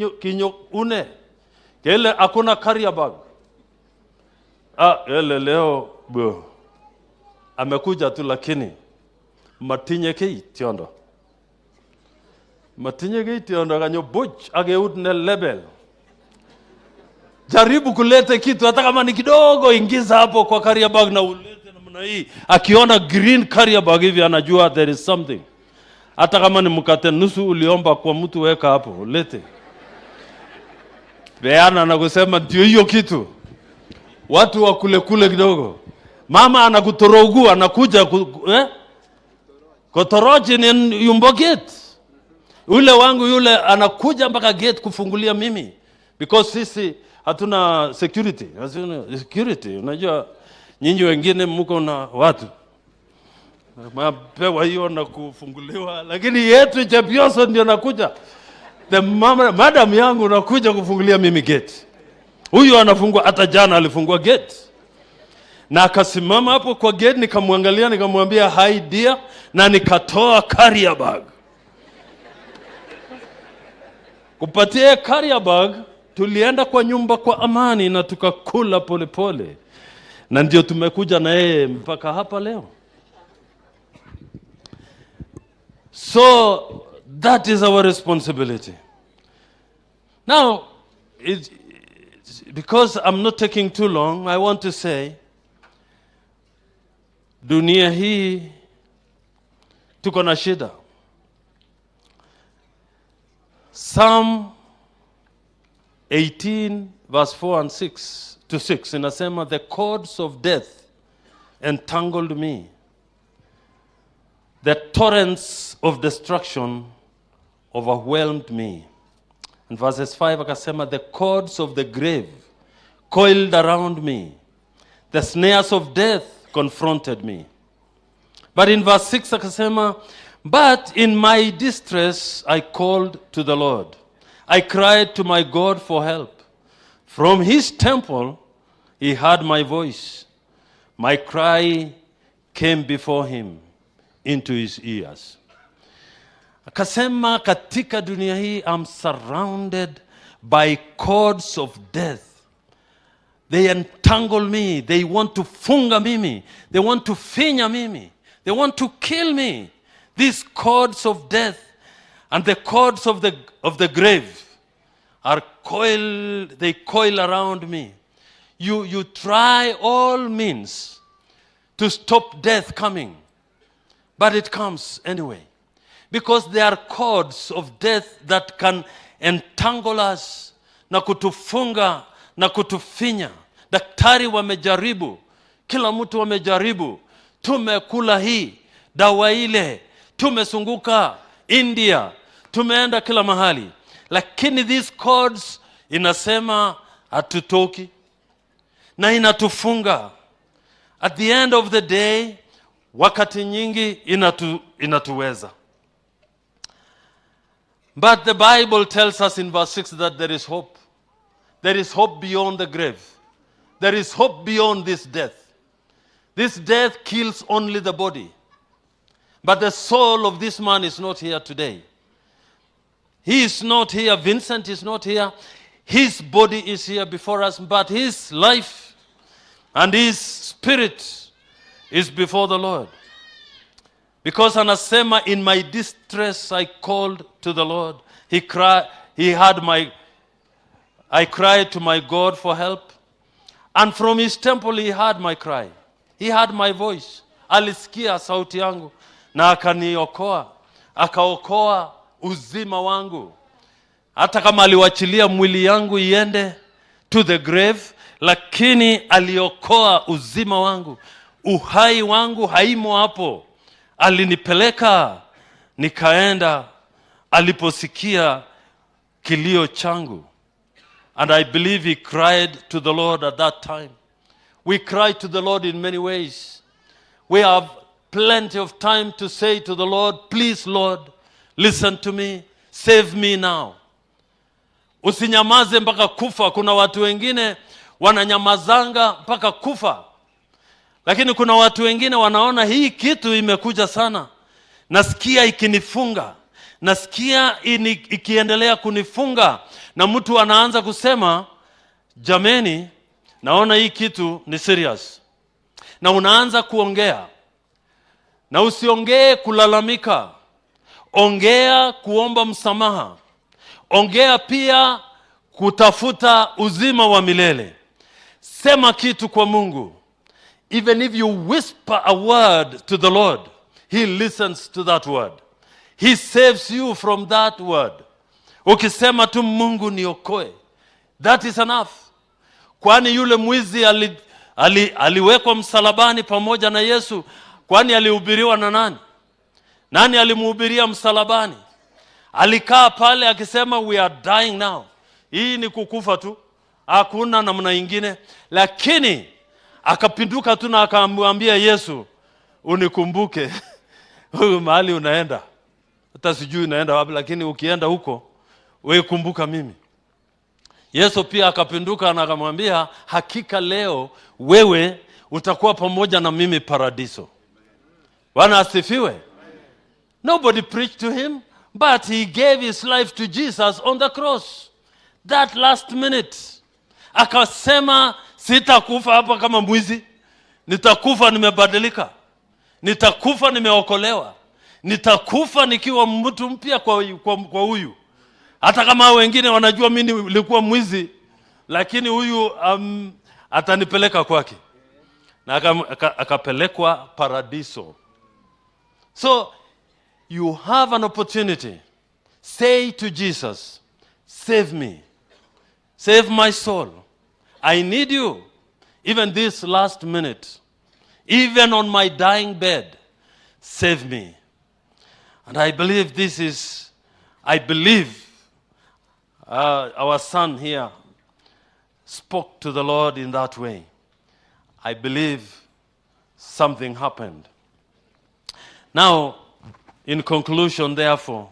Kinyo une kele hakuna carrier bag. Ah, ele leo bo amekuja tu, lakini matinye kiy tiondo, matinye kiy tiondo, kanyo buch ak eut ne lebel. Jaribu kulete kitu hata kama ni kidogo, ingiza hapo kwa carrier bag na ulete namna hii. Akiona green carrier bag hivi, anajua there is something. Hata kama ni mkate nusu uliomba kwa mtu, weka hapo, ulete, peana na kusema ndio hiyo kitu. Watu wa kule kule kidogo, mama anakutorogu, anakuja eh? Kotorochi ni yumbo gate. Ule wangu yule anakuja mpaka gate kufungulia mimi, because sisi hatuna security, hatuna security. Unajua nyinyi wengine mko na watu mapewa hiyo na kufunguliwa, lakini yetu Chepyoso ndio nakuja, the mama, madam yangu nakuja kufungulia mimi gate. Huyu anafungua, hata jana alifungua gate na akasimama hapo kwa gate, nikamwangalia, nikamwambia, "Hi dear," na nikatoa carrier bag kupatia carrier bag. Tulienda kwa nyumba kwa amani na tukakula polepole, na ndio tumekuja na yeye mpaka hapa leo. So that is our responsibility. Now, because I'm not taking too long, I want to say, dunia hii tuko na shida. Psalm 18 verse 4 and 6 to 6 inasema, "The cords of death entangled me. The torrents of destruction overwhelmed me." And verses 5 akasema, "The cords of the grave coiled around me. The snares of death confronted me." But in verse 6 akasema, "But in my distress I called to the Lord. I cried to my God for help. From his temple he heard my voice. My cry came before him into his ears." Akasema katika dunia hii, I'm surrounded by cords of death. They entangle me. They want to funga mimi. They want to finya mimi. They want to kill me. These cords of death and the cords of the grave are coiled, they coil around me. You try all means to stop death coming, but it comes anyway. Because there are cords of death that can entangle us na kutufunga na kutufinya. Daktari wamejaribu, kila mtu wamejaribu, tumekula hii dawa ile, tumezunguka India, tumeenda kila mahali, lakini these cords inasema hatutoki na inatufunga. At the end of the day, wakati nyingi inatuweza. But the Bible tells us in verse 6 that there is hope. There is hope beyond the grave. There is hope beyond this death. This death kills only the body. But the soul of this man is not here today. He is not here. Vincent is not here. His body is here before us, but his life and his spirit is before the Lord. Because anasema, "In my distress I called to the Lord. He cried, he heard my I cried to my God for help. And from his temple he heard my cry. He heard my voice." Alisikia sauti yangu na akaniokoa. Akaokoa uzima wangu. Hata kama aliwachilia mwili yangu iende to the grave, lakini aliokoa uzima wangu. Uhai wangu haimo hapo. Alinipeleka nikaenda aliposikia kilio changu. And I believe he cried to the Lord at that time. We cry to the Lord in many ways. We have plenty of time to say to the Lord, "Please, Lord, listen to me, save me now." Usinyamaze mpaka kufa. Kuna watu wengine wananyamazanga mpaka kufa, lakini kuna watu wengine wanaona hii kitu imekuja sana, nasikia ikinifunga, Nasikia ikiendelea kunifunga, na mtu anaanza kusema, "Jameni, naona hii kitu ni serious." Na unaanza kuongea, na usiongee kulalamika, ongea kuomba msamaha, ongea pia kutafuta uzima wa milele. Sema kitu kwa Mungu. Even if you whisper a word to the Lord, He listens to that word. He saves you from that word. Ukisema tu, "Mungu niokoe," that is enough. Kwani yule mwizi aliwekwa msalabani pamoja na Yesu, kwani alihubiriwa na nani? Nani alimhubiria msalabani? Alikaa pale akisema, "We are dying now, hii ni kukufa tu, hakuna namna ingine." Lakini akapinduka tu na akamwambia Yesu, "Unikumbuke huyu mahali unaenda, hata sijui unaenda wapi, lakini ukienda huko wewe kumbuka mimi." Yesu pia akapinduka na akamwambia, "Hakika leo wewe utakuwa pamoja na mimi paradiso." Bwana asifiwe. Nobody preached to him, but he gave his life to Jesus on the cross. That last minute. Akasema, "Sitakufa hapa kama mwizi, nitakufa nimebadilika, nitakufa nimeokolewa, nitakufa nikiwa mtu mpya kwa huyu. Hata kama wengine wanajua mimi nilikuwa mwizi, lakini huyu atanipeleka kwake." Na akapelekwa paradiso. So you have an opportunity. Say to Jesus, "Save me. Save my soul. I need you. Even this last minute. Even on my dying bed. Save me." And I believe this is, I believe our son here spoke to the Lord in that way. I believe something happened. Now, in conclusion, therefore,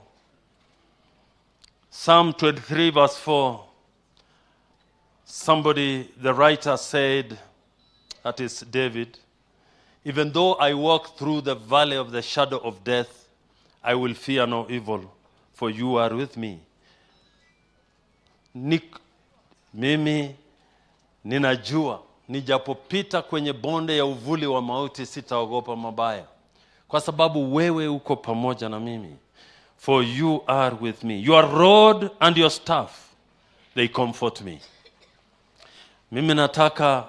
Psalm 23, verse 4, somebody, the writer said, that is David, "Even though I walk through the valley of the shadow of death, I will fear no evil, for you are with me." Mimi ninajua nijapopita kwenye bonde ya uvuli wa mauti sitaogopa mabaya, kwa sababu wewe uko pamoja na mimi. For you are with me. Your rod and your staff, they comfort me. Mimi nataka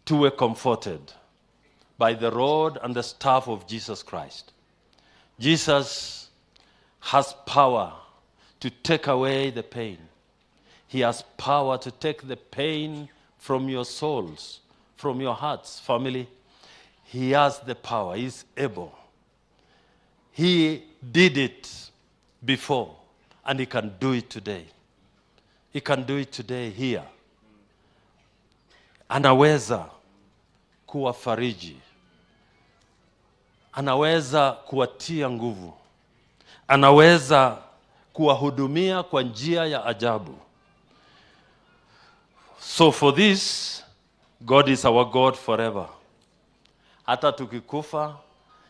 tuwe comforted by the rod and the staff of Jesus Christ. Jesus has power to take away the pain. He has power to take the pain from your souls, from your hearts, family. He has the power. He's able. He did it before, and he can do it today. He can do it today here. Anaweza kuwafariji, anaweza kuwatia nguvu, anaweza kuwahudumia kwa njia ya ajabu. So for this, God is our God forever. Hata tukikufa,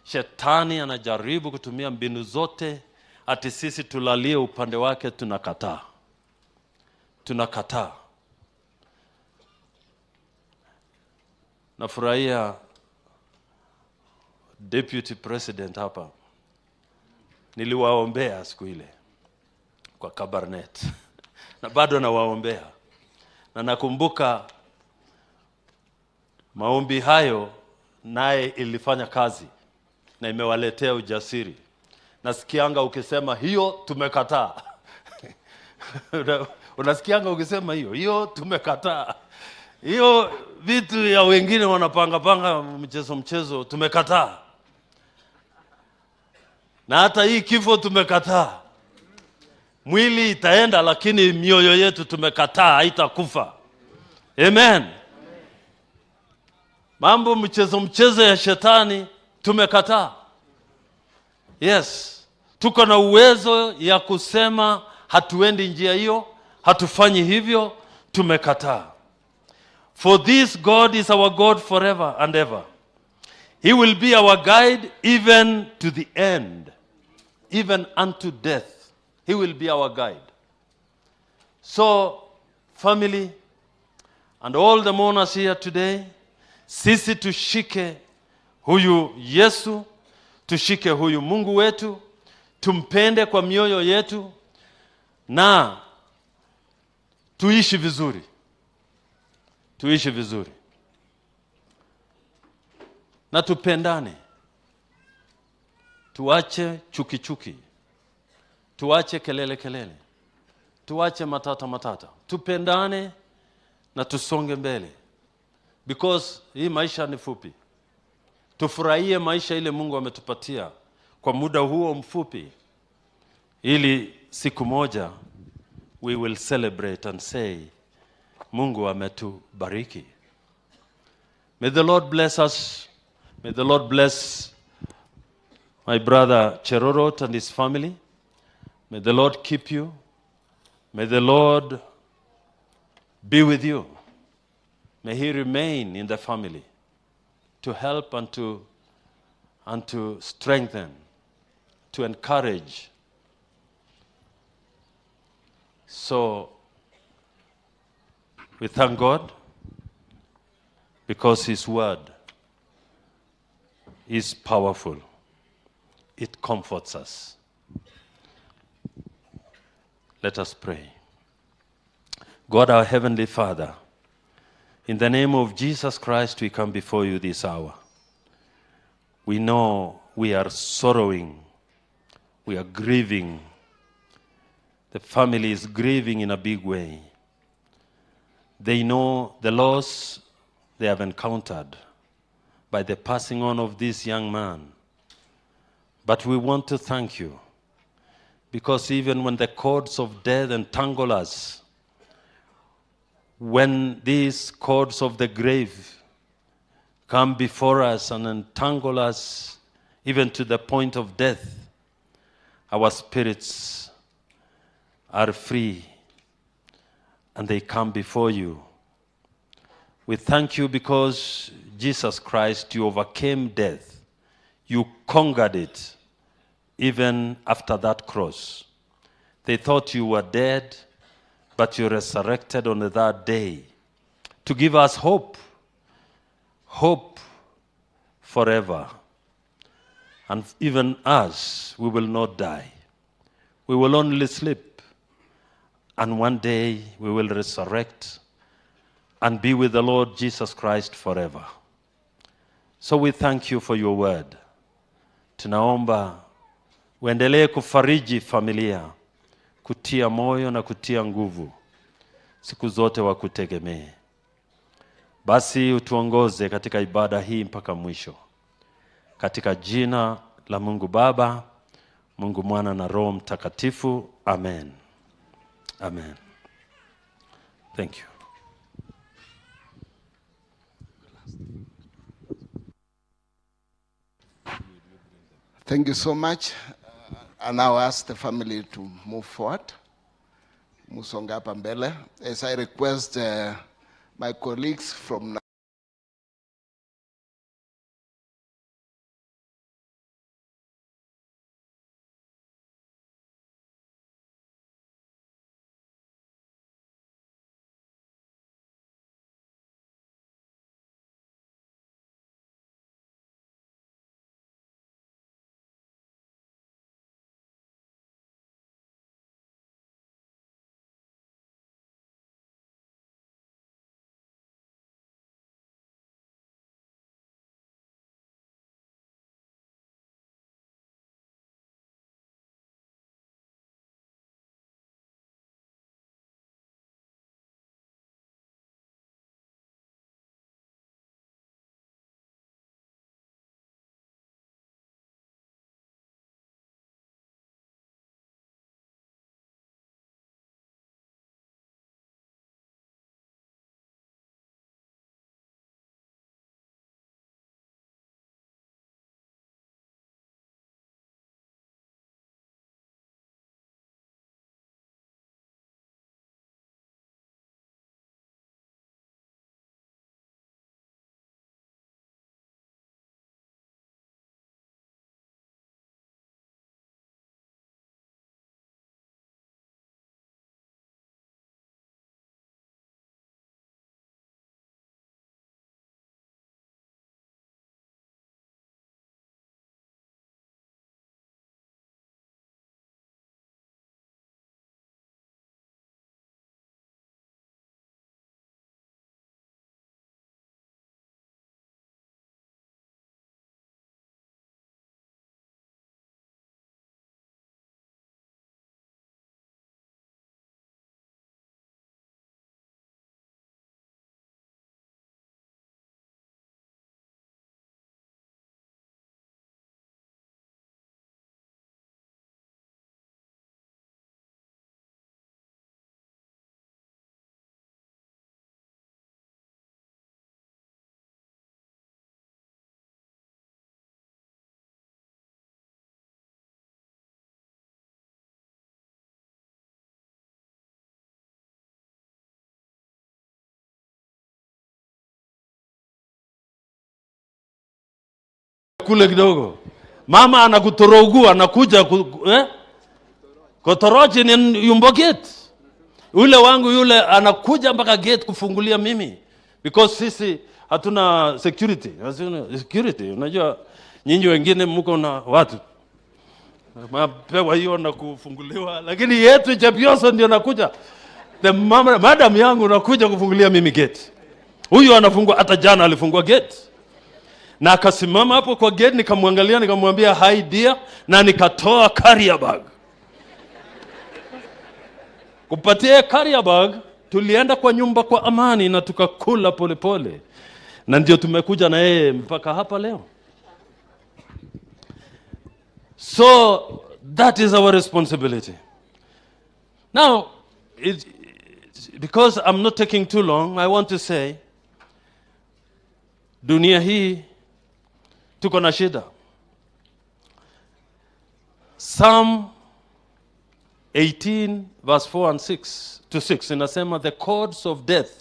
shetani anajaribu kutumia mbinu zote ati sisi tulalie upande wake, tunakataa, tunakataa. Nafurahia Deputy President hapa, niliwaombea siku ile kwa Kabarnet na bado nawaombea, na nakumbuka maombi hayo naye ilifanya kazi na imewaletea ujasiri. Nasikianga ukisema hiyo tumekataa. Unasikianga ukisema hiyo hiyo tumekataa, hiyo vitu ya wengine wanapanga panga mchezo mchezo tumekataa, na hata hii kifo tumekataa. Mwili itaenda, lakini mioyo yetu tumekataa, haitakufa. Amen. Mambo mchezo mchezo ya shetani tumekataa. Yes, tuko na uwezo ya kusema hatuendi njia hiyo, hatufanyi hivyo, tumekataa. For this God is our God forever and ever. He will be our guide even to the end, even unto death. He will be our guide. So, family and all the mourners here today, sisi tushike huyu Yesu, tushike huyu Mungu wetu, tumpende kwa mioyo yetu na tuishi vizuri, tuishi vizuri na tupendane, tuache chuki chuki, tuache kelele kelele, tuache matata matata, tupendane na tusonge mbele, because hii maisha ni fupi. Tufurahie maisha ile Mungu ametupatia kwa muda huo mfupi, ili siku moja we will celebrate and say Mungu ametubariki. May the Lord bless us. May the Lord bless my brother Cherorot and his family. May the Lord keep you. May the Lord be with you. May he remain in the family to help and to strengthen, to encourage. So we thank God because his word is powerful. It comforts us. Let us pray. God, our Heavenly Father, in the name of Jesus Christ, we come before you this hour. We know we are sorrowing, we are grieving. The family is grieving in a big way. They know the loss they have encountered by the passing on of this young man. But we want to thank you because even when the cords of death entangle us, when these cords of the grave come before us and entangle us even to the point of death, our spirits are free and they come before you. We thank you because Jesus Christ, you overcame death. You conquered it even after that cross. They thought you were dead, but you resurrected on the third day to give us hope, hope forever. And even us, we will not die. We will only sleep. And one day we will resurrect and be with the Lord Jesus Christ forever. So we thank you for your word. Tunaomba uendelee kufariji familia, kutia moyo na kutia nguvu, siku zote wakutegemee. Basi utuongoze katika ibada hii mpaka mwisho, katika jina la Mungu Baba, Mungu Mwana na Roho Mtakatifu. Amen. Amen. Thank you. Thank you so much. I now ask the family to move forward. Musonge hapa mbele. As I request my colleagues from Kule kidogo. Mama anakutorogu, anakuja eh? Kotorochi ni yumbo gate. Yule wangu yule anakuja mpaka gate kufungulia mimi, because sisi hatuna security. Hatuna security. Unajua nyinyi wengine mko na watu mapewa hiyo na kufunguliwa, lakini yetu Chepyoso ndio nakuja. The mama, madam yangu nakuja kufungulia mimi gate. Huyu anafungua, hata jana alifungua gate na akasimama hapo kwa gate, nikamwangalia, nikamwambia, "Hi dear," na nikatoa carrier bag kupatia carrier bag. Tulienda kwa nyumba kwa amani na tukakula polepole, na ndio tumekuja na yeye mpaka hapa leo. So that is our responsibility. Now, because I'm not taking too long, I want to say, dunia hii tuko na shida. Psalm 18 verse 4 and 6 to 6 inasema, "The cords of death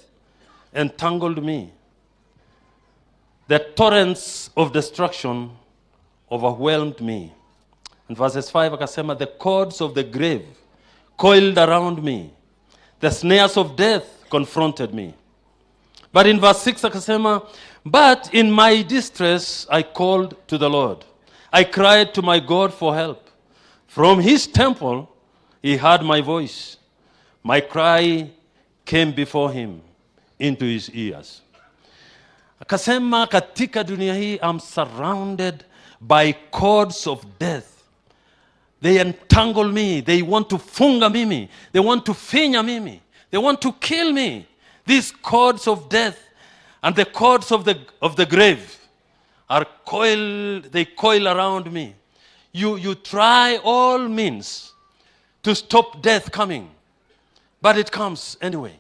entangled me. The torrents of destruction overwhelmed me." And verses 5 akasema, "The cords of the grave coiled around me. The snares of death confronted me." But in verse 6 akasema, "But in my distress I called to the Lord. I cried to my God for help. From his temple he heard my voice. My cry came before him into his ears." Akasema katika dunia hii, "I'm surrounded by cords of death. They entangle me. They want to funga mimi. They want to finya mimi. They want to kill me. These cords of death and the cords of the grave are coiled, they coil around me." You try all means to stop death coming, but it comes anyway.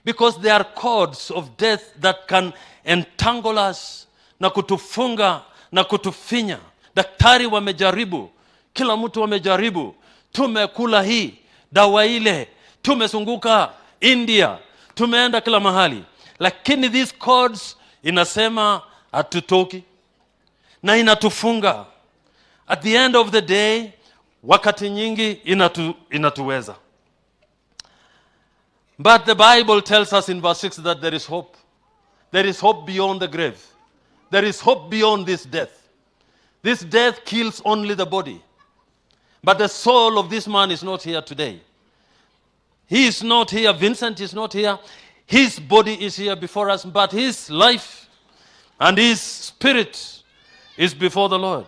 Because there are cords of death that can entangle us na kutufunga na kutufinya. Daktari wamejaribu, kila mtu wamejaribu, tumekula hii dawa ile, tumezunguka India, tumeenda kila mahali, lakini these cords inasema hatutoki na inatufunga. At the end of the day, wakati nyingi inatuweza. But the Bible tells us in verse 6 that there is hope. There is hope beyond the grave. There is hope beyond this death. This death kills only the body. But the soul of this man is not here today. He is not here. Vincent is not here. His body is here before us, but his life and his spirit is before the Lord.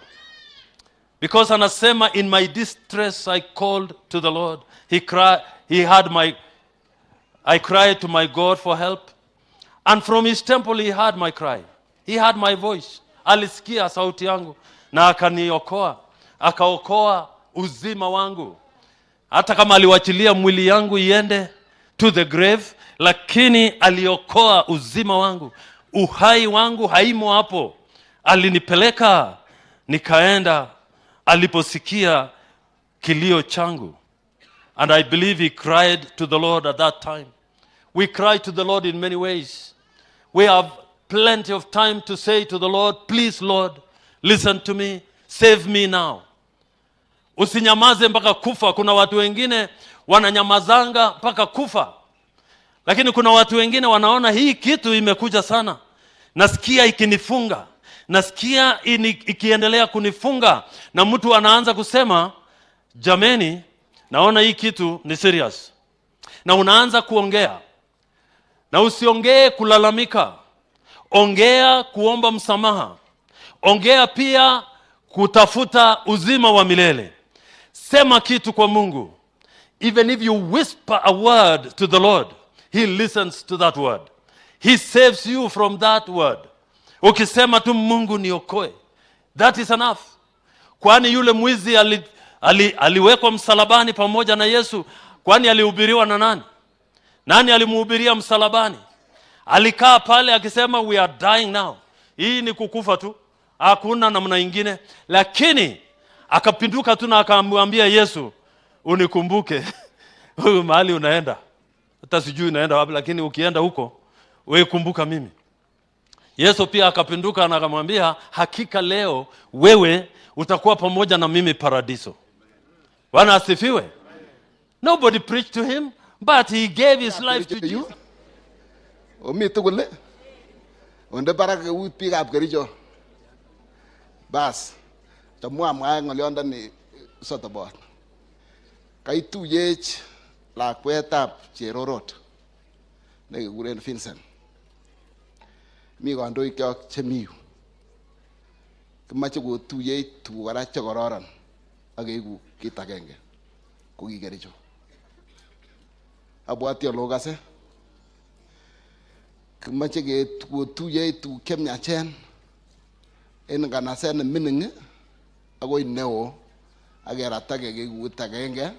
Because anasema, "In my distress I called to the Lord. He cried, he heard my I cried to my God for help. And from his temple he heard my cry. He heard my voice." Alisikia sauti yangu na akaniokoa. Akaokoa uzima wangu. Hata kama aliwachilia mwili yangu iende to the grave, lakini aliokoa uzima wangu. Uhai wangu haimo hapo. Alinipeleka nikaenda aliposikia kilio changu. And I believe he cried to the Lord at that time. We cry to the Lord in many ways. We have plenty of time to say to the Lord, "Please, Lord, listen to me, save me now." Usinyamaze mpaka kufa. Kuna watu wengine wananyamazanga mpaka kufa, lakini kuna watu wengine wanaona hii kitu imekuja sana, nasikia ikinifunga, nasikia ikiendelea kunifunga, na mtu anaanza kusema, "Jameni, naona hii kitu ni serious," na unaanza kuongea, na usiongee kulalamika, ongea kuomba msamaha, ongea pia kutafuta uzima wa milele. Sema kitu kwa Mungu. Even if you whisper a word to the Lord, he listens to that word. He saves you from that word. Ukisema tu, "Mungu niokoe," that is enough. Kwani yule mwizi aliwekwa msalabani pamoja na Yesu, kwani alihubiriwa na nani? Nani alimuhubiria msalabani? Alikaa pale akisema, "We are dying now, hii ni kukufa tu, hakuna namna ingine." Lakini akapinduka tu na akamwambia Yesu, "Unikumbuke huyu mahali unaenda, hata sijui unaenda wapi, lakini ukienda huko wewe kumbuka mimi." Yesu pia akapinduka na akamwambia, hakika leo wewe utakuwa pamoja na mimi paradiso. Bwana asifiwe. Nobody preached to him, but he gave his life to Yu Jesus. Omi tugul ii? Onde barak eut biikab Kericho. Bas, chamwa amwae ng'olyondoni sotobot. Kaituyech lakwetab Cherorot nekekuren Vincent. Mi kandoikyok chemi yu. Kimoche kotuyech tuguk kora chekororon ak keiku kit agenge ko ki Kericho. Abwati ale okase. Kimoche kotuyech tuguk chemiachen en nganaset nemining akoi neo ak keratake keikut agenge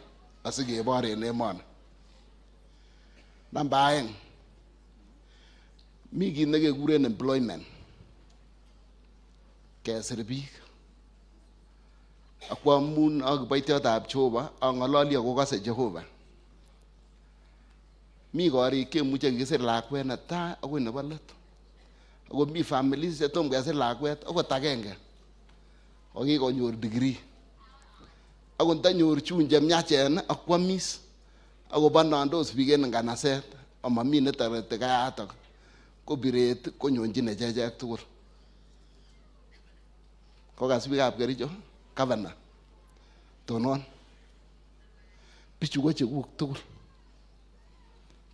asikebor en emoni. Namba aeng, mi kit nekekuren employment, kesir biik. Ak ko amun a kiboitiotab Jehova, ang'ololi ako kose Jehova. Mi korik chemuche kikisir lakwet netai akoi nebo let. Ako mi families chetom kesir lakwet akot agenge. Ko kikonyor degree. Akot ndanyor chun chemiachen ak kwomis akobonondos biik en nganaset amami netoreti kayatok ko biret konyonjin echechek tugul. Kokas biikab Kericho, governor, tonon. Bichu ko chekuk tugul.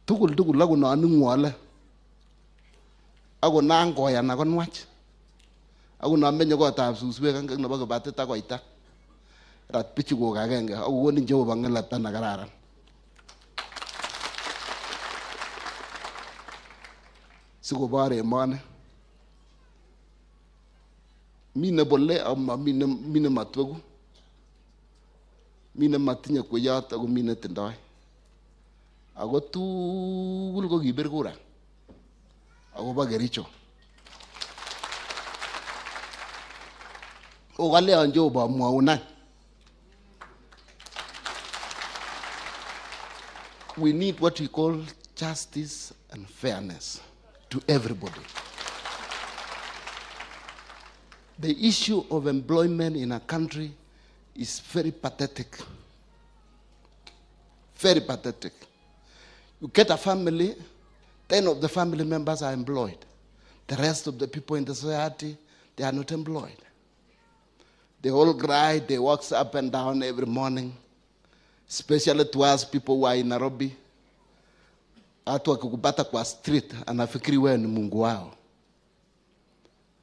Tugul tugul akot non ingwole. Akot nan koyan ako nwach. Akot non menye kotab suswek ak nebo kibatit ak koita. Rat bichu kok agenge ak kokonin Jehova ng'elepta nekararan. Sikobor emoni. Mi nebole ak mami mi nematweku. Mi nematinye kweyot ako mi netindoi. Ako tugul ko kibir kura akobo Kericho. Okaleon Jehova amwaun any. We need what we call justice and fairness to everybody. The issue of employment in a country is very pathetic. Very pathetic. You get a family, 10 of the family members are employed. The rest of the people in the society, they are not employed. They all cry, they walk up and down every morning, especially to us people who are in Nairobi. Watu wakikupata kwa street, anafikiri wewe ni Mungu wao.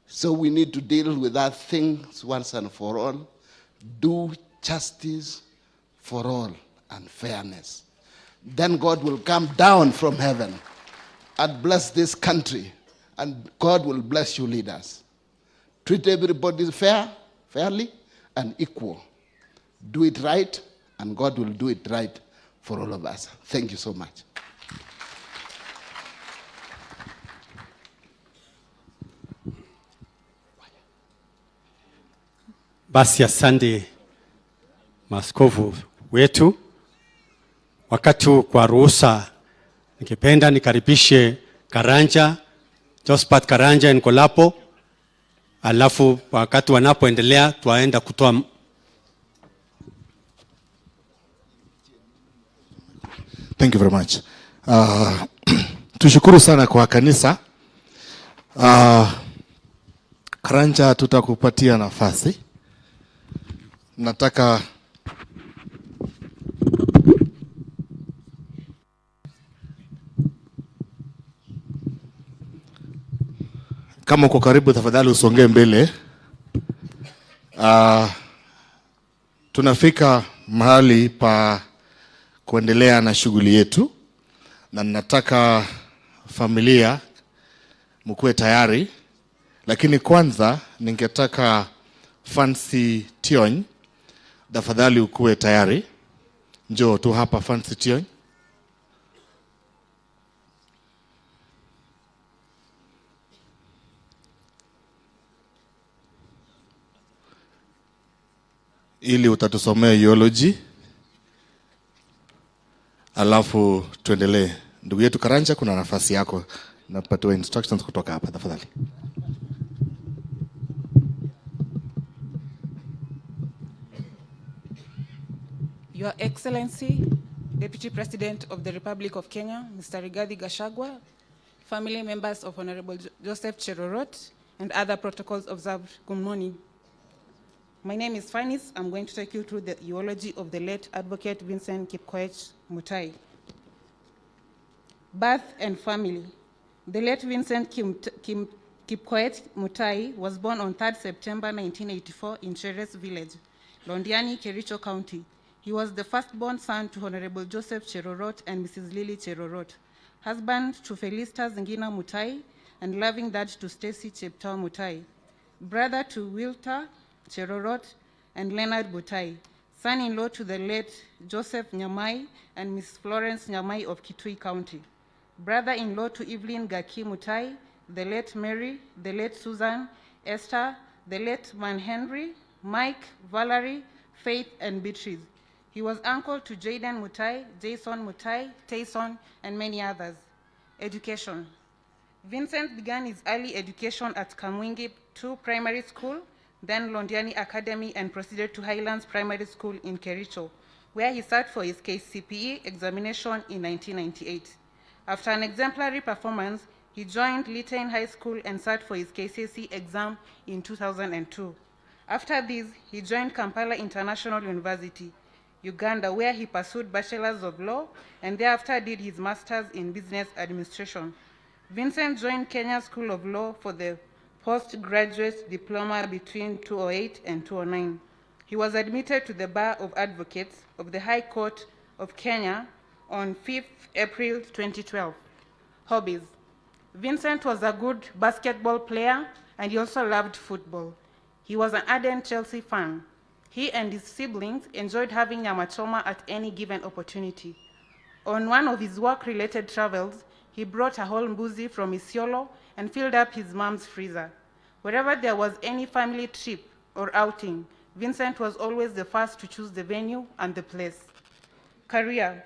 So we need to deal with that things once and for all. Do justice for all and fairness. Then God will come down from heaven and bless this country. And God will bless you leaders. Treat everybody fairly and equal. Do it right, and God will do it right for all of us. Thank you so much. Basi asante maskofu wetu. Wakati huu kwa ruhusa, ningependa nikaribishe Karanja, Josephat Karanja Nkolapo, alafu wakati wanapoendelea twaenda kutoa. Thank you very much. Tushukuru sana kwa kanisa. Karanja, tutakupatia nafasi. Nataka kama uko karibu tafadhali usongee mbele. Tunafika mahali pa kuendelea na shughuli yetu, na nataka familia mkuwe tayari, lakini kwanza ningetaka Fancy Tion tafadhali ukuwe tayari. Njoo tu hapa Fancy Tion. Ili utatusomea eulogy, alafu tuendelee. Ndugu yetu Karanja, kuna nafasi yako. Napatiwa instructions kutoka hapa tafadhali. Your Excellency, Deputy President of the Republic of Kenya, Mr. Rigathi Gachagua, family members of Honorable Joseph Cherorot, and other protocols observed, good morning. My name is Fanis. I'm going to take you through the eulogy of the late Advocate Vincent Kipkoech Mutai. Birth and family. The late Vincent Kipkoech Mutai was born on 3rd September 1984 in Cheres Village, Londiani, Kericho County. He was the firstborn son to Honorable Joseph Cherorot and Mrs. Lily Cherorot, husband to Felista Zingina Mutai, and loving dad to Stacy Cheptoo Mutai, brother to Wilta Cherorot and Leonard Mutai, son-in-law to the late Joseph Nyamai and Miss Florence Nyamai of Kitui County, brother-in-law to Evelyn Gaki Mutai, the late Mary, the late Susan, Esther, the late Man Henry, Mike, Valerie, Faith, and Beatrice. He was uncle to Jaden Mutai, Jason Mutai, Tayson, and many others. Education. Vincent began his early education at Kamwingi 2 Primary School, then Londiani Academy, and proceeded to Highlands Primary School in Kericho, where he sat for his KCPE examination in 1998. After an exemplary performance, he joined Litein High School and sat for his KCSE exam in 2002. After this, he joined Kampala International University, Uganda, where he pursued Bachelor's of Law and thereafter did his Master's in Business Administration. Vincent joined Kenya School of Law for the postgraduate diploma between 2008 and 2009. He was admitted to the Bar of Advocates of the High Court of Kenya on 5th April 2012. Hobbies. Vincent was a good basketball player and he also loved football. He was an ardent Chelsea fan. He and his siblings enjoyed having nyama choma at any given opportunity. On one of his work-related travels, he brought a whole mbuzi from Isiolo and filled up his mom's freezer. Wherever there was any family trip or outing, Vincent was always the first to choose the venue and the place. Career.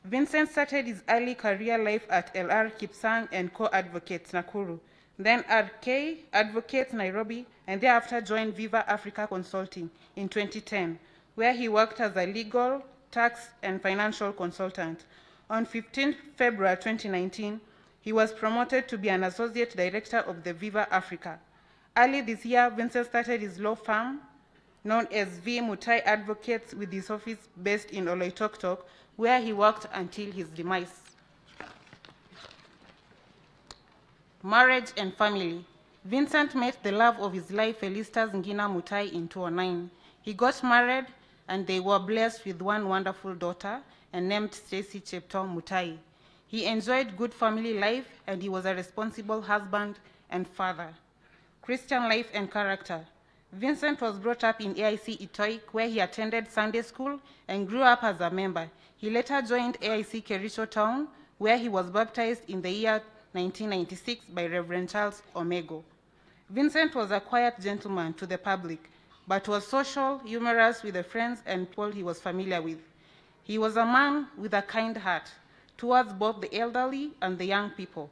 Vincent started his early career life at LR Kipsang and Co-Advocates Nakuru, then RK Advocates Nairobi, and thereafter joined Viva Africa Consulting in 2010, where he worked as a legal, tax, and financial consultant. On 15 February 2019, he was promoted to be an associate director of the Viva Africa. Early this year, Vincent started his law firm, known as V Mutai Advocates, with his office based in Oloitoktok, where he worked until his demise. Marriage and family. Vincent met the love of his life, Felista Ngina Mutai, in 2009. He got married and they were blessed with one wonderful daughter and named Stacy Cheptoo Mutai. He enjoyed good family life and he was a responsible husband and father. Christian life and character. Vincent was brought up in AIC Itoic, where he attended Sunday school and grew up as a member. He later joined AIC Kericho Town, where he was baptized in the year 1996 by Reverend Charles Omego. Vincent was a quiet gentleman to the public, but was social, humorous with the friends and people he was familiar with. He was a man with a kind heart towards both the elderly and the young people.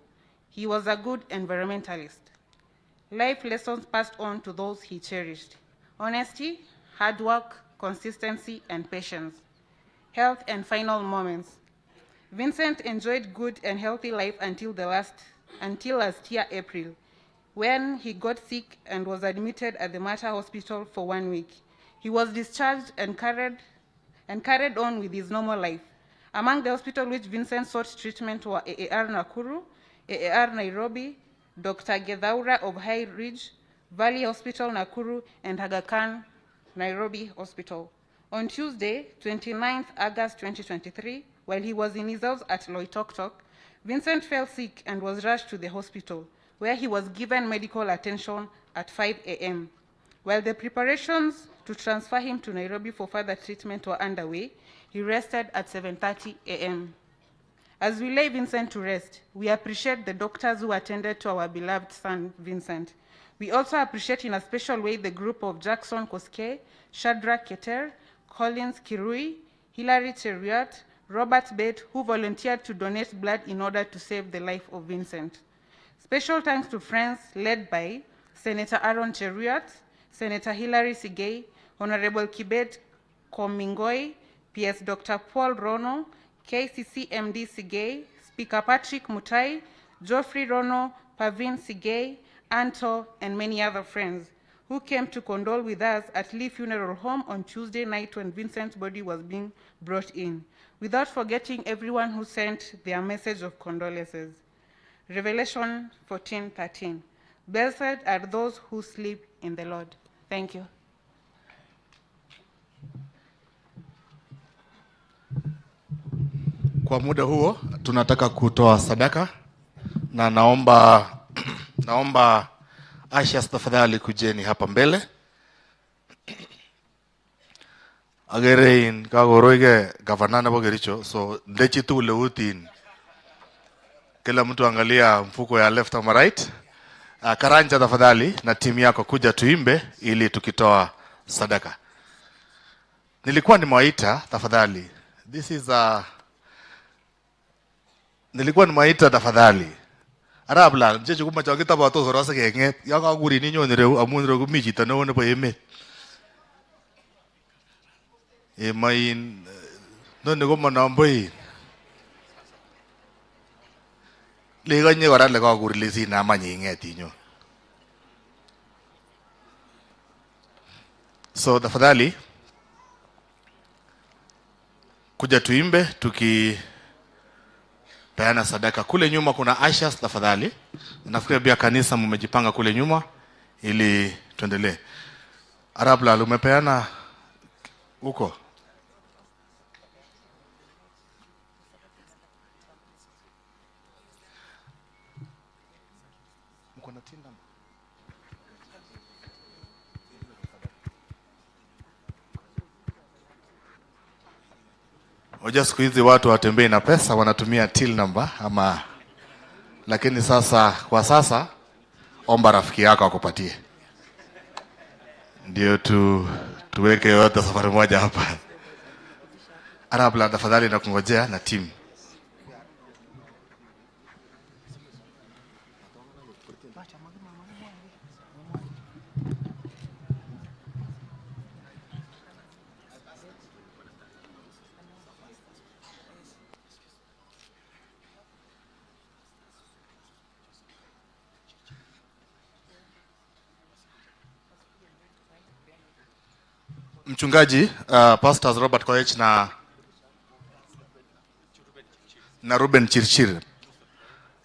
He was a good environmentalist. Life lessons passed on to those he cherished: honesty, hard work, consistency, and patience. Health and final moments. Vincent enjoyed good and healthy life until last year, April, when he got sick and was admitted at the Mater Hospital for 1 week. He was discharged and carried on with his normal life. Among the hospitals which Vincent sought treatment were AAR Nakuru, AAR Nairobi, Dr. Gethaura of High Ridge, Valley Hospital Nakuru, and Aga Khan Nairobi Hospital. On Tuesday, 29th August 2023, while he was in his house at Loitoktok, Vincent fell sick and was rushed to the hospital, where he was given medical attention at 5 a.m. While the preparations to transfer him to Nairobi for further treatment were underway, he rested at 7:30 a.m. As we lay Vincent to rest, we appreciate the doctors who attended to our beloved son, Vincent. We also appreciate in a special way the group of Jackson Koske, Shadrach Keter, Collins Kirui, Hilary Cheruiyot, Robert Bate, who volunteered to donate blood in order to save the life of Vincent. Special thanks to friends led by Senator Aaron Cheruiyot, Senator Hilary Sigei, Honorable Kibet Komingoi, PS Dr. Paul Rono, KCC MD Sigei, Speaker Patrick Mutai, Geoffrey Rono, Pavin Sigei, Anto, and many other friends who came to condole with us at Lee Funeral Home on Tuesday night when Vincent's body was being brought in, without forgetting everyone who sent their message of condolences. Revelation 14:13. Blessed are those who sleep in the Lord. Thank you. Kwa muda huo tunataka kutoa sadaka na naomba ushers tafadhali kujeni hapa mbele. Agere in kakoroige gavana nebo Kericho, so nde chitugul eut in kila mtu angalia mfuko ya left ama right. Karanja tafadhali na timu yako kuja tuimbe ili tukitoa sadaka. Nilikuwa nimewaita tafadhali. This is a Nilikuwa nimewaita tafadhali. Arap la ichechu komoche kitabotos korok sikeng'et. Yon kakurin inyon ireu amun ireu komi chito neo nebo emet. Emo in noni ko monombo in. Lekonye kora le kakur le sinam any ing'et inyon. So tafadhali kuja tuimbe tukipeana sadaka. Kule nyuma kuna ushers tafadhali. Nafikiri pia kanisa mmejipanga kule nyuma ili tuendelee. Arap Lal, umepeana huko? Mko na tin number? Unajua siku hizi watu watembei na pesa, wanatumia till number ama, lakini sasa kwa sasa omba rafiki yako akupatie. Ndio tuweke yote safari moja hapa. Arap Lal, tafadhali nakungojea na team. Mchungaji, Pastors Robert Koech na Ruben Chirchir.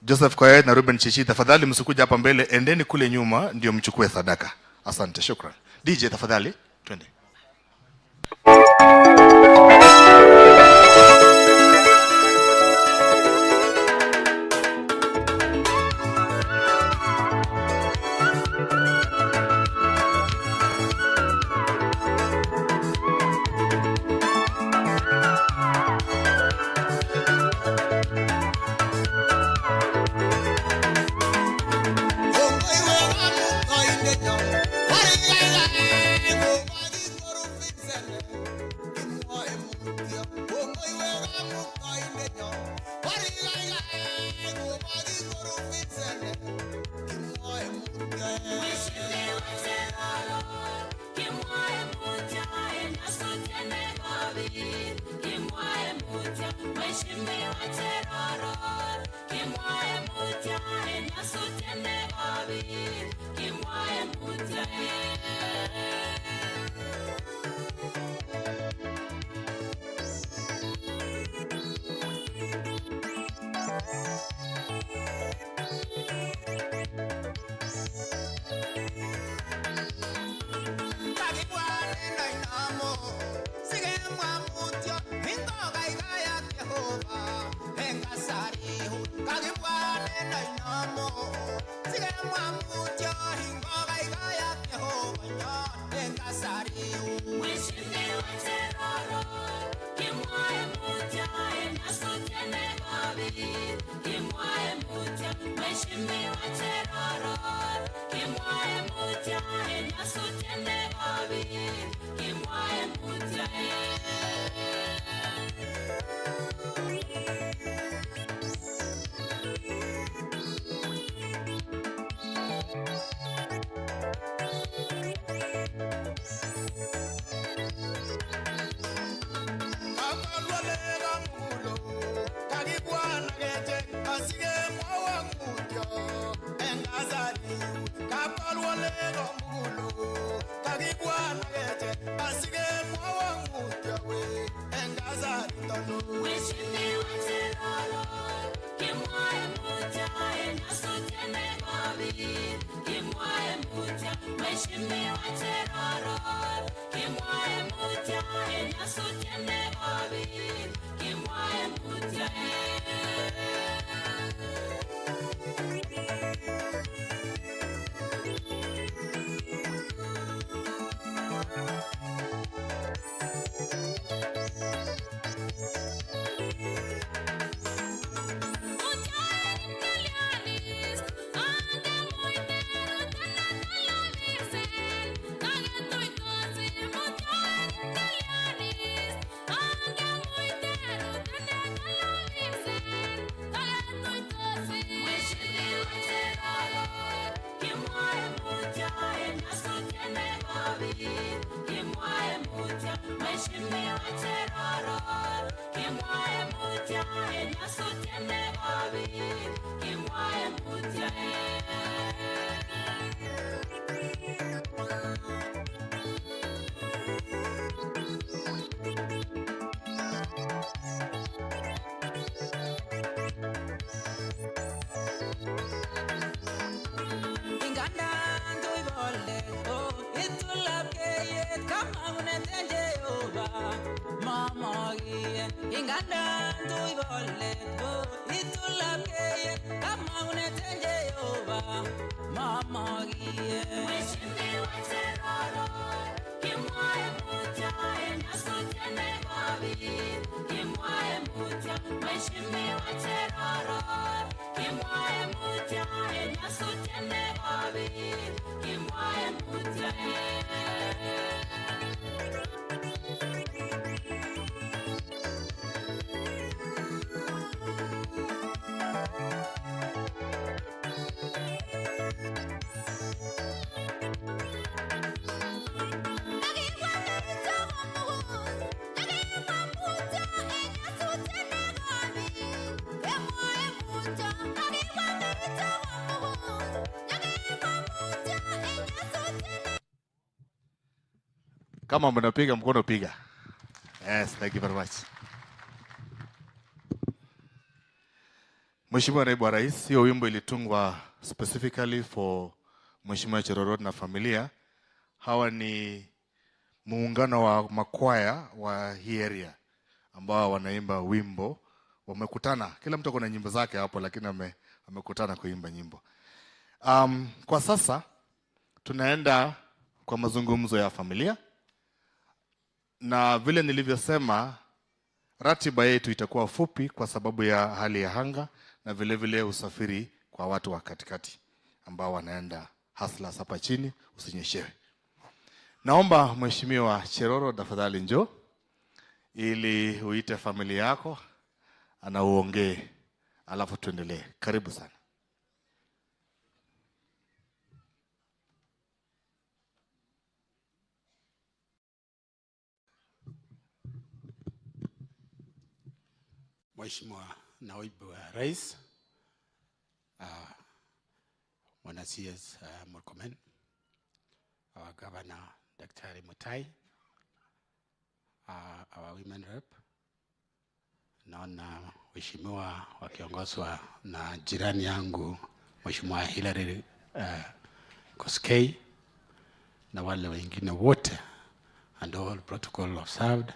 Joseph Koech na Ruben Chirchir, tafadhali msikuja hapa mbele, endeni kule nyuma ndio mchukue sadaka. Asante, shukran. DJ tafadhali, twende. Kama mnapiga mkono piga. Yes, thank you very much. Mheshimiwa Naibu wa Rais, hiyo wimbo ilitungwa specifically for Mheshimiwa Cherorot na familia. Hawa ni muungano wa makwaya wa hii area ambao wanaimba wimbo. Wamekutana, kila mtu ako na nyimbo zake hapo, lakini amekutana kuimba nyimbo. Kwa sasa tunaenda kwa mazungumzo ya familia, na vile nilivyosema ratiba yetu itakuwa fupi kwa sababu ya hali ya anga na vile vile usafiri kwa watu wa katikati ambao wanaenda hustlers hapa chini, usinyeshewe. Naomba Mheshimiwa Cheroro tafadhali njoo ili uite familia yako na uongee, alafu tuendelee. Karibu sana. Mheshimiwa Naibu wa Rais, Bwana CS Murkomen, our Governor Daktari Mutai, our Women Rep, naona waheshimiwa wakiongozwa na jirani yangu Mheshimiwa Hillary Koskei na wale wengine wote, and all protocol observed.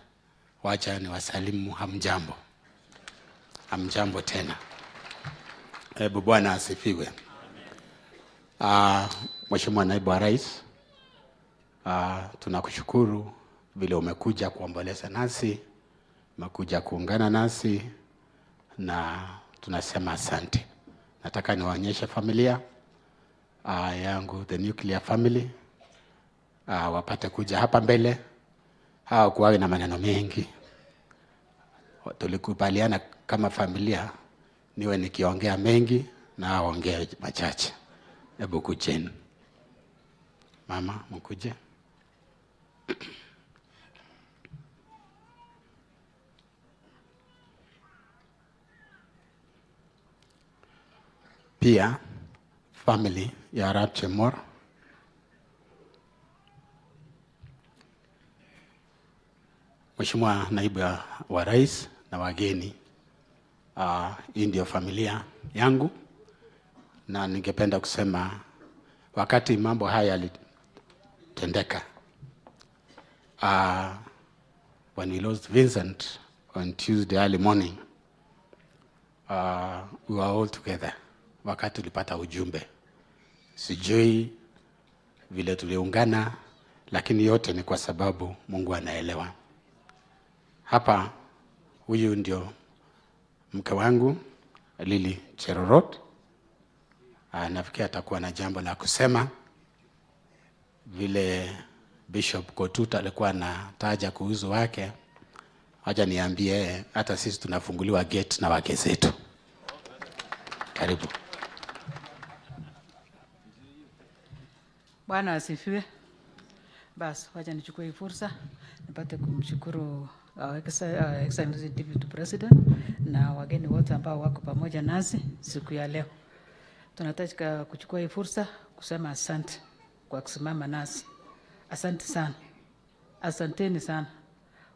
Wacha ni wasalimu, hamjambo. Hamjambo tena. Hebu Bwana asifiwe. Mheshimiwa Naibu wa Rais, tunakushukuru vile umekuja kuomboleza nasi, umekuja kuungana nasi na tunasema asante. Nataka niwaonyeshe familia yangu, the nuclear family, wapate kuja hapa mbele. Hawakuwawi na maneno mengi. Tulikubaliana kama familia niwe nikiongea mengi na waongee machache. Hebu kujeni. Mama, mkuje. Pia family ya Arap Chemor Mheshimiwa Naibu wa Rais na wageni, hii ndio familia yangu, na ningependa kusema wakati mambo haya yalitendeka, when we lost Vincent on Tuesday early morning, we were all together. Wakati tulipata ujumbe, sijui vile tuliungana, lakini yote ni kwa sababu Mungu anaelewa. Hapa huyu ndio mke wangu Lily Cherorot. Nafikiri atakuwa na jambo la kusema vile Bishop Kotut alikuwa anataja kuhusu wake. Wacha niambie, hata sisi tunafunguliwa gate na wake zetu. Karibu. Bwana asifiwe. Basi wacha nichukue hii fursa nipate kumshukuru Our Excellency Deputy President na wageni wote ambao wako pamoja nasi siku ya leo. Tunataka kuchukua hii fursa kusema asante kwa kusimama nasi. Asante sana, asanteni sana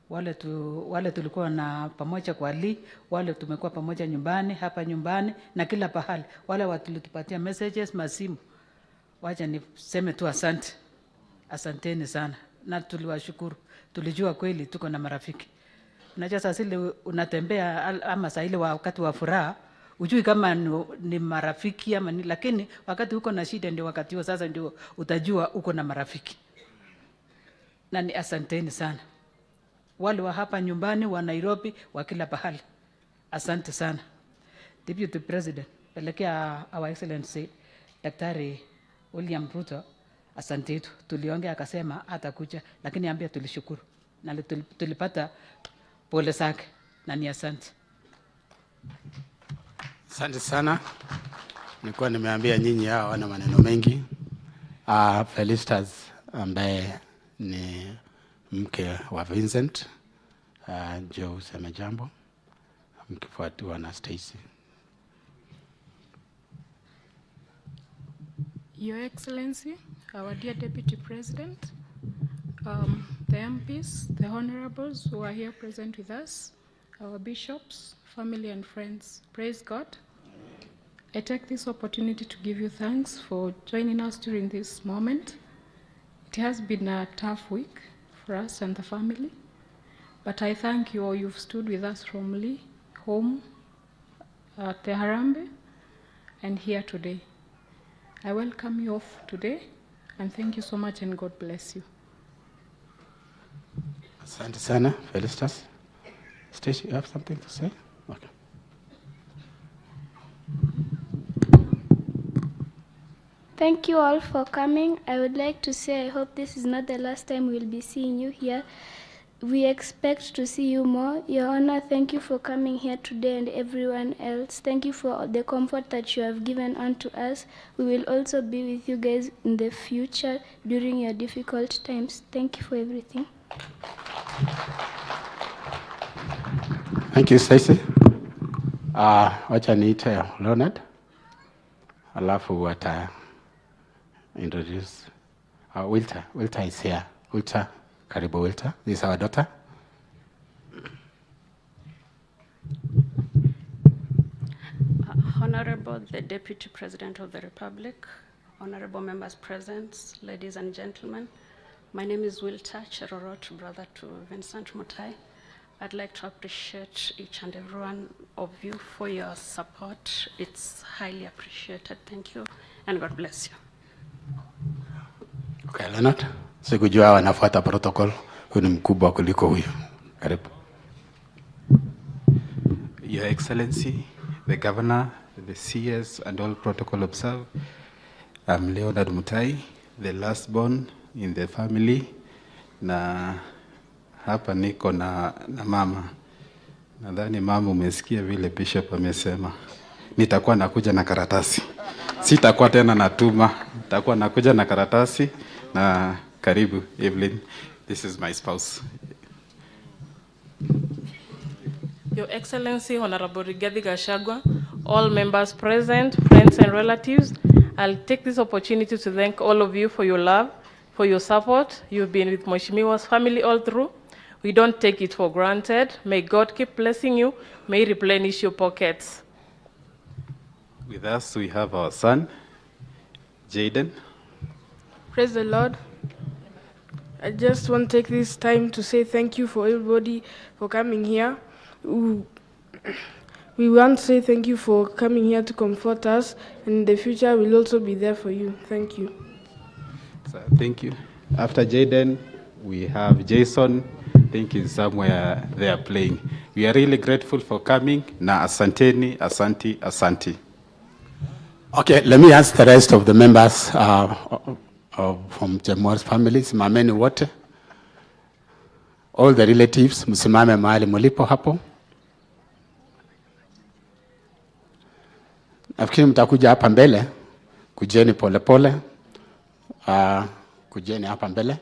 wale tulikuwa na pamoja kwa li, wale tumekuwa pamoja nyumbani, hapa nyumbani na kila pahali, wale walitupatia messages, masimu. Wacha niseme tu asante, asanteni sana, na tuliwashukuru. Tulijua kweli tuko na marafiki. Unajua saa zile unatembea ama saa ile wakati wa furaha ujui kama ni marafiki ama ni, lakini wakati uko na shida ndio wakati huo sasa ndio utajua uko na marafiki. Na ni asanteni sana wale wa hapa nyumbani, wa Nairobi, wa kila pahali, asante sana. Deputy President, pelekea Our Excellency Daktari William Ruto asante yetu. Tuliongea akasema atakuja, lakini ambia tulishukuru na tulipata pole zake na ni asante. Asante sana. Nilikuwa nimeambia nyinyi hawa wana maneno mengi. Felicitas ambaye ni mke wa Vincent, njoo useme jambo, mkifuatiwa na Stacy. Your Excellency, our dear Deputy President, the MPs, the honorables who are here present with us, our bishops, family and friends, praise God. I take this opportunity to give you thanks for joining us during this moment. It has been a tough week for us and the family, but I thank you all. You've stood with us from Lee, home, at the Harambee, and here today. I welcome you off today, and thank you so much, and God bless you. Asante sana, Felicitas. Stacy, you have something to say? Okay. Thank you all for coming. I would like to say I hope this is not the last time we'll be seeing you here. We expect to see you more. Your Honor, thank you for coming here today and everyone else. Thank you for the comfort that you have given unto us. We will also be with you guys in the future during your difficult times. Thank you for everything. Thank you, Stacy. Wacha niite Leonard, alafu wata introduce Wilta. Wilta is here. Wilta, karibu Wilta. This is our daughter. Honorable the Deputy President of the Republic, honorable members present, ladies and gentlemen, my name is Wilta Cherorot, brother to Vincent Mutai. I'd like to appreciate each and every one of you for your support. It's highly appreciated. Thank you, and God bless you. Okay, Leonard. Sikujua wanafuata protocol. Huyu ni mkubwa kuliko huyu. Karibu. Your Excellency, the Governor, the CS, and all protocol observed. I'm Leonard Mutai, the last born in the family, na hapa niko na mama. Nadhani mama, umesikia vile Bishop amesema. Nitakuwa nakuja na karatasi, sitakuwa tena natuma, nitakuwa nakuja na karatasi. Na karibu Evelyn, this is my spouse. Your Excellency, Honorable Rigathi Gachagua, all members present, friends and relatives, I'll take this opportunity to thank all of you for your love, for your support. You've been with Mheshimiwa's family all through. We don't take it for granted. May God keep blessing you. May He replenish your pockets. With us, we have our son, Jaden. Praise the Lord. I just want to take this time to say thank you for everybody for coming here. We want to say thank you for coming here to comfort us, and in the future we'll also be there for you. Thank you. So, thank you. After Jaden, we have Jason. I think he's somewhere there playing. We are really grateful for coming. Na asanteni, asanti, asanti. Okay, let me ask the rest of the members from Chemwar's family, simameni wote. All the relatives, msimame mahali mulipo hapo. Nafikiri mtakuja hapa mbele, kujeni polepole. Kujeni hapa mbele.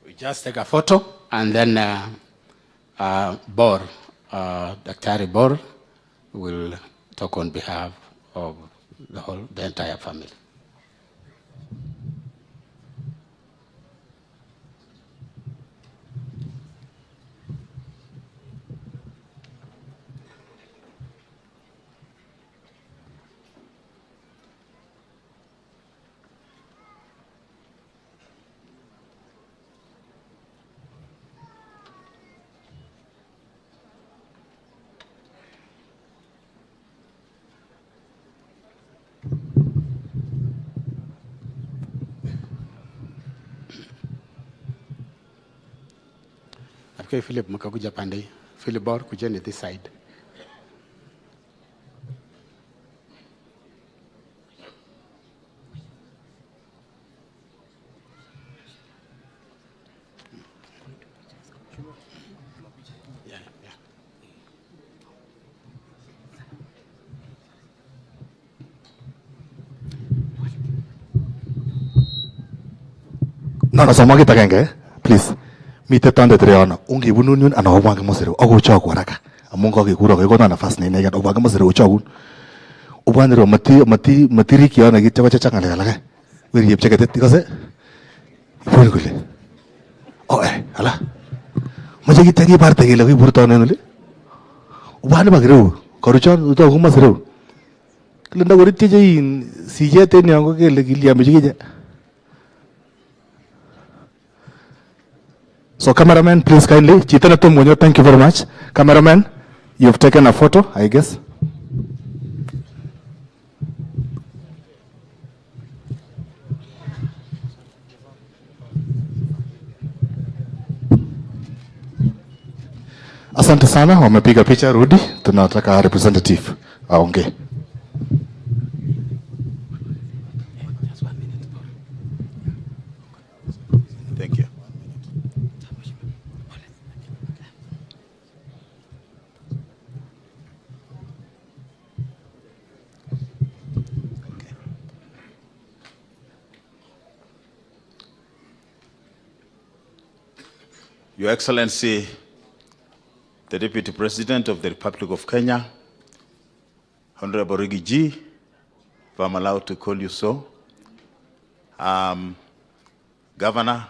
We just take a photo and then Bor, Daktari Bor will talk on behalf of the entire family. Nafikiri Philip mkakuja pande hii. Philip Bor, kujeni this side. Yeah. No, somwa kit agenge, please. Mitei tondet yono. Ongebunun yun anan obwan komosi reu ak ochogu haraka. Amun kakekurok kekonon nafas ne inegen obwan komosi reu ochogun. Obwan ireu matirikyi yono kityo kochechak ng'alek alake. Weri iip cheketit ikose? Ibun kole. Oh ala. Moche kityo kibarte kele kiburto ano en oli. Obwan ipak ireu. Koruchon utogu komosi reu. Kile ndakor ityeche sichet en yon kokele kilyan bichu. So cameraman, please kindly, chito netom konyo, thank you very much. Cameraman, you've taken a photo, I guess. Asante sana, wamepiga picha, rudi. Tunataka representative aongee. Thank you. Your Excellency, the Deputy President of the Republic of Kenya, Honorable Riggy G, if I'm allowed to call you so, Governor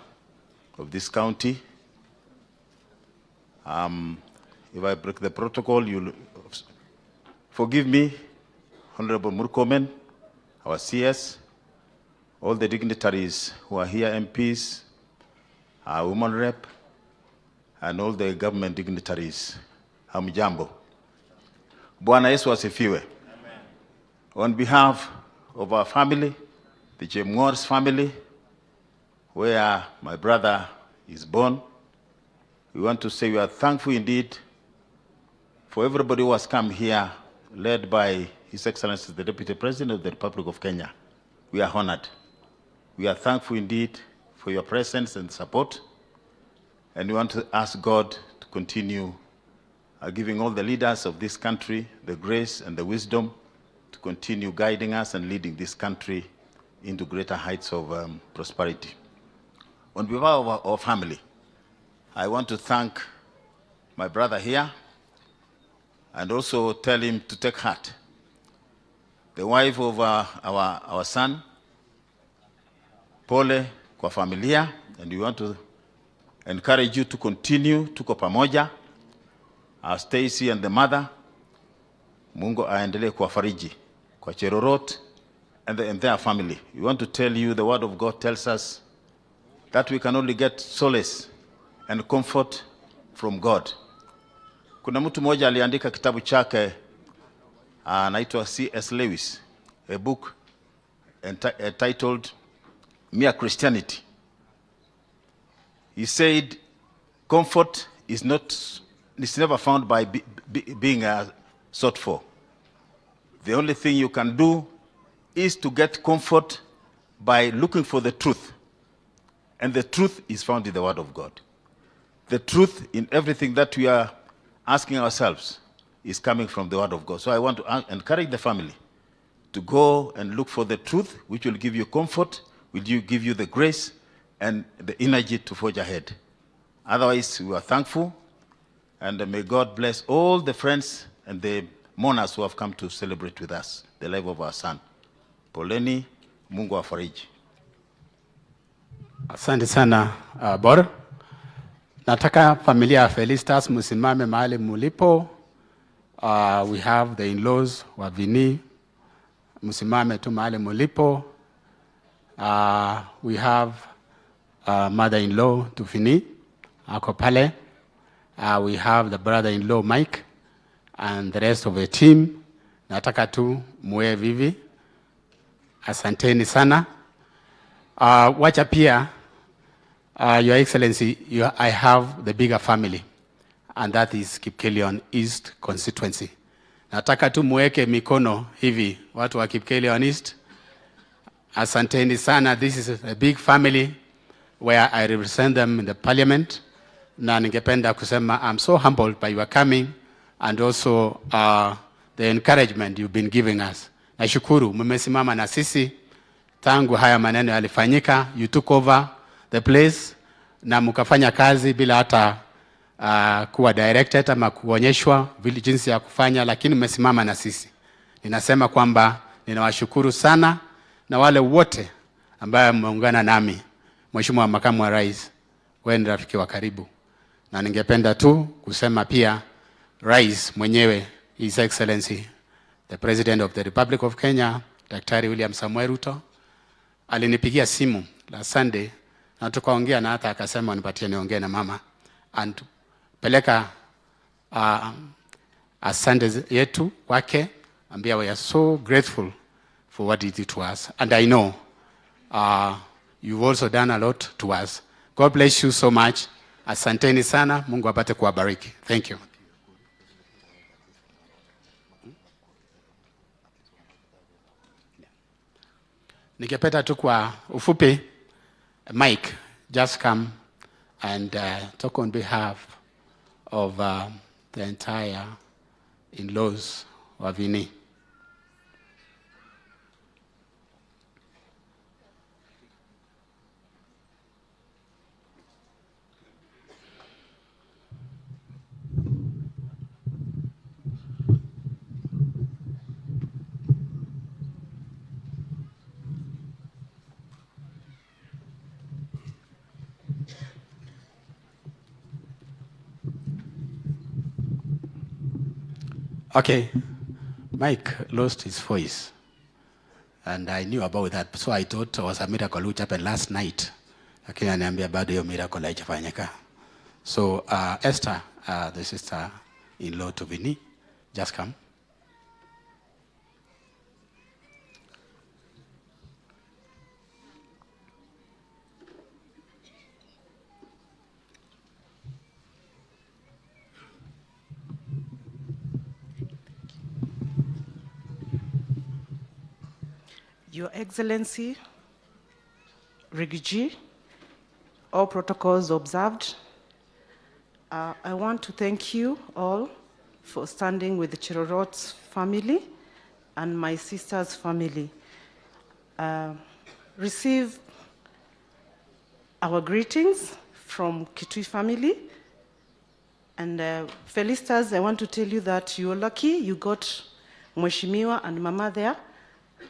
of this county, if I break the protocol, you'll forgive me, Honorable Murkomen, our CS, all the dignitaries who are here, MPs, our woman rep, and all the government dignitaries. Hamjambo. Bwana Yesu asifiwe. Amen. On behalf of our family, the Chemngor's family, where my brother is born, we want to say we are thankful indeed for everybody who has come here, led by His Excellency the Deputy President of the Republic of Kenya. We are honored. We are thankful indeed for your presence and support. And we want to ask God to continue giving all the leaders of this country the grace and the wisdom to continue guiding us and leading this country into greater heights of prosperity. On behalf of our family, I want to thank my brother here and also tell him to take heart. The wife of our son, pole kwa familia, and we want to encourage you to continue, tuko pamoja. Our Stacy and the mother, Mungu aendelee kuwafariji kwa Cherorot and the entire family. We want to tell you the word of God tells us that we can only get solace and comfort from God. Kuna mtu mmoja aliandika kitabu chake anaitwa C.S. Lewis, a book titled Mere Christianity. He said, comfort is not, it's never found by being sought for. The only thing you can do is to get comfort by looking for the truth. And the truth is found in the Word of God. The truth in everything that we are asking ourselves is coming from the Word of God. So I want to encourage the family to go and look for the truth, which will give you comfort, will give you the grace and the energy to forge ahead. Otherwise, we are thankful, and may God bless all the friends and the mourners who have come to celebrate with us the life of our son. Poleni, Mungu awafariji. Asante sana Bor. Nataka familia ya Felistas msimame mahali mulipo. We have the in-laws wa Vini, msimame tu mahali mulipo. We have mother-in-law to Vini, ako pale. We have the brother-in-law Mike and the rest of the team. Nataka tu muwe vivi. Asanteni sana. Wacha pia, Your Excellency, I have the bigger family, and that is Kipkelion East constituency. Nataka tu muweke mikono hivi, watu wa Kipkelion East. Asanteni sana. This is a big family where I represent them in the parliament. Na ningependa kusema I'm so humbled by your coming and also the encouragement you've been giving us. Nashukuru mmesimama na sisi tangu haya maneno yalifanyika. You took over the place na mkafanya kazi bila hata kuwa directed ama kuonyeshwa vile jinsi ya kufanya, lakini mmesimama na sisi. Ninasema kwamba ninawashukuru sana na wale wote ambaye mmeungana nami. Mheshimiwa Makamu wa Rais, wewe ni rafiki wa karibu, na ningependa tu kusema pia Rais mwenyewe, His Excellency the President of the Republic of Kenya, Daktari William Samoei Ruto alinipigia simu la Sunday na tukaongea, na hata akasema nipatie niongee na mama and peleka asante yetu kwake, ambia we are so grateful for what he did to us, and I know you've also done a lot to us. God bless you so much. Asanteni sana, Mungu apate kuwabariki. Thank you. Ningependa tu kwa ufupi, Mike, just come and talk on behalf of the entire in-laws wa Vini. Okay, Mike lost his voice, and I knew about that, so I thought it was a miracle which happened last night. Lakini ananiambia bado hiyo miracle haijafanyika. So Esther, the sister-in-law to Vini, just come. Your Excellency, Riggy G, all protocols observed. I want to thank you all for standing with the Cherorot's family and my sister's family. Receive our greetings from Kitui family. And Felistas, I want to tell you that you're lucky you got Mheshimiwa and Mama there.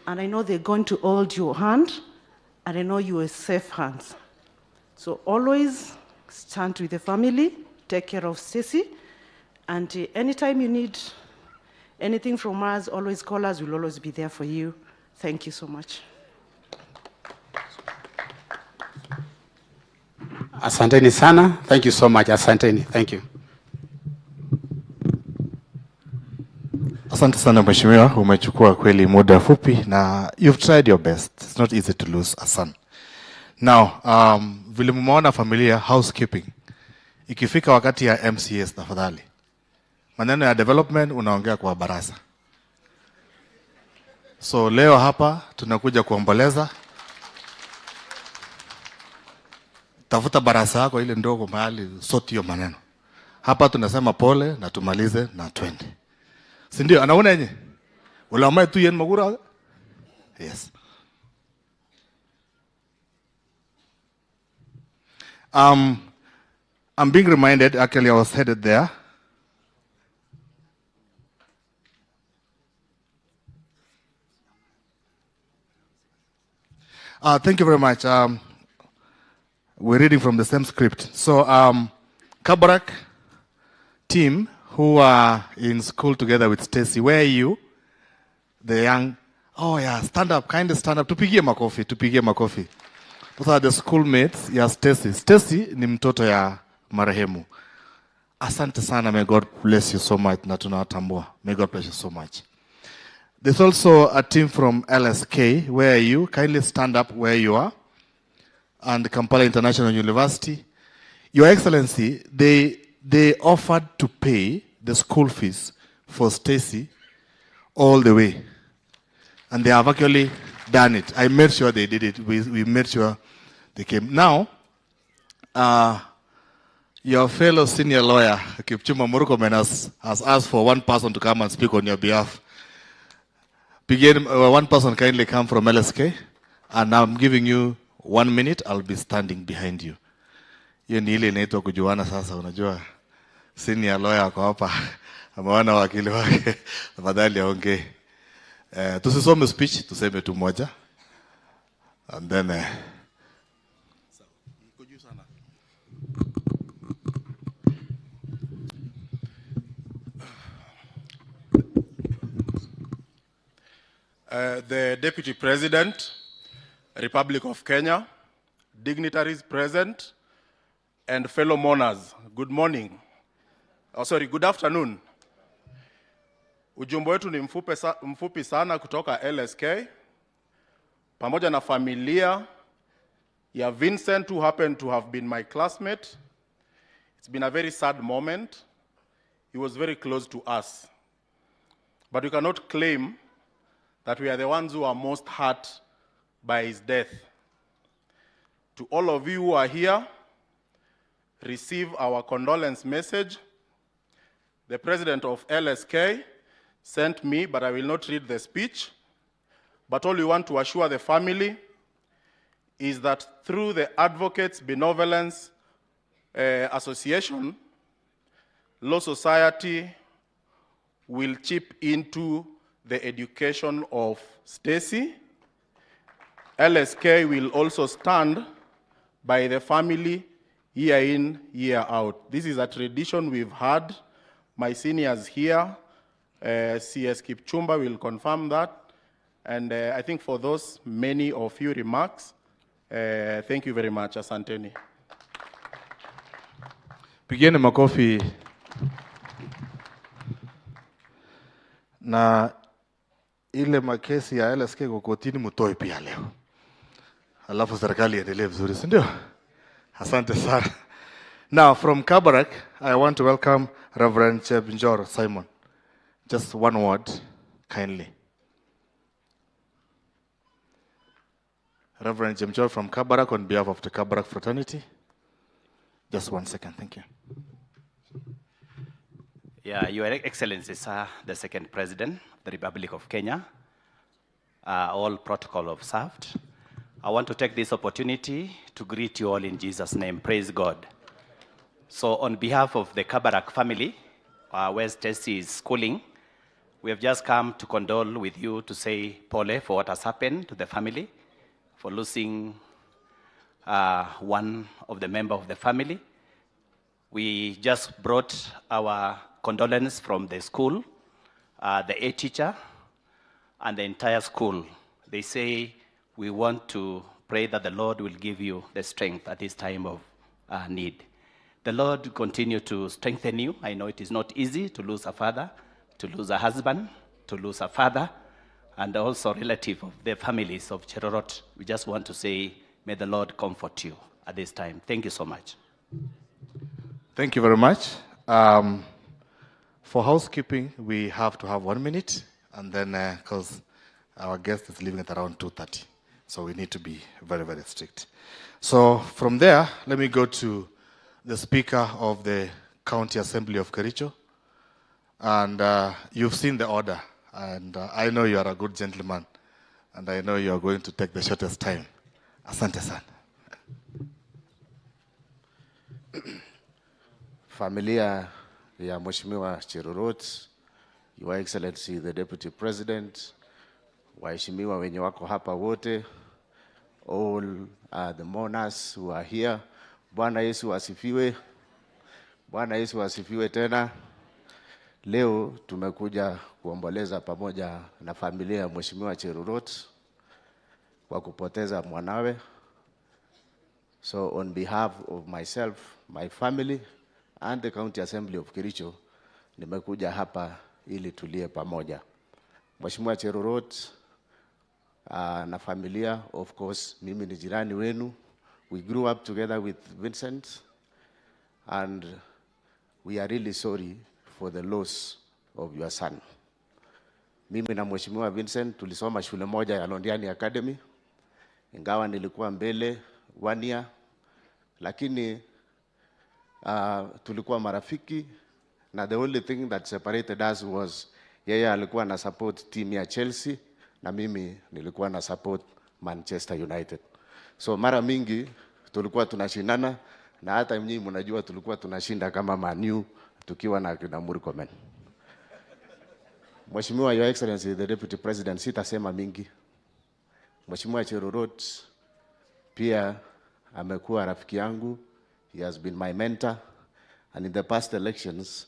And I know they're going to hold your hand, and I know you are safe hands. So always stand with the family, take care of Stacy, and anytime you need anything from us, always call us. We'll always be there for you. Thank you so much. Asanteni sana. Thank you so much. Asanteni. Thank you. Asante sana mheshimiwa, umechukua kweli muda fupi na you've tried your best. It's not easy to lose a son. Now, vile mumeona familia housekeeping. Ikifika wakati ya MCAs tafadhali. Maneno ya development unaongea kwa baraza. So leo hapa tunakuja kuomboleza. Tafuta baraza yako ile ndogo mahali sort hiyo maneno. Hapa tunasema pole na tumalize na twende. Si ndio? Anaona yenye? Ule tu yen magura? Yes. I'm being reminded, actually I was headed there. Thank you very much. We're reading from the same script. So, Kabarak team who are in school together with Stacy, where are you? The young, oh yeah, stand up, kindly stand up. Tupigie makofi, tupigie makofi. Those are the schoolmates ya Stacy. Stacy ni mtoto ya marehemu. Asante sana, may God bless you so much na tunawatambua. May God bless you so much. There's also a team from LSK. Where are you? Kindly stand up where you are. And Kampala International University. Your Excellency, they offered to pay the school fees for Stacy all the way. And they have actually done it. I made sure they did it. We made sure they came. Now, your fellow senior lawyer, Kipchumba Murkomen, has asked for one person to come and speak on your behalf. Begin, one person kindly come from LSK, and I'm giving you 1 minute. I'll be standing behind you. Hiyo ni ile inaitwa kujuana sasa, unajua senior lawyer ako hapa, ameona wakili wake, tafadhali aongee. Tusisome speech, tuseme tu moja. And then The Deputy President, Republic of Kenya, dignitaries present, and fellow mourners, good morning. Oh, sorry, good afternoon. Ujumbe wetu ni mfupi sana kutoka LSK pamoja na familia ya Vincent, who happened to have been my classmate. It's been a very sad moment. He was very close to us. But we cannot claim that we are the ones who are most hurt by his death. To all of you who are here, receive our condolence message. The president of LSK sent me, but I will not read the speech. But all we want to assure the family is that through the Advocates Benevolence Association, Law Society will chip into the education of Stacy. LSK will also stand by the family year in, year out. This is a tradition we've had. My seniors here, CS Kipchumba, will confirm that. And I think for those many or few remarks, thank you very much. Asanteni. Pigeni makofi. Na ile makesi ya LSK kwa kotini mtoe pia leo, alafu serikali iendelee vizuri, si ndio? Asante sana. Now from Kabarak, I want to welcome Reverend Chebinjor Simon. Just one word, kindly. Reverend Jemchor from Kabarak on behalf of the Kabarak fraternity. Just one second, thank you. Yeah, Your Excellency, sir, the second President of the Republic of Kenya, all protocol observed. I want to take this opportunity to greet you all in Jesus' name. Praise God. So on behalf of the Kabarak family, where Stacy is schooling, we have just come to condole with you, to say pole for what has happened to the family, for losing one of the member of the family. We just brought our condolence from the school, the A teacher, and the entire school. They say we want to pray that the Lord will give you the strength at this time of need. The Lord continue to strengthen you. I know it is not easy to lose a father, to lose a husband, to lose a father, and also relative of the families of Cherorot. We just want to say, may the Lord comfort you at this time. Thank you so much. Thank you very much. For housekeeping, we have to have 1 minute, and then because our guest is leaving at around 2:30, so we need to be very, very strict. So from there, let me go to the Speaker of the County Assembly of Kericho. And you've seen the order, and I know you are a good gentleman, and I know you are going to take the shortest time. Asante sana. Familia ya Mheshimiwa Cherorot, Your Excellency the Deputy President, waheshimiwa wenye wako hapa wote, all the mourners who are here. Bwana Yesu asifiwe. Bwana Yesu asifiwe tena. Leo tumekuja kuomboleza pamoja na familia ya Mheshimiwa Cherorot kwa kupoteza mwanawe. So on behalf of myself, my family and the County Assembly of Kericho, nimekuja hapa ili tulie pamoja. Mheshimiwa Cherorot na familia, of course, mimi ni jirani wenu. We grew up together with Vincent and we are really sorry for the loss of your son. Mimi na Mheshimiwa Vincent tulisoma shule moja ya Londiani Academy, ingawa nilikuwa mbele one year, lakini tulikuwa marafiki na the only thing that separated us was yeye alikuwa na support team ya Chelsea na mimi nilikuwa na support Manchester United. So mara mingi tulikuwa tunashindana na hata nyinyi mnajua tulikuwa tunashinda kama Man U tukiwa na kina Murkomen. Mheshimiwa Your Excellency the Deputy President, sitasema mingi. Mheshimiwa Cherorot pia amekuwa rafiki yangu. He has been my mentor, and in the past elections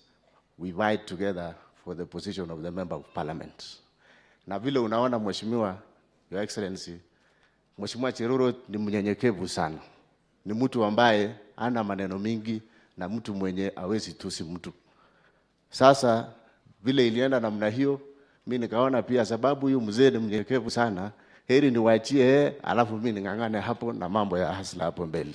we vied together for the position of the member of parliament. Na vile unaona, Mheshimiwa Your Excellency, Mheshimiwa Cherorot ni mnyenyekevu sana, ni mtu ambaye ana maneno mingi na mtu mwenye awezi tusi mtu. Sasa vile ilienda namna hiyo, mi nikaona pia sababu huyu mzee ni mnyenyekevu sana, heri niwaachie yeye, alafu mi ning'ang'ane hapo na mambo ya hustler hapo mbele.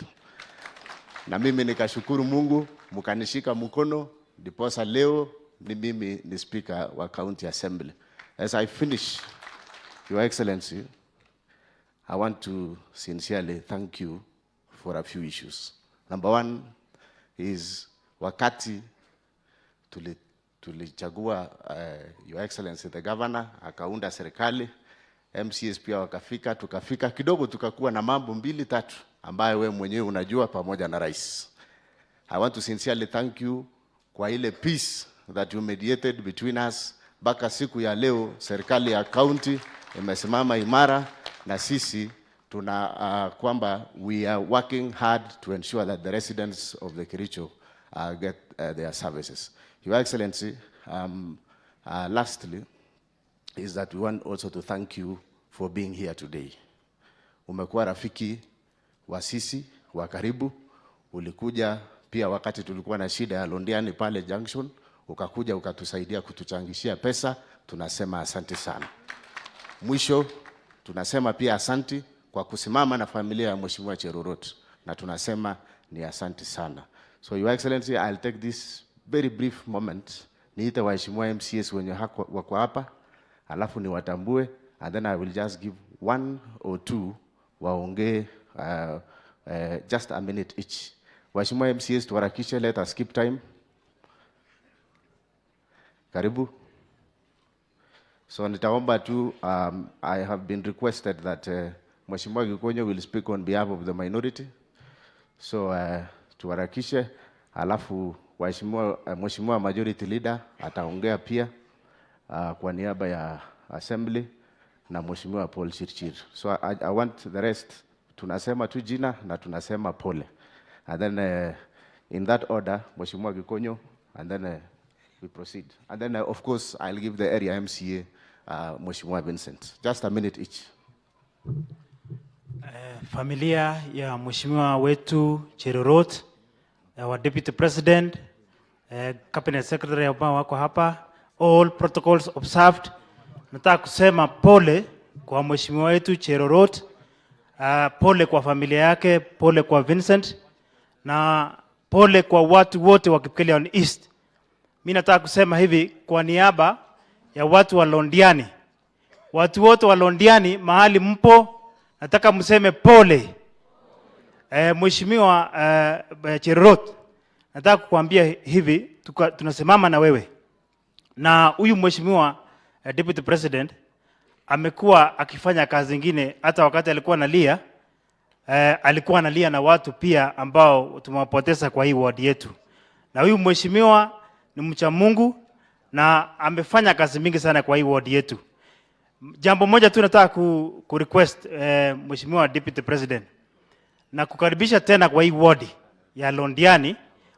Na mimi nikashukuru Mungu, mkanishika mkono, ndiposa leo ni mimi ni speaker wa County Assembly. As I finish, Your Excellency, I want to sincerely thank you for a few issues. Number one is wakati tulichagua Your Excellency the Governor akaunda serikali, MCAs pia wakafika, tukafika kidogo, tukakuwa na mambo mbili tatu ambayo we mwenyewe unajua pamoja na rais. I want to sincerely thank you kwa ile peace that you mediated between us mpaka siku ya leo. Serikali ya county imesimama imara na sisi tuna kwamba we are working hard to ensure that the residents of the Kericho get their services. Your Excellency, lastly, is that we want also to thank you for being here today. Umekuwa rafiki wa sisi wa karibu. Ulikuja pia wakati tulikuwa na shida ya Londiani pale junction, ukakuja ukatusaidia kutuchangishia pesa. Tunasema asante sana. Mwisho tunasema pia asanti kwa kusimama na familia ya Mheshimiwa Cherorot na tunasema ni asante sana. So Your Excellency, I'll take this very brief moment niite waheshimiwa MCAs wenye wako hapa alafu niwatambue, and then I will just give one or two Waongee just a minute each. Waheshimiwa MCAs, tuharakishe, let us keep time. Karibu. So nitaomba tu, I have been requested that Mheshimiwa Gikonyo will speak on behalf of the minority. So tuharakishe, alafu waheshimiwa, Mheshimiwa Majority Leader ataongea pia kwa niaba ya Assembly na Mheshimiwa Paul Chirchir. So I want the rest, tunasema tu jina na tunasema pole. And then in that order, Mheshimiwa Gikonyo, and then we proceed. And then, of course, I'll give the area MCA, Mheshimiwa Vincent. Just a minute each. Familia ya mheshimiwa wetu Cherorot, our deputy president, cabinet secretary ambao wako hapa, all protocols observed. Nataka kusema pole kwa mheshimiwa wetu Cherorot, pole kwa familia yake, pole kwa Vincent na pole kwa watu wote wa Kipkelion East. Mi nataka kusema hivi kwa niaba ya watu wa Londiani, watu wote wa Londiani mahali mpo, nataka mseme pole. Mheshimiwa Cherorot, nataka kukuambia hivi tunasimama na wewe na huyu mheshimiwa deputy president amekuwa akifanya kazi ingine, hata wakati alikuwa analia alikuwa analia na watu pia ambao tumewapoteza kwa hii ward yetu, na huyu mheshimiwa ni mcha Mungu na amefanya kazi mingi sana kwa hii ward yetu. Jambo moja tu nataka ku request Mheshimiwa Deputy President na kukaribisha tena kwa hii ward ya Londiani,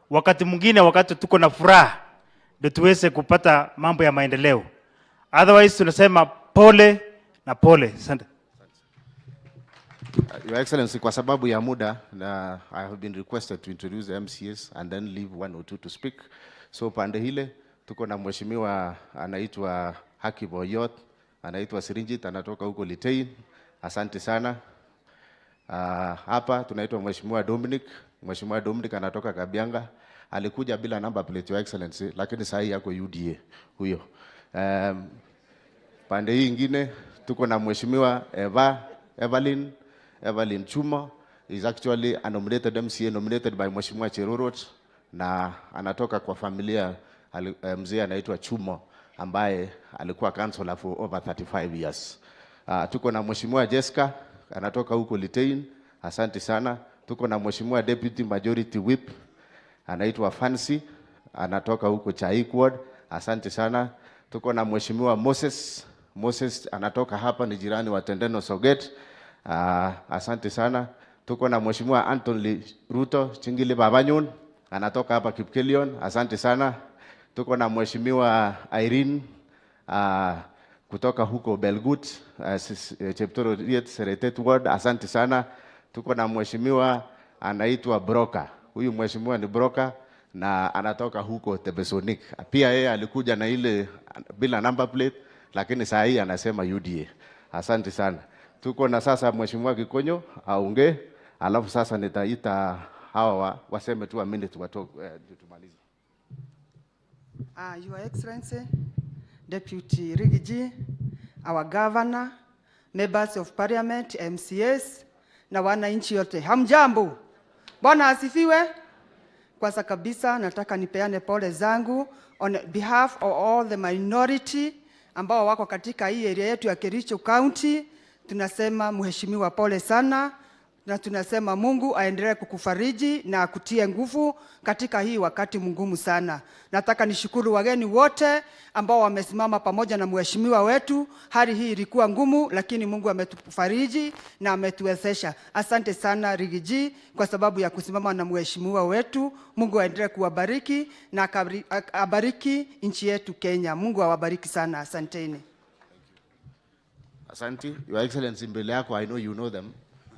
wakati mwingine, wakati tuko na furaha ndio tuweze kupata mambo ya maendeleo. Otherwise tunasema pole na pole. Asante. Your Excellency, kwa sababu ya muda na I have been requested to introduce the MCAs and then leave one or two to speak. So pande hile tuko na mheshimiwa anaitwa Haki Boyot, anaitwa Sirinjit, anatoka huko Litein. Asante sana. Hapa tunaitwa Mheshimiwa Dominic. Mheshimiwa Dominic anatoka Kabianga. Alikuja bila number plate, Your Excellency, lakini saa hii yako UDA huyo. Pande hii ingine tuko na Mheshimiwa Eva Evelyn Chuma is actually a nominated MCA nominated by Mheshimiwa Cherorot na anatoka kwa familia mzee anaitwa Chuma ambaye alikuwa councillor for over 35 years. Tuko na Mheshimiwa Jessica anatoka huko Litein, asante sana. Tuko na Mheshimiwa Deputy Majority Whip anaitwa Fancy anatoka huko Chaik Ward, asante sana. Tuko na Mheshimiwa Moses, Moses anatoka hapa, ni jirani wa Tendeno Soget. Asante sana. Tuko na Mheshimiwa Anthony Ruto Chingili Babanyun anatoka hapa Kipkelion, asante sana. Tuko na Mheshimiwa Irene kutoka huko Belgut, Cheptororiet Seretet Ward, asante sana. Tuko na Mheshimiwa anaitwa Broka. Huyu mheshimiwa ni Broka na anatoka huko Tebesonik. Pia yeye alikuja na ile bila number plate, lakini saa hii anasema UDA. Asante sana. Tuko na sasa Mheshimiwa Gikonyo aongee, alafu sasa nitaita hawa waseme tu a minute tumalize. Your Excellency, Deputy Riggy G, our Governor, Members of Parliament, MCAs na wananchi yote, hamjambo? Bwana asifiwe. Kwanza kabisa nataka nipeane pole zangu on behalf of all the minority ambao wako katika hii area yetu ya Kericho County. Tunasema mheshimiwa, pole sana, na tunasema Mungu aendelee kukufariji na akutie nguvu katika hii wakati mgumu sana. Nataka nishukuru wageni wote ambao wamesimama pamoja na mheshimiwa wetu. Hali hii ilikuwa ngumu, lakini Mungu ametufariji na ametuwezesha. Asante sana Riggy G kwa sababu ya kusimama na mheshimiwa wetu. Mungu aendelee kuwabariki na abariki nchi yetu Kenya. Mungu awabariki sana. Asanteni. Asante. Your Excellency, mbele yako, I know you know them.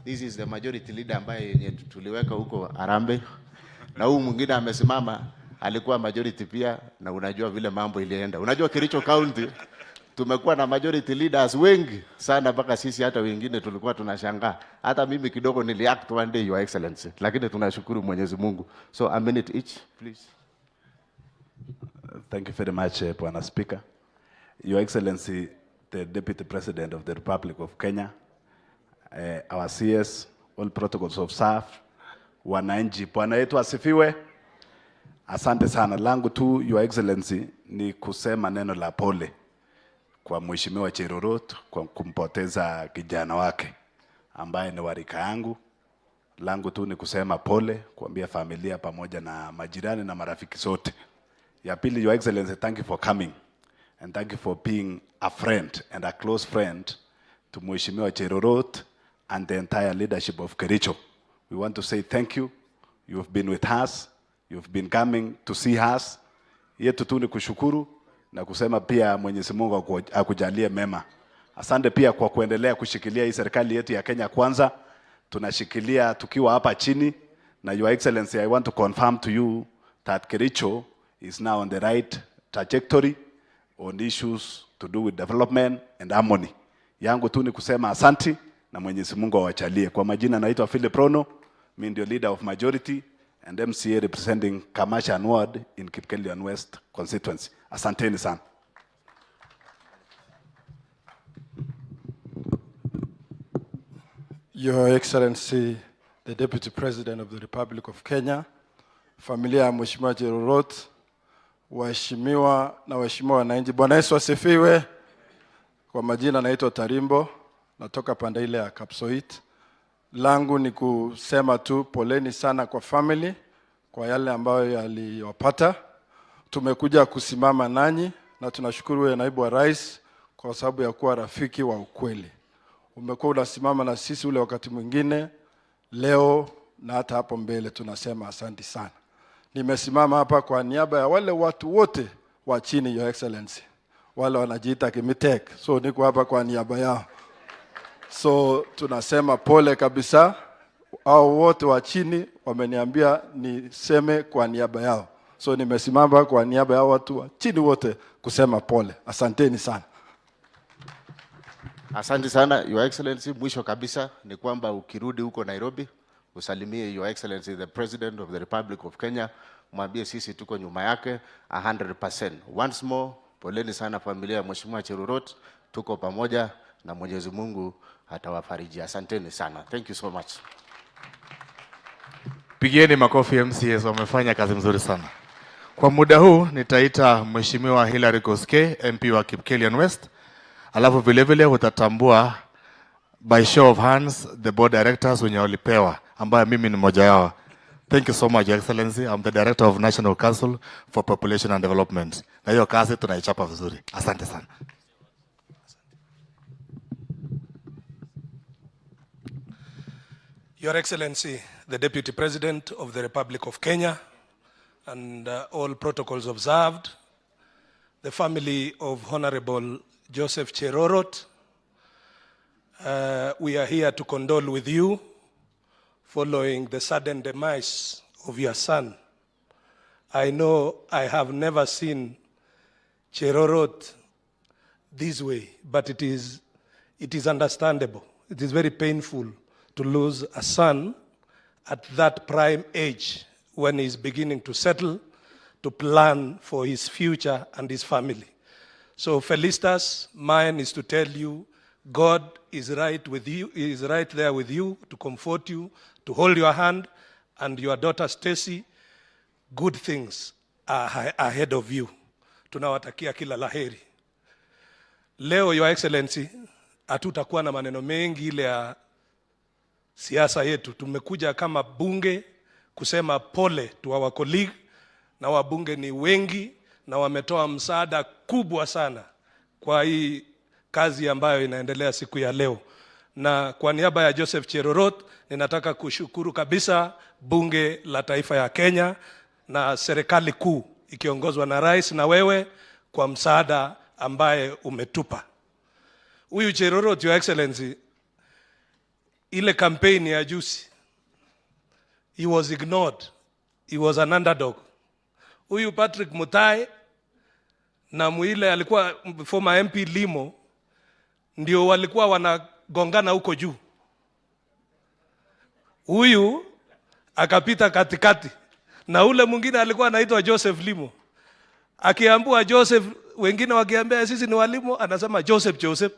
This is the majority leader ambaye yenye tuliweka huko Harambee. Na huyu mwingine amesimama alikuwa majority pia, na unajua vile mambo ilienda. Unajua Kericho County tumekuwa na majority leaders wengi sana mpaka sisi hata wengine tulikuwa tunashangaa. Hata mimi kidogo niliact one day, Your Excellency, lakini tunashukuru Mwenyezi Mungu. So a minute each, please. Thank you very much, Bwana Speaker. Your Excellency, the Deputy President of the Republic of Kenya, Our CS, all protocols observed. Wananchi, Bwana yetu asifiwe. Asante sana. Langu tu, Your Excellency, ni kusema neno la pole kwa Mheshimiwa Cherorot kwa kumpoteza kijana wake ambaye ni wa rika yangu. Langu tu ni kusema pole, kuambia familia pamoja na majirani na marafiki zote. Ya pili, Your Excellency, thank you for coming and thank you for being a friend and a close friend to Mheshimiwa Cherorot and the entire leadership of Kericho. We want to say thank you. You've been with us. You've been coming to see us. Yetu tu ni kushukuru na kusema pia Mwenyezi Mungu akujalie mema. Asante pia kwa kuendelea kushikilia hii serikali yetu ya Kenya Kwanza. Tunashikilia tukiwa hapa chini, na Your Excellency, I want to confirm to you that Kericho is now on the right trajectory on issues to do with development and harmony. Yangu tu ni kusema asanti na Mwenyezi Mungu awajalie. Kwa majina naitwa Philip Rono, mimi ndio leader of majority and MCA representing Kamashan Ward in Kipkelion West constituency. Asanteni sana. Your Excellency, the Deputy President of the Republic of Kenya, familia ya Mheshimiwa Cherorot, waheshimiwa na waheshimiwa wananchi, Bwana Yesu asifiwe. Kwa majina naitwa Tarimbo, natoka pande ile ya Kapsoit. Langu ni kusema tu poleni sana kwa family kwa yale ambayo yaliwapata. Tumekuja kusimama nanyi na tunashukuru wewe naibu wa rais kwa sababu ya kuwa rafiki wa ukweli. Umekuwa unasimama na sisi ule wakati mwingine, leo na hata hapo mbele, tunasema asanti sana. Nimesimama hapa kwa niaba ya wale watu wote wa chini, Your Excellency, wale wanajiita Kimitek, so niko hapa kwa niaba yao. So tunasema pole kabisa, hao wote wa chini wameniambia niseme kwa niaba yao, so nimesimama kwa niaba ya watu wa chini wote kusema pole. Asanteni sana. Asante sana Your Excellency. Mwisho kabisa ni kwamba ukirudi huko Nairobi usalimie Your Excellency the President of the Republic of Kenya, mwambie sisi tuko nyuma yake 100%. Once more, poleni sana familia ya Mheshimiwa Cherorot, tuko pamoja na Mwenyezi Mungu atawafariji. Asanteni sana. Thank you so much. Pigieni makofi MCAs, wamefanya kazi mzuri sana. Kwa muda huu nitaita Mheshimiwa Hilary Koskei, MP wa Kipkelion West, alafu vile vile utatambua by show of hands the board directors wenye walipewa, ambayo mimi ni mmoja wao. Thank you so much, Your Excellency. I'm the Director of National Council for Population and Development. Na hiyo kazi tunaichapa vizuri. Asante sana. Your Excellency, the Deputy President of the Republic of Kenya, and all protocols observed, the family of Honorable Joseph Cherorot, we are here to condole with you following the sudden demise of your son. I know I have never seen Cherorot this way, but it is understandable. It is very painful to lose a son at that prime age when he's beginning to settle, to plan for his future and his family. So Felistas, mine is to tell you, God is right with you, is right there with you to comfort you, to hold your hand, and your daughter Stacy, good things are ahead of you. Tunawatakia kila laheri. Leo, Your Excellency, hatutakuwa na maneno mengi ile ya siasa yetu. Tumekuja kama bunge kusema pole to our colleague, na wabunge ni wengi na wametoa msaada kubwa sana kwa hii kazi ambayo inaendelea siku ya leo. Na kwa niaba ya Joseph Cherorot ninataka kushukuru kabisa Bunge la Taifa ya Kenya na serikali kuu ikiongozwa na rais na wewe kwa msaada ambaye umetupa. Huyu Cherorot, Your Excellency, ile kampeni ya juzi, he was ignored. He was an underdog. Huyu Patrick Mutai na mwile alikuwa former MP Limo ndio walikuwa wanagongana huko juu. Huyu akapita katikati na ule mwingine alikuwa anaitwa Joseph Limo. Akiambiwa Joseph, wengine wakiambia sisi ni walimu, anasema Joseph Joseph,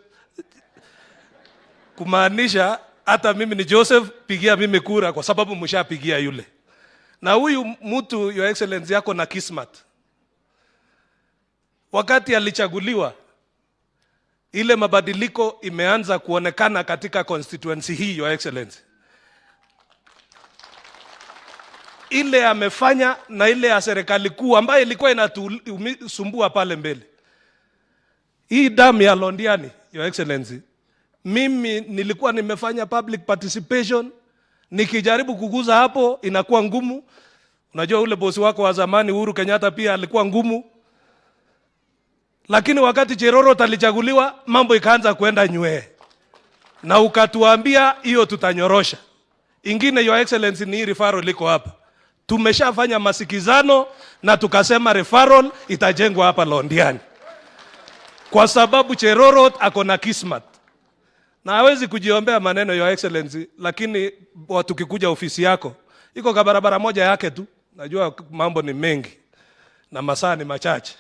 kumaanisha Hata mimi ni Joseph, pigia mimi kura kwa sababu mshapigia yule. Na huyu mtu, Your Excellency, yako na kismat. Wakati alichaguliwa, ile mabadiliko imeanza kuonekana katika constituency hii, Your Excellency. Ile amefanya na ile ya serikali kuu ambayo ilikuwa inatusumbua pale mbele. Hii damu ya Londiani, Your Excellency, mimi nilikuwa nimefanya public participation, nikijaribu kuguza hapo inakuwa ngumu. Unajua ule bosi wako wa zamani Uhuru Kenyatta pia alikuwa ngumu, lakini wakati Cherorot alichaguliwa mambo ikaanza kuenda nywee, na ukatuambia hiyo tutanyorosha. Ingine, Your Excellency, ni hii referral liko hapa. Tumeshafanya masikizano na tukasema referral itajengwa hapa Londiani kwa sababu Cherorot ako na kismat na hawezi kujiombea maneno, Your Excellency, lakini tukikuja ofisi yako iko kabarabara moja yake tu. Najua mambo ni mengi na masaa ni machache.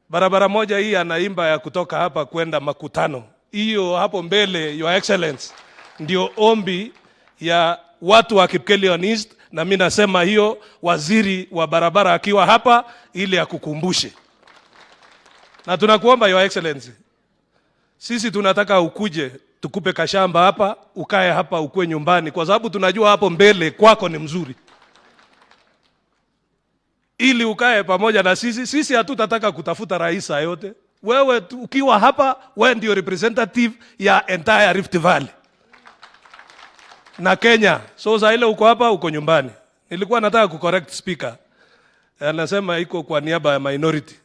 Barabara moja hii anaimba ya kutoka hapa kwenda makutano, hiyo hapo mbele, Your Excellency, ndio ombi ya watu wa Kipkelion East, na mimi nasema hiyo waziri wa barabara akiwa hapa ili akukumbushe. Na tunakuomba Your Excellency, sisi tunataka ukuje tukupe kashamba hapa, ukae hapa, ukue nyumbani, kwa sababu tunajua hapo mbele kwako ni mzuri, ili ukae pamoja na sisi. Sisi hatutataka kutafuta rais yote. Wewe ukiwa hapa, wewe ndio representative ya entire Rift Valley na Kenya. So saa ile uko hapa, uko nyumbani. Nilikuwa nataka kucorrect speaker, anasema iko kwa niaba ya minority.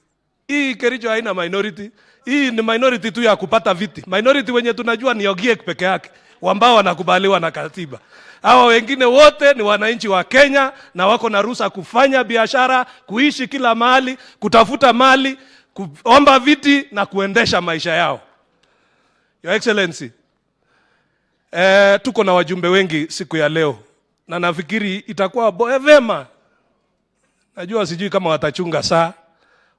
Hii Kericho haina minority. Hii ni minority tu ya kupata viti. Minority wenye tunajua ni Ogiek peke yake ambao wanakubaliwa na katiba. Hawa wengine wote ni wananchi wa Kenya na wako na ruhusa kufanya biashara, kuishi kila mahali, kutafuta mali, kuomba viti na kuendesha maisha yao. Your Excellency, tuko na wajumbe wengi siku ya leo na nafikiri itakuwa vema. Najua sijui kama watachunga saa,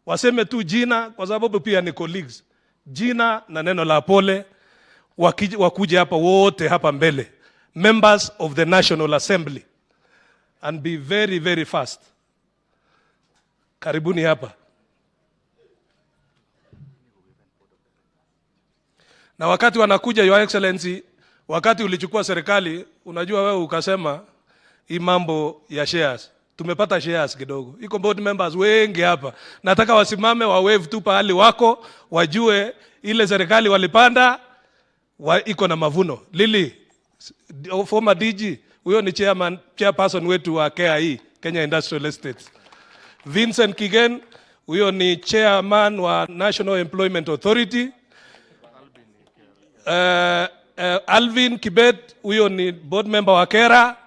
waseme tu jina kwa sababu pia ni colleagues, jina na neno la pole, wakuje hapa wote hapa mbele, members of the National Assembly, and be very very fast. Karibuni hapa. Na wakati wanakuja, Your Excellency, wakati ulichukua serikali, unajua wewe ukasema hii mambo ya shares, tumepata shares kidogo, iko board members wengi hapa, nataka wasimame wa wave tu pahali wako, wajue ile serikali walipanda iko na mavuno. Lili, former DG, huyo ni chairman, chairperson wetu wa KIE, Kenya Industrial Estates. Vincent Kigen, huyo ni chairman wa National Employment Authority. Alvin Kibet, huyo ni board member wa KERA,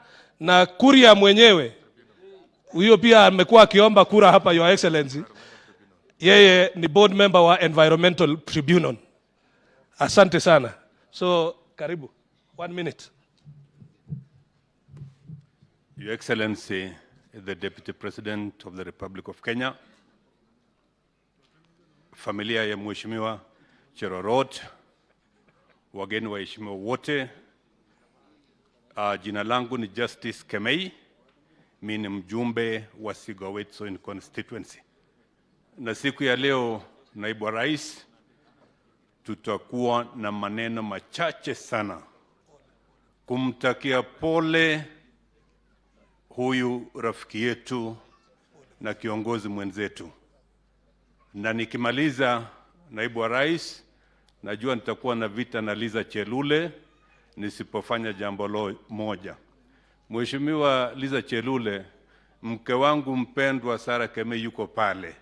na Kuria mwenyewe huyo pia amekuwa akiomba kura hapa, Your Excellency. Yeye ni board member wa Environmental Tribunal. Asante sana. So karibu. 1 minute. Your Excellency, the Deputy President of the Republic of Kenya, familia ya Mheshimiwa Cherorot, wageni waheshimiwa wote, jina langu ni Justice Kemei, mimi ni mjumbe wa Sigowet constituency. Na siku ya leo, naibu wa rais, tutakuwa na maneno machache sana kumtakia pole huyu rafiki yetu na kiongozi mwenzetu. Na nikimaliza, naibu wa rais, najua nitakuwa na vita na Liza Chelule nisipofanya jambo moja. Mheshimiwa Liza Chelule, mke wangu mpendwa Sara Kemei yuko pale,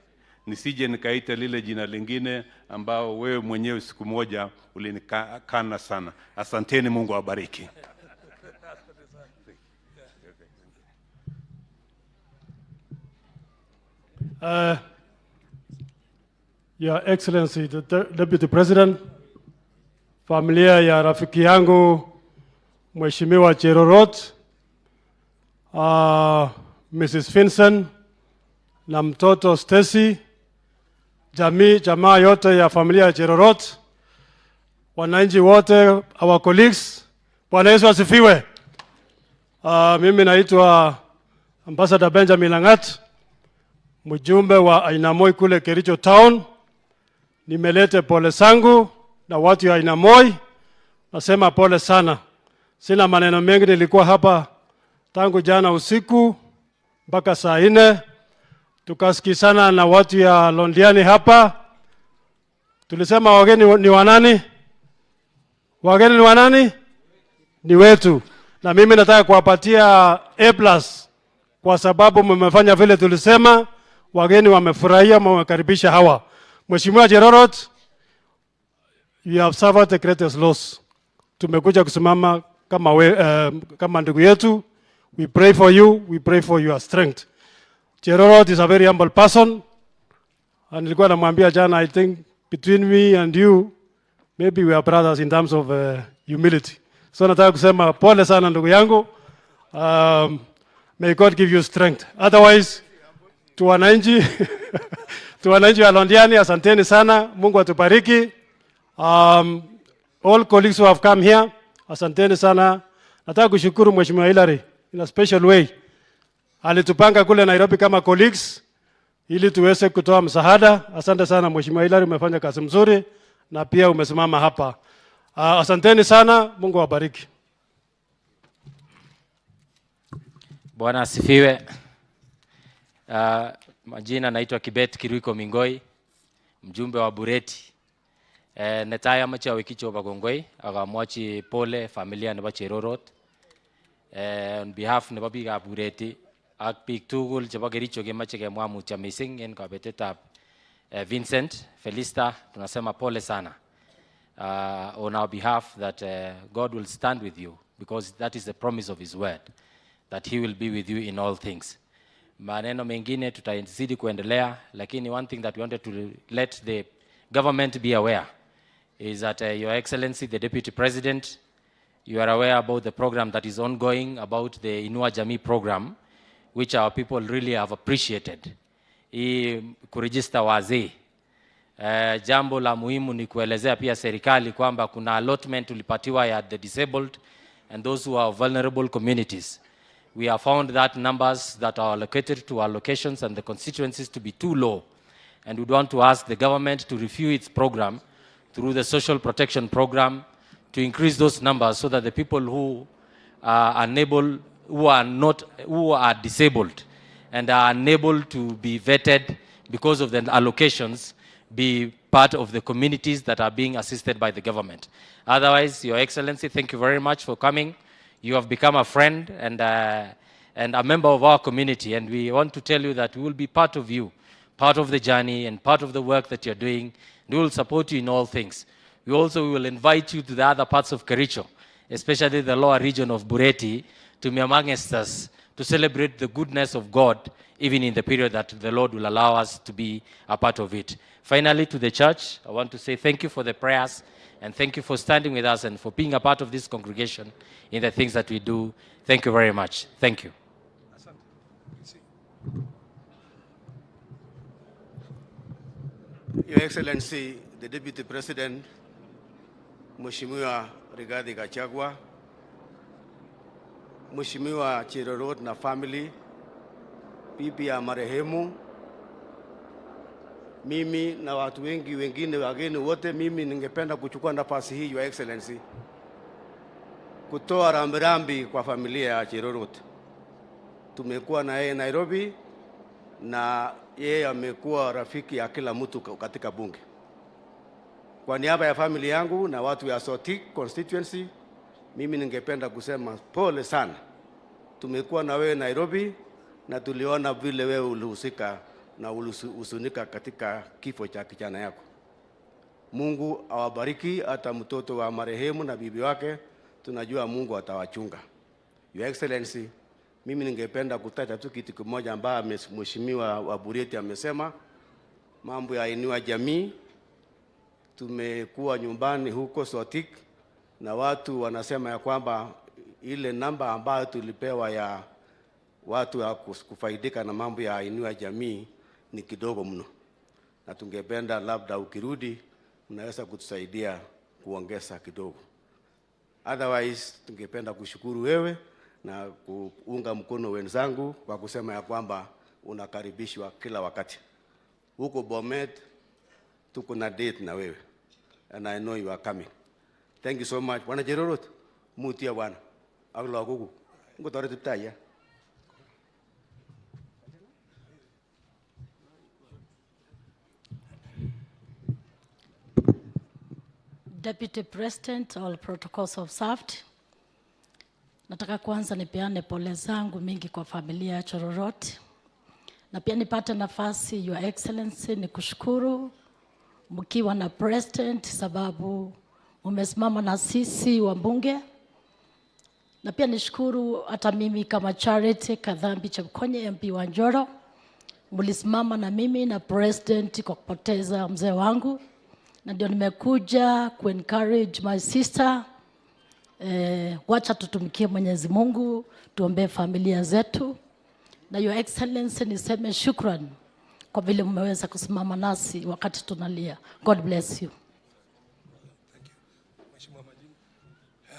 nisije nikaita lile jina lingine ambao wewe mwenyewe siku moja ulinikana sana. Asanteni, Mungu awabariki. Your Excellency, the Deputy President, familia ya rafiki yangu Mheshimiwa Cherorot, Mrs. Vincent na mtoto Stacy, jamii jamaa yote ya familia ya Cherorot, wananchi wote, our colleagues, Bwana Yesu asifiwe. Mimi naitwa Ambassador Benjamin Langat, mjumbe wa Ainamoi kule Kericho Town. Nimelete pole zangu na watu ya Ainamoi, nasema pole sana. Sina maneno mengi, nilikuwa hapa tangu jana usiku mpaka saa 4 tukasikizana na watu ya Londiani hapa. Tulisema wageni ni wanani? Wageni ni wanani? Ni wetu, na mimi nataka kuwapatia A+ kwa sababu mmefanya vile tulisema. Wageni wamefurahia, mmewakaribisha hawa. Mheshimiwa Cherorot, you have suffered the greatest loss. Tumekuja kusimama kama ndugu yetu. We pray for you, we pray for your strength. Cherorot is a very humble person. And nilikuwa namwambia jana, I think between me and you, maybe we are brothers in terms of humility. So nataka kusema pole sana ndugu yangu. May God give you strength. Otherwise, tu wananchi wa Londiani, asanteni sana. Mungu atubariki. All colleagues who have come here, asanteni sana. Nataka kushukuru Mheshimiwa Hillary in a special way. Alitupanga kule Nairobi kama colleagues ili tuweze kutoa msaada. Asante sana Mheshimiwa Hillary, umefanya kazi mzuri na pia umesimama hapa. Asanteni sana, Mungu awabariki. Bwana asifiwe. Majina naitwa Kibet Kiruiko Mingoi, mjumbe wa Bureti. Netai amache awekyi Jehova kongoi ak amwachi pole familia nebo Cherorot. On behalf nebo biikab Bureti ak biik tugul chebo Kericho kemoche kemwa mutyo missing en kabetetab Vincent. Felista, tunasema pole sana. On our behalf that God will stand with you because that is the promise of his word, that he will be with you in all things. Maneno mengine tutazidi kuendelea, lakini one thing that we wanted to let the government be aware is that Your Excellency the Deputy President, you are aware about the program that is ongoing about the Inua Jamii program, which our people really have appreciated. Hii kuregister wazee. Jambo la muhimu ni kuelezea pia serikali kwamba kuna allotment tulipatiwa ya the disabled and those who are vulnerable communities. We have found that numbers that are allocated to our locations and the constituencies to be too low. And we'd want to ask the government to review its program through the social protection program to increase those numbers so that the people who are unable, who are not, who are disabled and are unable to be vetted because of the allocations be part of the communities that are being assisted by the government. Otherwise, Your Excellency, thank you very much for coming. You have become a friend and a member of our community, and we want to tell you that we will be part of you, part of the journey and part of the work that you're doing. We will support you in all things. We also will invite you to the other parts of Kericho, especially the lower region of Bureti, to be amongst us to celebrate the goodness of God, even in the period that the Lord will allow us to be a part of it. Finally, to the church, I want to say thank you for the prayers and thank you for standing with us and for being a part of this congregation in the things that we do. Thank you very much. Thank you. Your Excellency, the Deputy President, Mheshimiwa Rigathi Gachagua, Mheshimiwa Cherorot na family, bibi ya marehemu, mimi na watu wengi wengine wageni wote, mimi ningependa kuchukua nafasi hii, Your Excellency, kutoa rambirambi kwa familia ya Cherorot. Tumekuwa na yeye Nairobi na yeye amekuwa rafiki ya kila mtu katika bunge. Kwa niaba ya familia yangu na watu ya Sotik constituency, mimi ningependa kusema pole sana. Tumekuwa na wewe Nairobi na tuliona vile wewe ulihusika na ulihuzunika katika kifo cha kijana yako. Mungu awabariki hata mtoto wa marehemu na bibi wake, tunajua Mungu atawachunga. Your Excellency, mimi ningependa kutaja tu kitu kimoja ambaye Mheshimiwa wa Bureti amesema, mambo ya Inua Jamii. Tumekuwa nyumbani huko Sotik na watu wanasema ya kwamba ile namba ambayo tulipewa ya watu ya kufaidika na mambo ya Inua Jamii ni kidogo mno, na tungependa labda ukirudi unaweza kutusaidia kuongeza kidogo. Otherwise, tungependa kushukuru wewe na kuunga mkono wenzangu kwa kusema ya kwamba unakaribishwa kila wakati. Huko Bomet tuko na date na wewe and I know you are coming. Thank you so much. Bwana Cherorot, mutia bwana. Ak lagokuk. Ngotoret Kiptayat. Deputy President, all protocols observed. Nataka kwanza nipeane pole zangu mingi kwa familia ya Cherorot, na pia nipate nafasi, Your Excellency, nikushukuru mkiwa na President sababu umesimama na sisi wabunge, na pia nishukuru hata mimi kama Charity Kadhambi Chepkonye MP wa Njoro, mlisimama na mimi na President kwa kupoteza mzee wangu, na ndio nimekuja ku encourage my sister. Wacha tutumikie Mwenyezi Mungu, tuombee familia zetu. Na Your Excellency, niseme shukran kwa vile mmeweza kusimama nasi wakati tunalia. God bless you.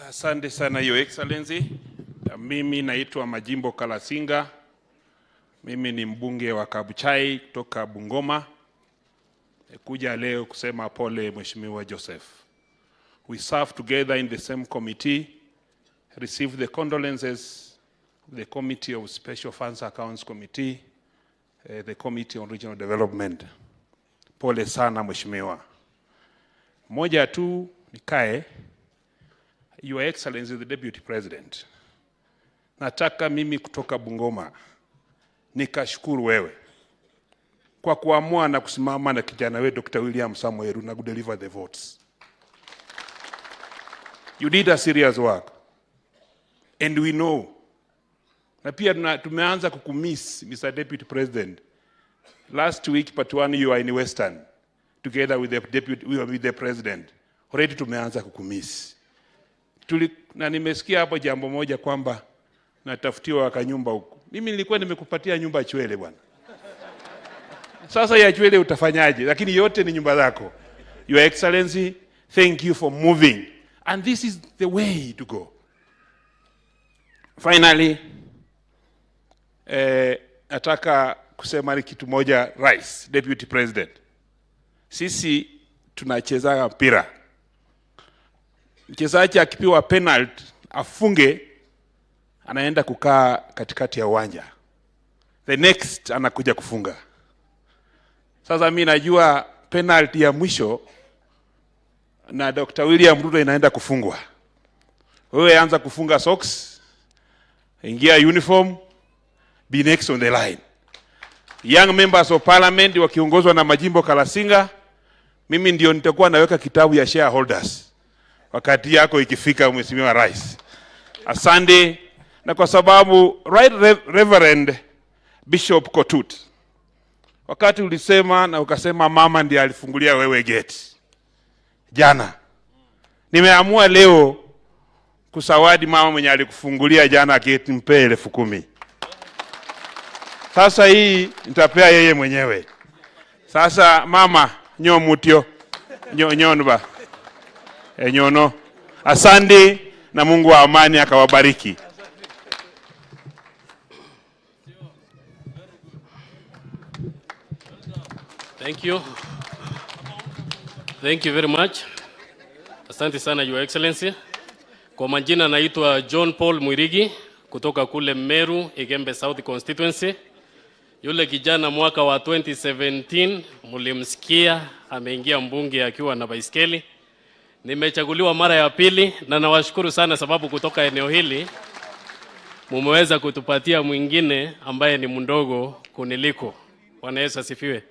Asante sana, Your Excellency. Mimi naitwa Majimbo Kalasinga. Mimi ni mbunge wa Kabuchai kutoka Bungoma. Kuja leo kusema pole Mheshimiwa Joseph. We serve together in the same committee, received the condolences of the Committee of Special Funds Accounts Committee, the Committee on Regional Development. Pole sana Mheshimiwa. Moja tu nikae, Your Excellency the Deputy President. Nataka mimi kutoka Bungoma nikashukuru wewe kwa kuamua na kusimama na kijana wetu Dr. William Samoei Ruto na kudeliver the votes. You did a serious work. And we know. Na pia tumeanza kukumiss, Mr. Deputy President. Last week, part one, you are in Western together with the deputy, we were with the president. Already tumeanza kukumiss. Na nimesikia hapo jambo moja kwamba natafutiwa kanyumba huko. Mimi nilikuwa nimekupatia nyumba Chwele bwana. Sasa ya Chwele utafanyaje? Lakini yote ni nyumba zako. Your Excellency, thank you for moving. And this is the way to go. Finally, nataka kusema ni kitu moja, Rais, Deputy President. Sisi tunachezaga mpira. Mchezaji akipiwa penalty afunge, anaenda kukaa katikati ya uwanja. The next anakuja kufunga. Sasa mi najua penalty ya mwisho na Dr. William Ruto inaenda kufungwa. Wewe anza kufunga socks, ingia uniform, be next on the line. Young members of parliament wakiongozwa na Majimbo Kalasinga, mimi ndio nitakuwa naweka kitabu ya shareholders wakati yako ikifika, Mheshimiwa Rais. Asante. Na kwa sababu Right Reverend Bishop Kotut, wakati ulisema na ukasema mama ndiye alifungulia wewe gate jana, nimeamua leo kusawadi mama mwenye alikufungulia jana gate, mpe 10,000. Sasa hii nitapea yeye mwenyewe. Sasa mama nyo mutio nyo nyonba e nyono. Asante na Mungu wa amani akawabariki. Thank you. Thank you very much. Asante sana, Your Excellency. Kwa majina naitwa John Paul Mwirigi kutoka kule Meru, Igembe South Constituency. Yule kijana mwaka wa 2017 mlimsikia ameingia mbunge akiwa na baiskeli. Nimechaguliwa mara ya pili na nawashukuru sana sababu kutoka eneo hili mumeweza kutupatia mwingine ambaye ni mdogo kuniliko. Bwana Yesu asifiwe.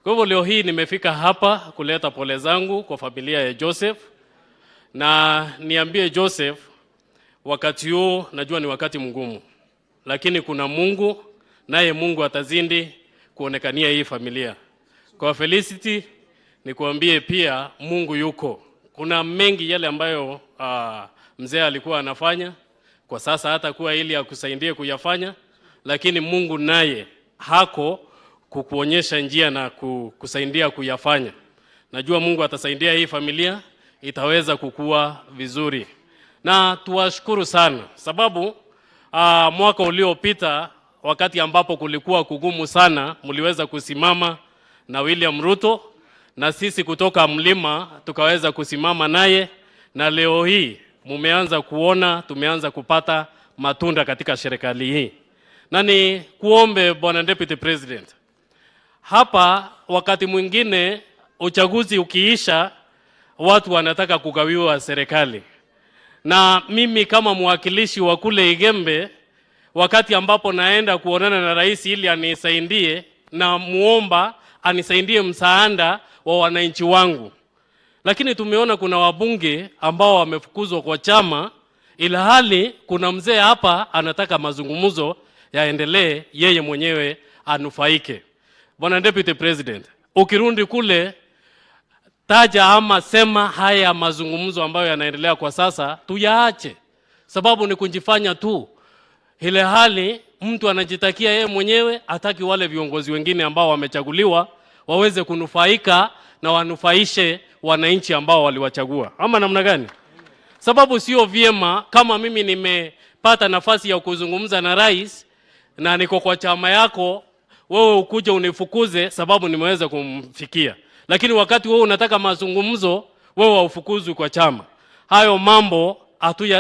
Kwa hivyo leo hii nimefika hapa kuleta pole zangu kwa familia ya Joseph, na niambie Joseph, wakati huu najua ni wakati mgumu, lakini kuna Mungu, naye Mungu atazidi kuonekania hii familia. Kwa Felicity nikuambie pia Mungu yuko. Kuna mengi yale ambayo mzee alikuwa anafanya, kwa sasa hata kuwa ili akusaidie kuyafanya, lakini Mungu naye hako kukuonyesha njia na kusaidia kuyafanya. Najua Mungu atasaidia hii familia itaweza kukua vizuri. Na tuwashukuru sana sababu mwaka uliopita wakati ambapo kulikuwa kugumu sana, mliweza kusimama na William Ruto na sisi kutoka mlima tukaweza kusimama naye, na leo hii mumeanza kuona tumeanza kupata matunda katika serikali hii. Na ni kuombe Bwana Deputy President, hapa wakati mwingine uchaguzi ukiisha, watu wanataka kugawiwa serikali, na mimi kama mwakilishi wa kule Igembe, wakati ambapo naenda kuonana na rais ili anisaidie, na muomba anisaidie msaada wa wananchi wangu, lakini tumeona kuna wabunge ambao wamefukuzwa kwa chama, ila hali kuna mzee hapa anataka mazungumzo yaendelee, yeye mwenyewe anufaike. Bwana Deputy President, ukirudi kule taja ama sema haya mazungumzo ambayo yanaendelea kwa sasa tuyaache, sababu ni kujifanya tu, ile hali mtu anajitakia yeye mwenyewe, hataki wale viongozi wengine ambao wamechaguliwa waweze kunufaika na wanufaishe wananchi ambao waliwachagua, ama namna gani? Sababu sio vyema kama mimi nimepata nafasi ya kuzungumza na rais na niko kwa chama yako, wewe ukuje unifukuze sababu nimeweza kumfikia, lakini wakati wewe unataka mazungumzo, wewe haufukuzwi kwa chama. Hayo mambo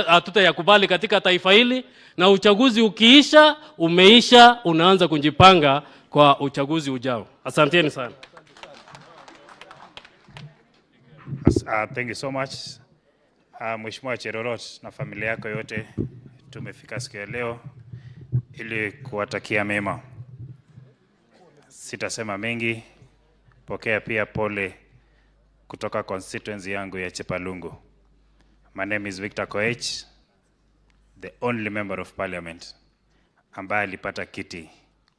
hatutayakubali katika taifa hili, na uchaguzi ukiisha, umeisha, unaanza kujipanga kwa uchaguzi ujao. Asanteni sana. Thank you so much. Mheshimiwa Cherorot na familia yako yote, tumefika siku ya leo ili kuwatakia mema. Sitasema mengi. Pokea pia pole kutoka constituency yangu ya Chepalungu. My name is Victor Koech, the only member of parliament ambaye alipata kiti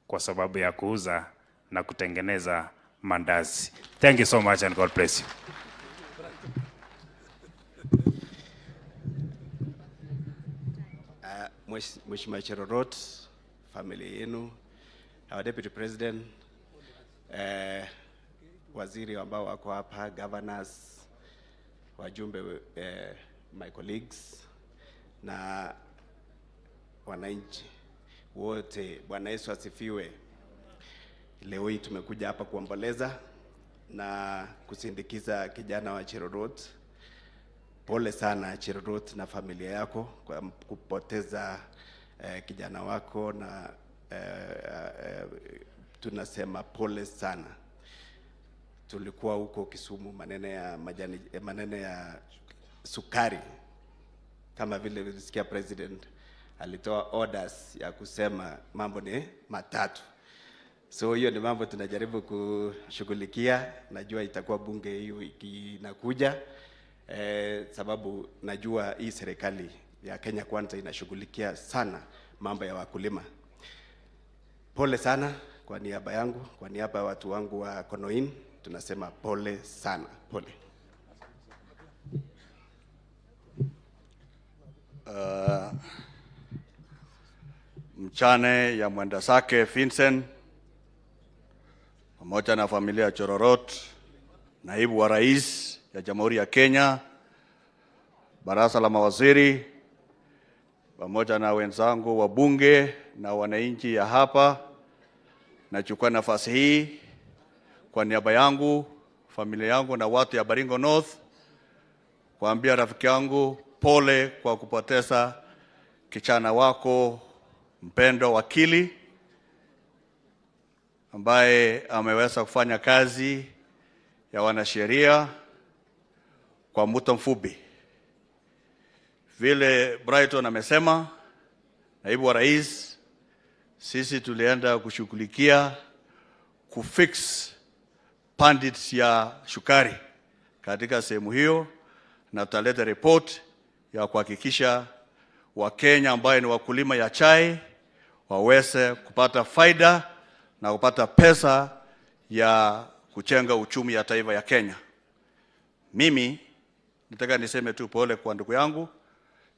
kwa sababu ya kuuza na kutengeneza mandazi. Thank you so much and God bless you. Mheshimiwa Cherorot, familia yenu, our Deputy President, waziri ambao wako hapa, governors, wajumbe, my colleagues na wananchi wote, Bwana Yesu asifiwe. Leo hii tumekuja hapa kuomboleza na kusindikiza kijana wa Cherorot. Pole sana Cherorot na familia yako kwa kupoteza kijana wako na tunasema pole sana. Tulikuwa huko Kisumu, maneno ya majani, maneno ya sukari, kama vile ulisikia president alitoa orders ya kusema mambo ni matatu. So hiyo ni mambo tunajaribu kushughulikia. Najua itakuwa bunge hiyo wiki inakuja, sababu najua hii serikali ya Kenya Kwanza inashughulikia sana mambo ya wakulima. Pole sana kwa niaba yangu, kwa niaba ya watu wangu wa Konoin, tunasema pole sana, pole. Mchane ya mwenda zake Vincent pamoja na familia ya Cherorot, naibu wa rais ya Jamhuri ya Kenya, baraza la mawaziri, pamoja na wenzangu wa bunge na wananchi ya hapa, nachukua nafasi hii kwa niaba yangu, familia yangu na watu ya Baringo North kuambia rafiki yangu pole kwa kupoteza kijana wako mpendwa wakili ambaye ameweza kufanya kazi ya wanasheria kwa muda mfupi. Vile Brighton amesema, naibu wa rais, sisi tulienda kushughulikia kufix pandits ya sukari katika sehemu hiyo, na tutaleta report ya kuhakikisha Wakenya ambayo ni wakulima ya chai waweze kupata faida na kupata pesa ya kujenga uchumi ya taifa ya Kenya. Mimi nataka niseme tu pole kwa ndugu yangu,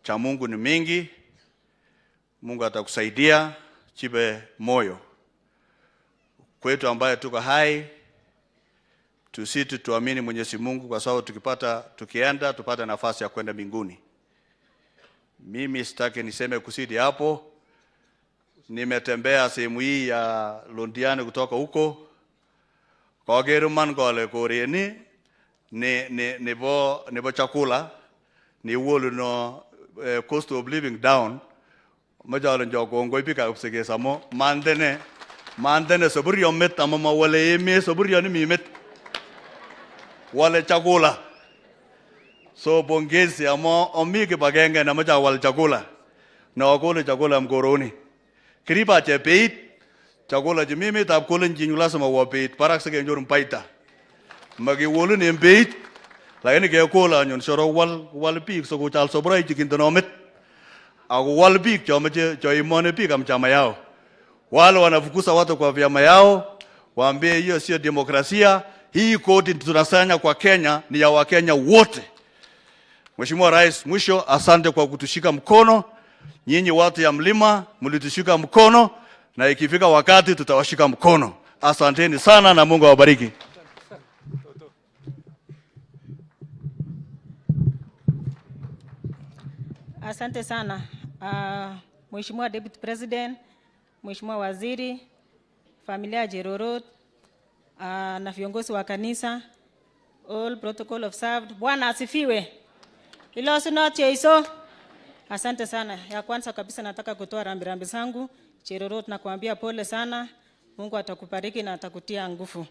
cha Mungu ni mingi, Mungu atakusaidia, chipe moyo. Kwetu ambaye tuko hai, tusitu tuamini Mwenyezi Mungu, kwa sababu tukienda tupate nafasi ya kwenda mbinguni. Mimi sitaki niseme kusidi hapo. Nimetembea sehemu hii ya Londiani kutoka huko koker iman kole koreni ni nebo chakula ni woluno cost of living down. Moche alen cho kongoi biikab Kipsigis amu mandene soburio met ama mawale emet soburio nemi met, wale chakula. So pongezi amu omi kibagenge nemoche awal chakula na akole chakula mkoroni kiriba che beit chakula chemi emetab Kalenjin lazima wo beit barak sikenyorun baita. Makiwolun en beit lakini kekole anyun soro wal biik sikochal soburoik chekindeno met ako wal biik chomoche choimone biik am chama yao. Wale wanafukuza watu kwa vyama yao, waambie hiyo sio demokrasia. Hii kodi tunasanya kwa Kenya ni ya Wakenya wote. Mheshimiwa Rais, mwisho, asante kwa kutushika mkono. Nyinyi watu ya mlima mlitushika mkono, na ikifika wakati tutawashika mkono. Asanteni sana na Mungu awabariki. Asante sana Mheshimiwa Deputy President, Mheshimiwa Waziri, familia ya Cherorot na viongozi wa kanisa, all protocol observed. Bwana asifiwe. Ilosunot Jeiso. Asante sana. Ya kwanza kabisa nataka kutoa rambirambi zangu. Cherorot, nakuambia pole sana. Mungu atakubariki na atakutia nguvu.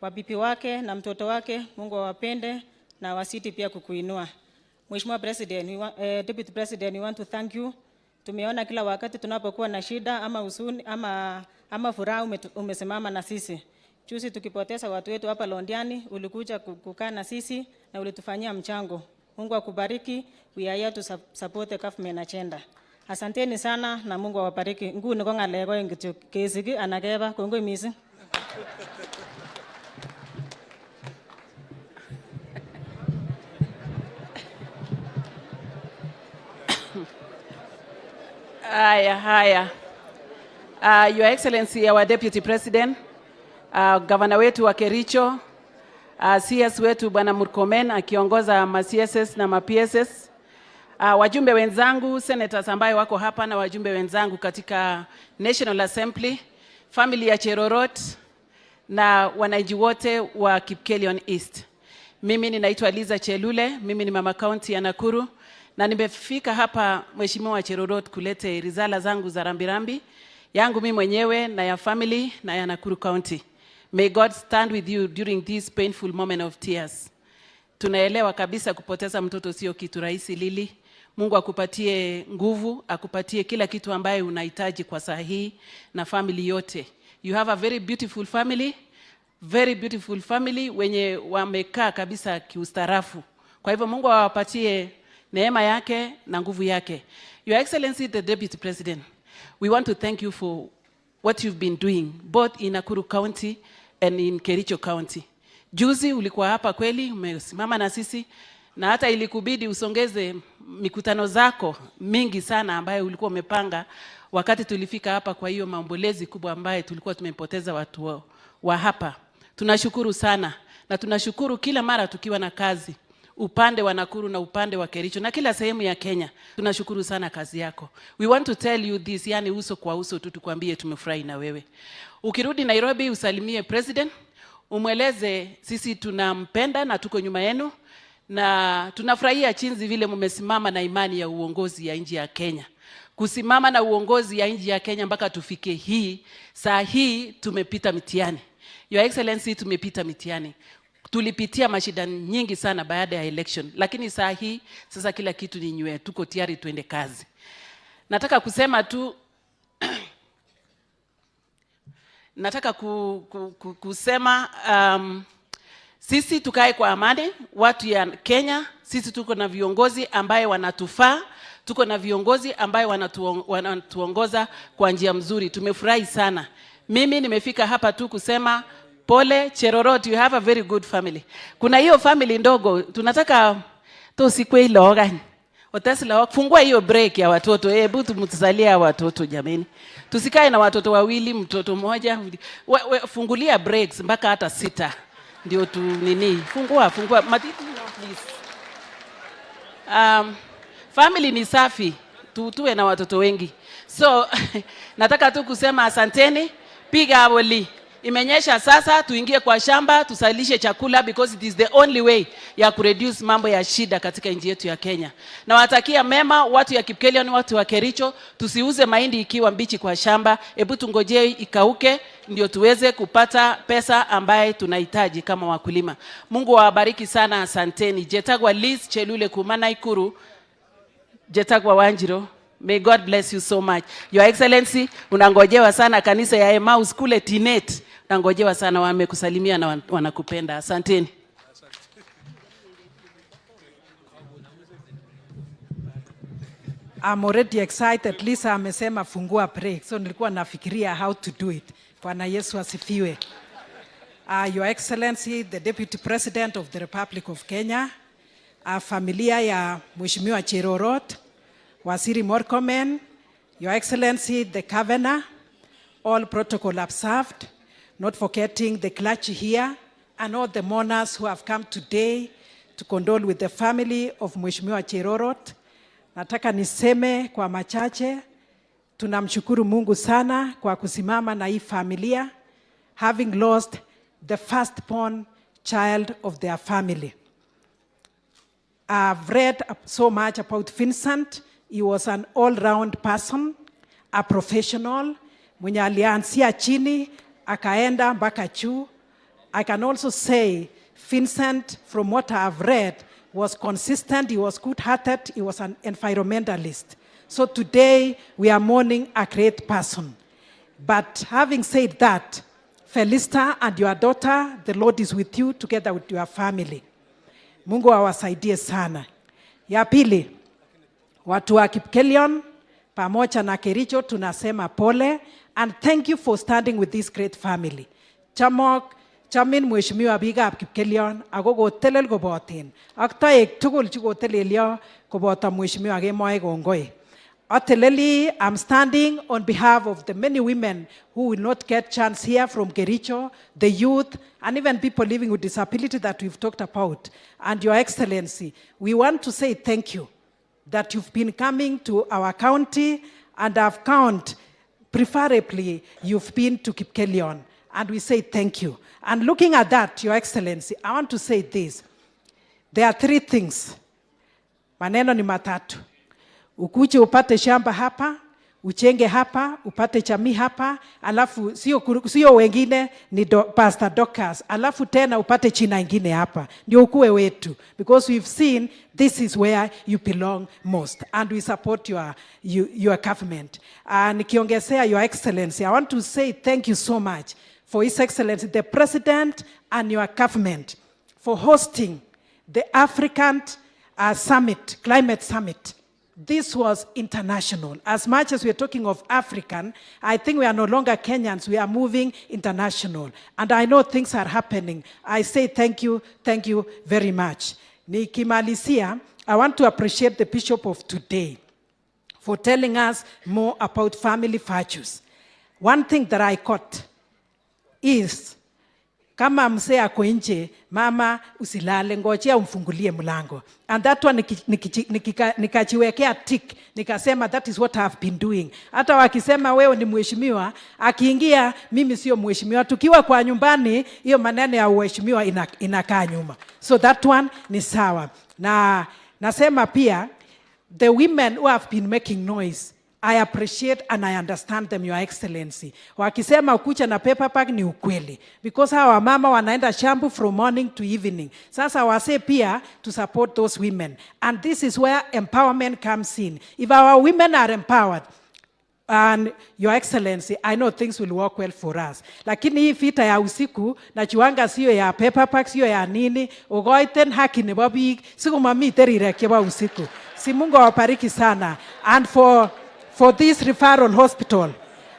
Kwa bibi wake na mtoto wake, Mungu awapende na wasiti pia kukuinua. Mheshimiwa President, Deputy President, we want to thank you. Tumeona kila wakati tunapokuwa na shida ama huzuni ama furaha umesimama na sisi. Juzi tukipoteza watu wetu hapa Londiani, ulikuja kukaa na sisi na ulitufanyia mchango. Mungu akubariki. We are here to support the government agenda. Asanteni sana na Mungu awabariki. Nguni ko ng'alek oeng kityo, kesik anan keba. Kongoi missing. Haya, haya. Your Excellency, our Deputy President, Governor wetu wa Kericho, CS wetu Bwana Murkomen akiongoza ma CSS na ma PSS, wajumbe wenzangu, senators ambayo wako hapa na wajumbe wenzangu katika National Assembly, family ya Cherorot na wananchi wote wa Kipkelion East. Mimi ninaitwa Liza Chelule, mimi ni mama county ya Nakuru na nimefika hapa Mheshimiwa Cherorot kulete risala zangu za rambirambi yangu mimi mwenyewe na ya family na ya Nakuru County. May God stand with you during this painful moment of tears. Tunaelewa kabisa kupoteza mtoto sio kitu rahisi Lili. Mungu akupatie nguvu, akupatie kila kitu ambaye unahitaji kwa saa hii na family yote. You have a very beautiful family, very beautiful family wenye wamekaa kabisa kiustarafu. Kwa hivyo Mungu awapatie neema yake na nguvu yake. Your Excellency the Deputy President, we want to thank you for what you've been doing both in Nakuru County and in Kericho County. Juzi ulikuwa hapa kweli, umesimama na sisi na hata ilikubidi usongeze mikutano zako mingi sana ambayo ulikuwa umepanga wakati tulifika hapa kwa hiyo maombolezi kubwa ambayo tulikuwa tumepoteza watu wa hapa. Tunashukuru sana na tunashukuru kila mara tukiwa na kazi upande wa Nakuru na upande wa Kericho na kila sehemu ya Kenya. Tunashukuru sana kazi yako. We want to tell you this, yani uso kwa uso tu tukwambie tumefurahi na wewe. Ukirudi Nairobi usalimie president, umweleze sisi tunampenda na tuko nyuma yenu na tunafurahia jinsi vile mmesimama na imani ya uongozi ya nchi ya Kenya. Kusimama na uongozi ya nchi ya Kenya mpaka tufike hii saa hii, tumepita mitihani. Your Excellency, tumepita mitihani. Tulipitia mashida nyingi sana baada ya election, lakini saa hii sasa kila kitu ni nywe, tuko tayari tuende kazi. Nataka kusema tu nataka kusema sisi tukae kwa amani, watu ya Kenya. Sisi tuko na viongozi ambaye wanatufaa, tuko na viongozi ambaye wanatuongoza kwa njia mzuri. Tumefurahi sana. Mimi nimefika hapa tu kusema pole Cherorot, you have a very good family. Kuna hiyo family ndogo tunataka tusikwe iloga Otesla, fungua hiyo break ya watoto. Hebu tumtusalie watoto jameni. Tusikae na watoto wawili, mtoto mmoja. Fungulia breaks mpaka hata 6. Ndio tu nini? Fungua, fungua. Matiti, no, please. Family ni safi, tuwe na watoto wengi. So nataka tu kusema asanteni, piga awoli. Imenyesha sasa, tuingie kwa shamba tusalishe chakula because it is the only way ya kureduce mambo ya shida katika nchi yetu ya Kenya. Nawatakia mema watu ya Kipkelion, watu wa Kericho, tusiuze mahindi ikiwa mbichi kwa shamba. Hebu tungojee ikauke ndio tuweze kupata pesa ambaye tunahitaji kama wakulima. Mungu awabariki sana, asanteni. Jetagwa Liz Chelule Kumana Ikuru, Jetagwa Wanjiro. May God bless you so much. Your Excellency, unangojewa sana kanisa ya Emmaus kule Tinet. Unangojewa sana, wamekusalimia na wanakupenda. Asanteni. I'm already excited. Lisa amesema fungua break. So nilikuwa nafikiria how to do it. Bwana Yesu asifiwe. Your Excellency, the Deputy President of the Republic of Kenya, familia ya Mheshimiwa Cherorot, Waziri Murkomen, Your Excellency, the Governor, all protocol observed, not forgetting the clergy here, and all the mourners who have come today to condole with the family of Mheshimiwa Cherorot. Nataka niseme kwa machache, tunamshukuru Mungu sana kwa kusimama na hii familia, having lost the firstborn child of their family. I've read so much about Vincent. He was an all-round person, a professional, mwenye alianzia chini, akaenda mpaka juu. I can also say Vincent, from what I've read, was consistent, he was good-hearted, he was an environmentalist. So today, we are mourning a great person. But having said that, Felista and your daughter, the Lord is with you together with your family. Mungu awasaidie sana. Ya pili, watu wa Kipkelion pamoja na Kericho tunasema pole and thank you for standing with this great family. Chamok, chamin mheshimiwa biikab Kipkelion ako kotelel koboten ak toek tugul chekotelelyo koboto mheshimiwa kemwoe kongoi. Ateleli, I'm standing on behalf of the many women who will not get chance here from Kericho, the youth, and even people living with disability that we've talked about. And Your Excellency, we want to say thank you that you've been coming to our county, and I've count, preferably, you've been to Kipkelion, and we say thank you. And looking at that, Your Excellency, I want to say this. There are three things. Maneno ni matatu. Ukuje upate shamba hapa, uchenge hapa, upate jamii hapa, alafu sio wengine ni Pastor Dorcas, alafu tena upate china ingine hapa, ndio ukue wetu, because we've seen this is where you belong most, and we support your government. Nikiongezea, Your Excellency, I want to say thank you so much for His Excellency the President and your government for hosting the African Summit, Climate Summit. This was international. As much as we are talking of African, I think we are no longer Kenyans, we are moving international. And I know things are happening. I say thank you very much. Nikimalizia, I want to appreciate the Bishop of today for telling us more about family virtues. One thing that I caught is, kama mzee ako nje, mama usilale, ngojea umfungulie mlango. And that one nikajiwekea tick, nikasema that is what I have been doing. Hata wakisema wewe ni mheshimiwa, akiingia mimi sio mheshimiwa. Tukiwa kwa nyumbani, hiyo maneno ya uheshimiwa inakaa nyuma. So that one ni sawa. Na nasema pia, the women who have been making noise, I appreciate and I understand them, Your Excellency. Wakisema ukucha na paper bag ni ukweli. Because hawa mama wanaenda shambu from morning to evening. Sasa wase pia to support those women. And this is where empowerment comes in. If our women are empowered, and Your Excellency, I know things will work well for us. Lakini hii vita ya usiku, na chuanga sio ya paper bag, sio ya nini, ugoiten haki nebo biik, sikomamiten rirek chebo usiku. Si Mungu awabariki sana. And for this referral hospital,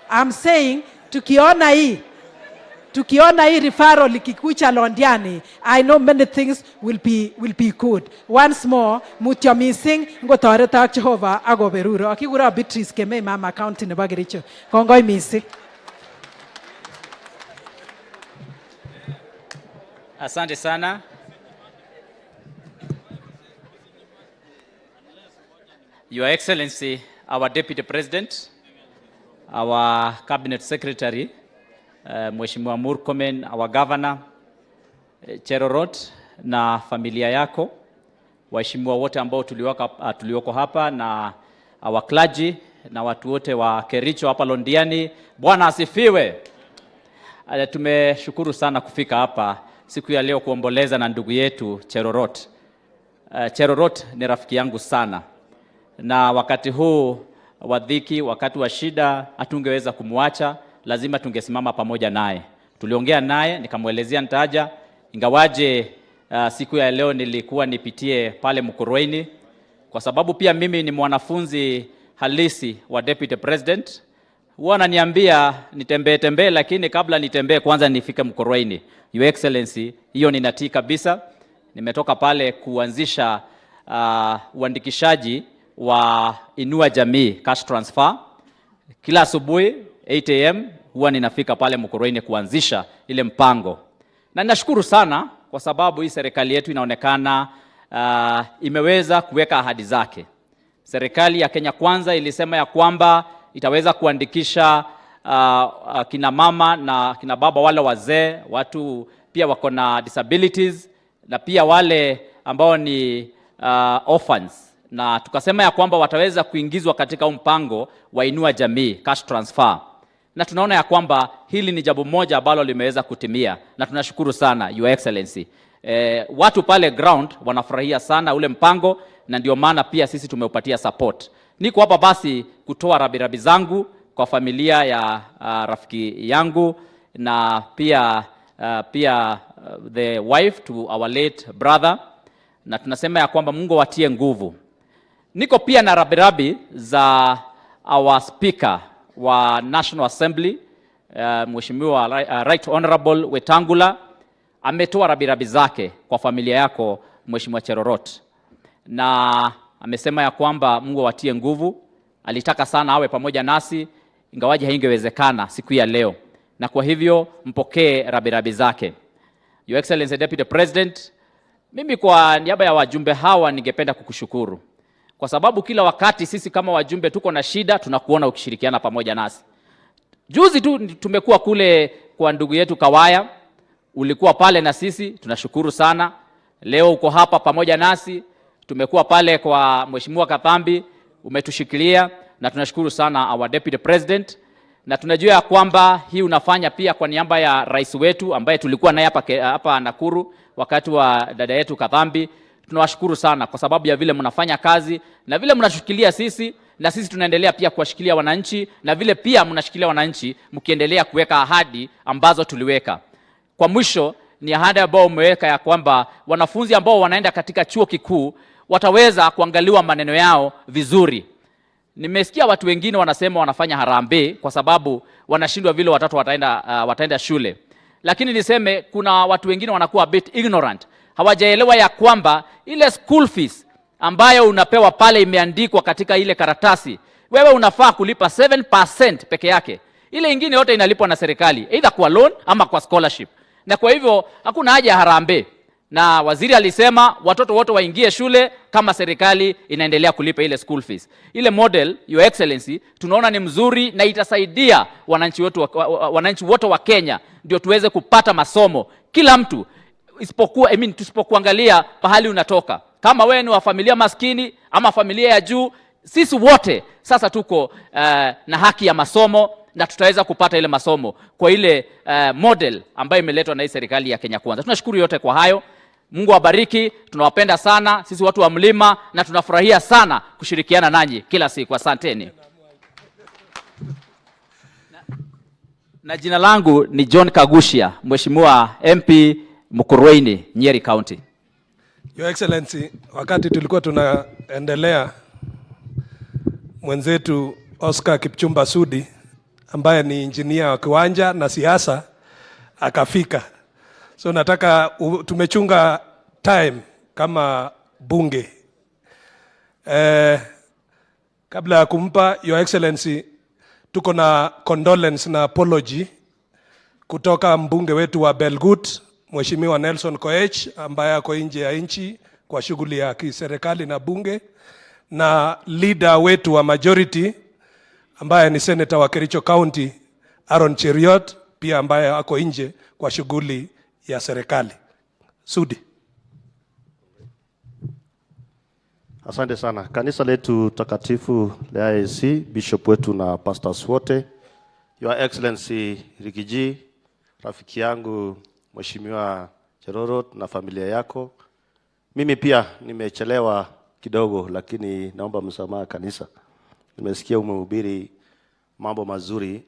I'm saying, tukiona hii referral ikikucha Londiani, I know many things will be good. Once more, mutyo mising, ngotoretok Jehova akoberuro. Kikuro Beatrice Kemei, mama county nebo Kericho. Kongoi mising. Asante sana. Your Excellency, our Deputy President, our Cabinet Secretary, Mheshimiwa Murkomen, our Governor, Cherorot na familia yako, waheshimiwa wote ambao tulioko hapa na our clergy na watu wote wa Kericho hapa Londiani, Bwana asifiwe. Tumeshukuru sana kufika hapa siku ya leo kuomboleza na ndugu yetu Cherorot. Cherorot ni rafiki yangu sana, na wakati huu wa dhiki, wakati wa shida, hatungeweza kumwacha, lazima tungesimama pamoja naye. Tuliongea naye nikamwelezea nitaja, ingawaje siku ya leo nilikuwa nipitie pale Mukurweini, kwa sababu pia mimi ni mwanafunzi halisi wa Deputy President. Huwa ananiambia nitembee tembee, lakini kabla nitembee kwanza nifike Mukurweini. Your Excellency, hiyo ninatii kabisa. Nimetoka pale kuanzisha uandikishaji wa Inua Jamii cash transfer. Kila asubuhi 8 a.m. huwa ninafika pale Mukurweini kuanzisha ile mpango, na ninashukuru sana kwa sababu hii serikali yetu inaonekana imeweza kuweka ahadi zake. Serikali ya Kenya Kwanza ilisema ya kwamba itaweza kuandikisha kina mama na kina baba, wale wazee, watu pia wako na disabilities na pia wale ambao ni orphans, na tukasema ya kwamba wataweza kuingizwa katika huu mpango wa Inua Jamii cash transfer, na tunaona ya kwamba hili ni jambo moja ambalo limeweza kutimia, na tunashukuru sana, Your Excellency. Watu pale ground wanafurahia sana ule mpango, na ndio maana pia sisi tumeupatia support. Niko hapa basi kutoa rabirabi zangu kwa familia ya rafiki yangu na pia the wife to our late brother, na tunasema ya kwamba Mungu awatie nguvu. Niko pia na rabirabi za our speaker wa National Assembly, Mheshimiwa Right Honorable Wetangula ametoa rabirabi zake kwa familia yako, Mheshimiwa Cherorot, na amesema ya kwamba Mungu awatie nguvu. Alitaka sana awe pamoja nasi, ingawaje haingewezekana siku ya leo, na kwa hivyo mpokee rabirabi zake. Your Excellency Deputy President, mimi kwa niaba ya wajumbe hawa ningependa kukushukuru kwa sababu kila wakati sisi kama wajumbe tuko na shida, tunakuona ukishirikiana pamoja nasi. Juzi tu tumekuwa kule kwa ndugu yetu Kawaya, ulikuwa pale na sisi, tunashukuru sana. Leo uko hapa pamoja nasi, tumekuwa pale kwa Mheshimiwa Kathambi, umetushikilia na tunashukuru sana, our Deputy President, na tunajua ya kwamba hii unafanya pia kwa niaba ya rais wetu ambaye tulikuwa naye hapa Nakuru wakati wa dada yetu Kathambi. Tunawashukuru sana kwa sababu ya vile mnafanya kazi na vile mnashikilia sisi, na sisi tunaendelea pia kuwashikilia wananchi, na vile pia mnashikilia wananchi mkiendelea kuweka ahadi ambazo tuliweka. Kwa mwisho ni ahadi ambayo umeweka ya kwamba wanafunzi ambao wanaenda katika chuo kikuu wataweza kuangaliwa maneno yao vizuri. Nimesikia watu wengine wanasema wanafanya harambee kwa sababu wanashindwa vile watoto wataenda shule, lakini niseme kuna watu wengine wanakuwa a bit ignorant, hawajaelewa ya kwamba ile school fees ambayo unapewa pale imeandikwa katika ile karatasi, wewe unafaa kulipa 7% peke yake. Ile ingine yote inalipwa na serikali, either kwa loan ama kwa scholarship, na kwa hivyo hakuna haja ya harambee. Na waziri alisema watoto wote waingie shule kama serikali inaendelea kulipa ile school fees. Ile model, Your Excellency, tunaona ni mzuri na itasaidia wananchi wote wa Kenya ndio tuweze kupata masomo kila mtu isipokuwa, I mean, tusipokuangalia pahali unatoka, kama wewe ni wa familia maskini ama familia ya juu, sisi wote sasa tuko na haki ya masomo na tutaweza kupata ile masomo kwa ile model ambayo imeletwa na hii serikali ya Kenya Kwanza. Tunashukuru yote kwa hayo. Mungu awabariki, tunawapenda sana sisi watu wa mlima na tunafurahia sana kushirikiana nanyi kila siku. Asanteni. Na jina langu ni John Kaguchia, Mheshimiwa MP Mukurweini, Nyeri County. Your Excellency, wakati tulikuwa tunaendelea, mwenzetu Oscar Kipchumba Sudi ambaye ni injinia wa kiwanja na siasa akafika. So nataka tumechunga time kama bunge. Kabla ya kumpa, Your Excellency, tuko na condolence na apology kutoka mbunge wetu wa Belgut, Mheshimiwa Nelson Koech, ambaye ako nje ya nchi kwa shughuli ya kiserikali na bunge, na leader wetu wa majority ambaye ni senator wa Kericho County Aaron Cheruiyot, pia ambaye ako nje kwa shughuli ya serikali. Sudi. Asante sana. Kanisa letu takatifu la AIC, bishop wetu na pastors wote, Your Excellency Riggy G, rafiki yangu Mheshimiwa Cherorot na familia yako. Mimi pia nimechelewa kidogo, lakini naomba msamaha kanisa. Nimesikia umehubiri mambo mazuri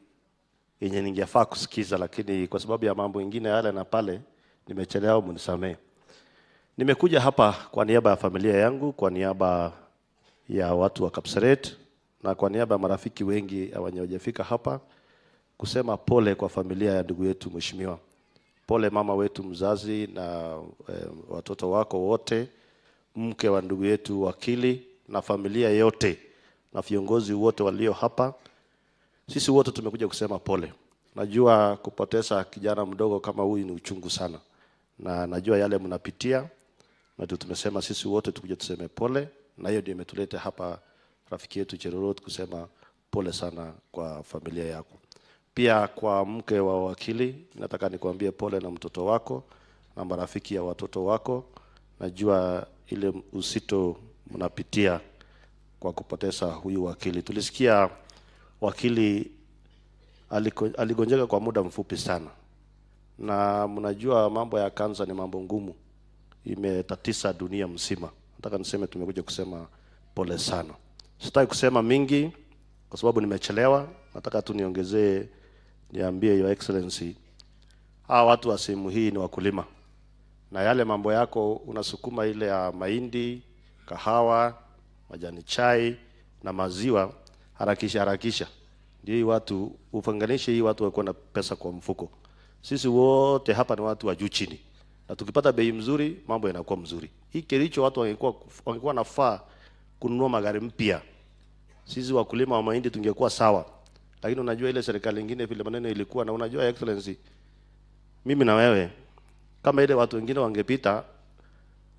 yenye ningefaa kusikiza, lakini kwa sababu ya mambo mengine yale na pale nimechelewa, mnisamee. Nimekuja hapa kwa niaba ya familia yangu, kwa niaba ya watu wa Kapseret na kwa niaba ya marafiki wengi hawajafika hapa kusema pole kwa familia ya ndugu yetu mheshimiwa. Pole mama wetu mzazi na watoto wako wote, mke wa ndugu yetu wakili na familia yote na viongozi wote walio hapa. Sisi wote tumekuja kusema pole. Najua kupoteza kijana mdogo kama huyu ni uchungu sana, na najua yale mnapitia, na tumesema sisi wote tukuje tuseme pole, na hiyo ndio imetuleta hapa rafiki yetu Cherorot kusema pole sana kwa familia yako. Pia kwa mke wa wakili, nataka nikuambie pole na mtoto wako na marafiki ya watoto wako. Najua ile uzito mnapitia kwa kupoteza huyu wakili. Tulisikia wakili aligonjeka kwa muda mfupi sana, na mnajua mambo ya kansa ni mambo ngumu, imetatisa dunia mzima. Nataka niseme tumekuja kusema pole sana. Sitaki kusema mingi kwa sababu nimechelewa. Nataka tu niongezee, niambie Your Excellency, hawa watu wa sehemu hii ni wakulima, na yale mambo yako unasukuma ile ya mahindi, kahawa, majani chai na maziwa, harakisha harakisha, ndio hii watu ufanganishe, hii watu wakuwa na pesa kwa mfuko. Sisi wote hapa ni watu wa juu chini, na tukipata bei mzuri mambo yanakuwa mzuri. Hii Kericho watu wangekuwa nafaa kununua magari mpya, sisi wakulima wa mahindi tungekuwa sawa. Lakini unajua ile serikali nyingine vile maneno ilikuwa, na unajua Excellency, mimi na wewe kama ile watu wengine wangepita,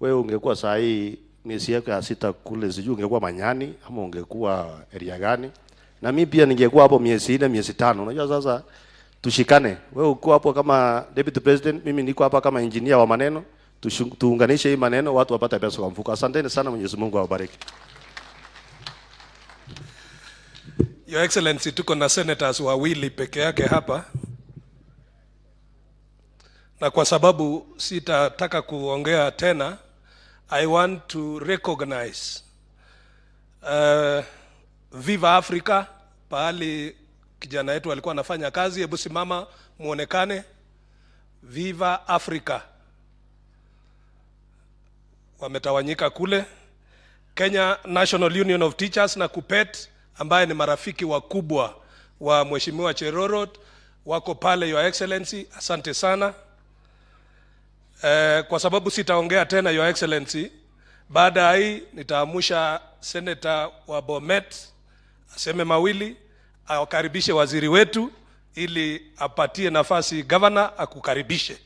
wewe ungekuwa saa hii miezi yako ya 6 kule, sijui ungekuwa Manyani ama ungekuwa area gani, na mimi pia ningekuwa hapo miezi 4 miezi 5. Unajua sasa tushikane, wewe uko hapo kama deputy president, mimi niko hapa kama engineer wa maneno, tuunganishe hii maneno, watu wapate pesa kwa mfuko. Asanteni sana, Mwenyezi Mungu awabariki. Your Excellency, tuko na senators wawili peke yake hapa, na kwa sababu sitataka kuongea tena, I want to recognize Viva Africa, pahali kijana yetu alikuwa anafanya kazi. Hebu simama muonekane. Viva Africa wametawanyika kule. Kenya National Union of Teachers na KUPPET ambaye ni marafiki wakubwa wa Mheshimiwa Cherorot wako pale, Your Excellency, asante sana. Kwa sababu sitaongea tena, Your Excellency, baada ya hii nitaamusha senator wa Bomet aseme mawili, awakaribishe waziri wetu ili apatie nafasi governor akukaribishe,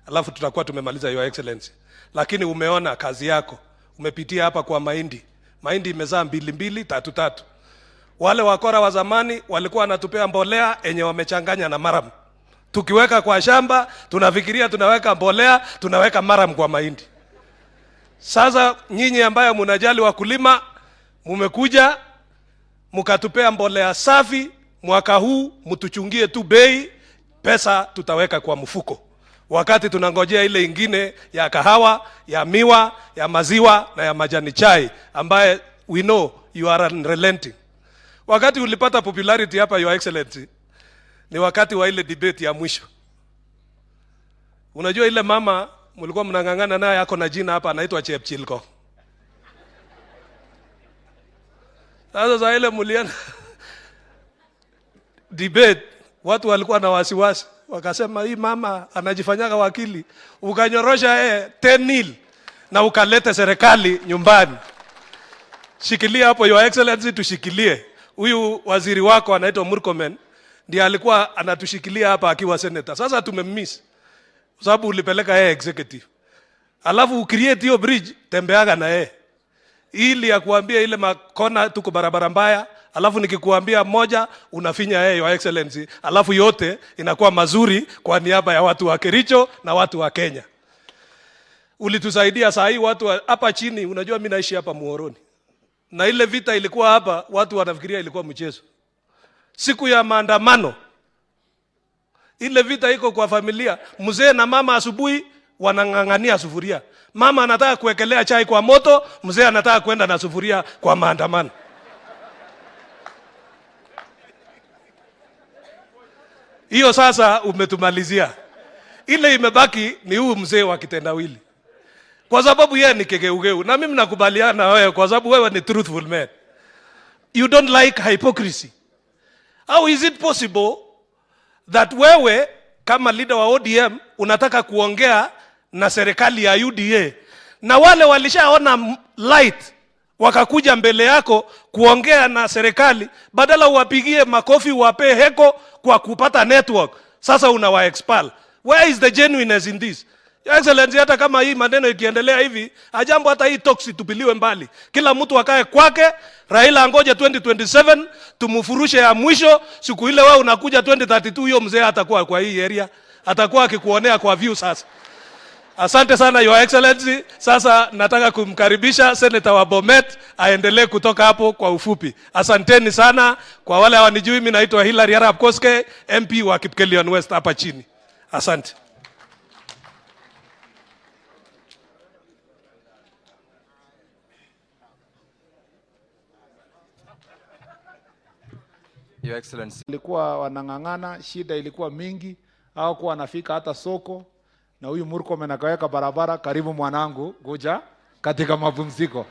alafu tutakuwa tumemaliza, Your Excellency. Lakini umeona kazi yako, umepitia hapa kwa mahindi, mahindi imezaa 2 2 3 3. Wale wakora wa zamani walikuwa wanatupea mbolea yenye wamechanganya na maram. Tukiweka kwa shamba tunafikiria tunaweka mbolea, tunaweka maram kwa mahindi. Sasa nyinyi ambaye mnajali wakulima, mumekuja mkatupea mbolea safi. Mwaka huu mtuchungie tu bei, pesa tutaweka kwa mfuko, wakati tunangojea ile ingine ya kahawa, ya miwa, ya maziwa na ya majani chai ambaye we know you are unrelenting. Wakati ulipata popularity hapa, Your Excellency, ni wakati wa ile debate ya mwisho. Unajua ile mama mlikuwa mnang'ang'ana naye ako na jina hapa, anaitwa Chepchilko. Sasa za ile mlienda debate, watu walikuwa na wasiwasi, wakasema hii mama anajifanyaga wakili. Ukanyorosha 10-0 na ukalete serikali nyumbani. Shikilia hapo Your Excellency, tushikilie. Huyu waziri wako anaitwa Murkomen ndiye alikuwa anatushikilia hapa akiwa senator. Sasa tumemiss kwa sababu ulipeleka yeye executive. Alafu ucreate hiyo bridge, tembeaga na yeye. Ili ya kuambia ile makona tuko barabara mbaya, alafu nikikuambia moja unafinya yeye, Your Excellency, alafu yote inakuwa mazuri kwa niaba ya watu wa Kericho na watu wa Kenya. Ulitusaidia saa hii watu hapa chini, unajua mimi naishi hapa Muhoroni, na ile vita ilikuwa hapa, watu wanafikiria ilikuwa mchezo. Siku ya maandamano ile vita iko kwa familia, mzee na mama asubuhi wanang'ang'ania sufuria. Mama anataka kuwekelea chai kwa moto, mzee anataka kwenda na sufuria kwa maandamano. Hiyo sasa umetumalizia. Ile imebaki ni huu mzee wa kitendawili, kwa sababu yeye ni kegeugeu, na mimi nakubaliana na wewe kwa sababu wewe ni truthful man. You don't like hypocrisy. How is it possible that wewe kama leader wa ODM unataka kuongea na serikali ya UDA na wale walishaona light wakakuja mbele yako kuongea na serikali, badala uwapigie makofi uwapee heko kwa kupata network, sasa unawa expel. Where is the genuineness in this? Your Excellency, hata kama hii maneno ikiendelea hivi, ajambo hata hii talks itupiliwe mbali. Kila mtu akae kwake, Raila angoje 2027 tumfurushe ya mwisho. Siku ile wewe unakuja 2032, hiyo mzee atakuwa kwa hii area, atakuwa akikuonea kwa view sasa. Asante sana Your Excellency. Sasa nataka kumkaribisha Senator wa Bomet aendelee kutoka hapo kwa ufupi. Asanteni sana. Kwa wale hawanijui, mimi naitwa Hilary Arap Koske, MP wa Kipkelion West hapa chini. Asante. Your Excellency. Ilikuwa wanang'ang'ana, shida ilikuwa mingi, hawakuwa wanafika hata soko, na huyu Murkomen akaweka barabara karibu mwanangu kuja katika mapumziko.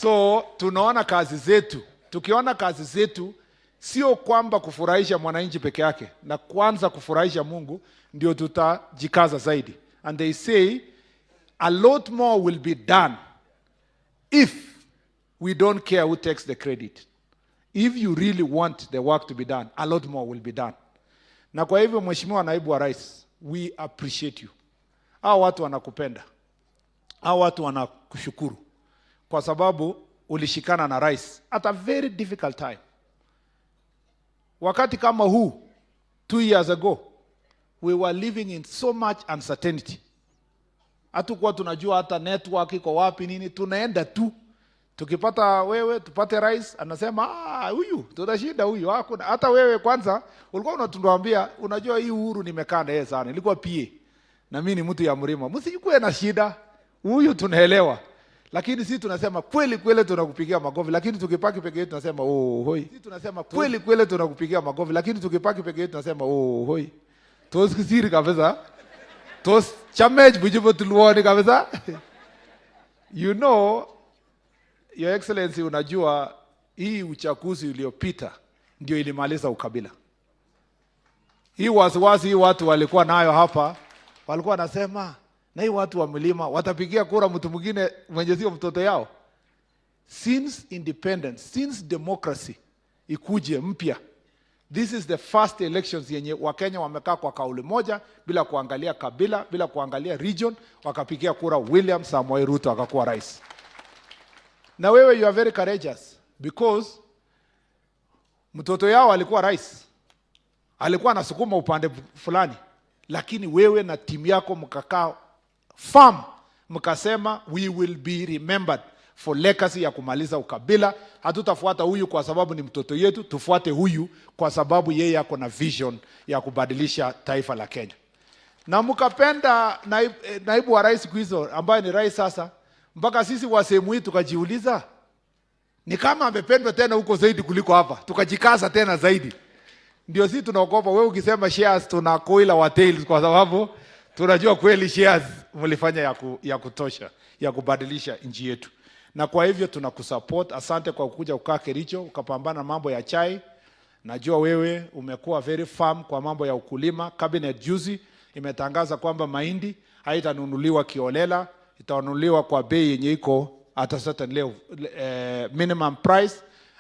So tunaona kazi zetu, tukiona kazi zetu sio kwamba kufurahisha mwananchi peke yake, na kwanza kufurahisha Mungu, ndio tutajikaza zaidi. And they say a lot more will be done if we don't care who takes the credit. If you really want the work to be done, a lot more will be done. Na kwa hivyo Mheshimiwa Naibu wa Rais, we appreciate you. Hao watu wanakupenda. Hao watu wanakushukuru kwa sababu ulishikana na rais at a very difficult time. Wakati kama huu 2 years ago we were living in so much uncertainty. Hatukuwa tunajua hata network iko wapi nini, tunaenda tu. Tukipata wewe tupate rais anasema huyu tutashinda huyu, hakuna. Hata wewe kwanza ulikuwa unatuambia, unajua hii Uhuru nimekaa na yeye sana, nilikuwa PA na mimi ni mtu ya mlima, msikuwe na shida, huyu tunaelewa. Lakini sisi tunasema kweli kweli tunakupigia makofi, lakini tukipaki peke yetu tunasema oh hoi. Sisi tunasema kweli kweli tunakupigia makofi, lakini tukipaki peke yetu tunasema oh hoi. Tos kisiri kabisa. Tos chamej bujibo tuluoni kabisa. You know, Your Excellency, unajua hii uchaguzi uliopita ndio ilimaliza ukabila. Hii wasiwasi hii watu walikuwa nayo hapa, walikuwa wanasema na hii watu wa mlima watapigia kura mtu mwingine mwenye sio mtoto yao. Since independence, since democracy ikuje mpya, this is the first elections yenye Wakenya wamekaa kwa kauli moja bila kuangalia kabila, bila kuangalia region, wakapigia kura William Samoei Ruto akakuwa rais. Na wewe you are very courageous because mtoto yao alikuwa rais, alikuwa anasukuma upande fulani, lakini wewe na timu yako mkakaa firm, mkasema we will be remembered for legacy ya kumaliza ukabila. Hatutafuata huyu kwa sababu ni mtoto yetu, tufuate huyu kwa sababu yeye ako na vision ya kubadilisha taifa la Kenya. Na mkapenda naibu wa rais siku ambaye ni rais sasa, mpaka sisi wa sehemu hii tukajiuliza ni kama amependwa tena huko zaidi kuliko hapa, tukajikaza tena zaidi. Ndio sisi tunaogopa wewe ukisema shares tuna coil our tails, kwa sababu tunajua kweli shares mlifanya ya kutosha ya kubadilisha nchi yetu. Na kwa hivyo tunakusupport. Asante kwa kuja kukaa Kericho ukapambana mambo ya chai. Najua wewe umekuwa very firm kwa mambo ya ukulima. Cabinet juzi imetangaza kwamba mahindi haitanunuliwa kiolela, itanunuliwa kwa bei yenye iko at a certain level, minimum price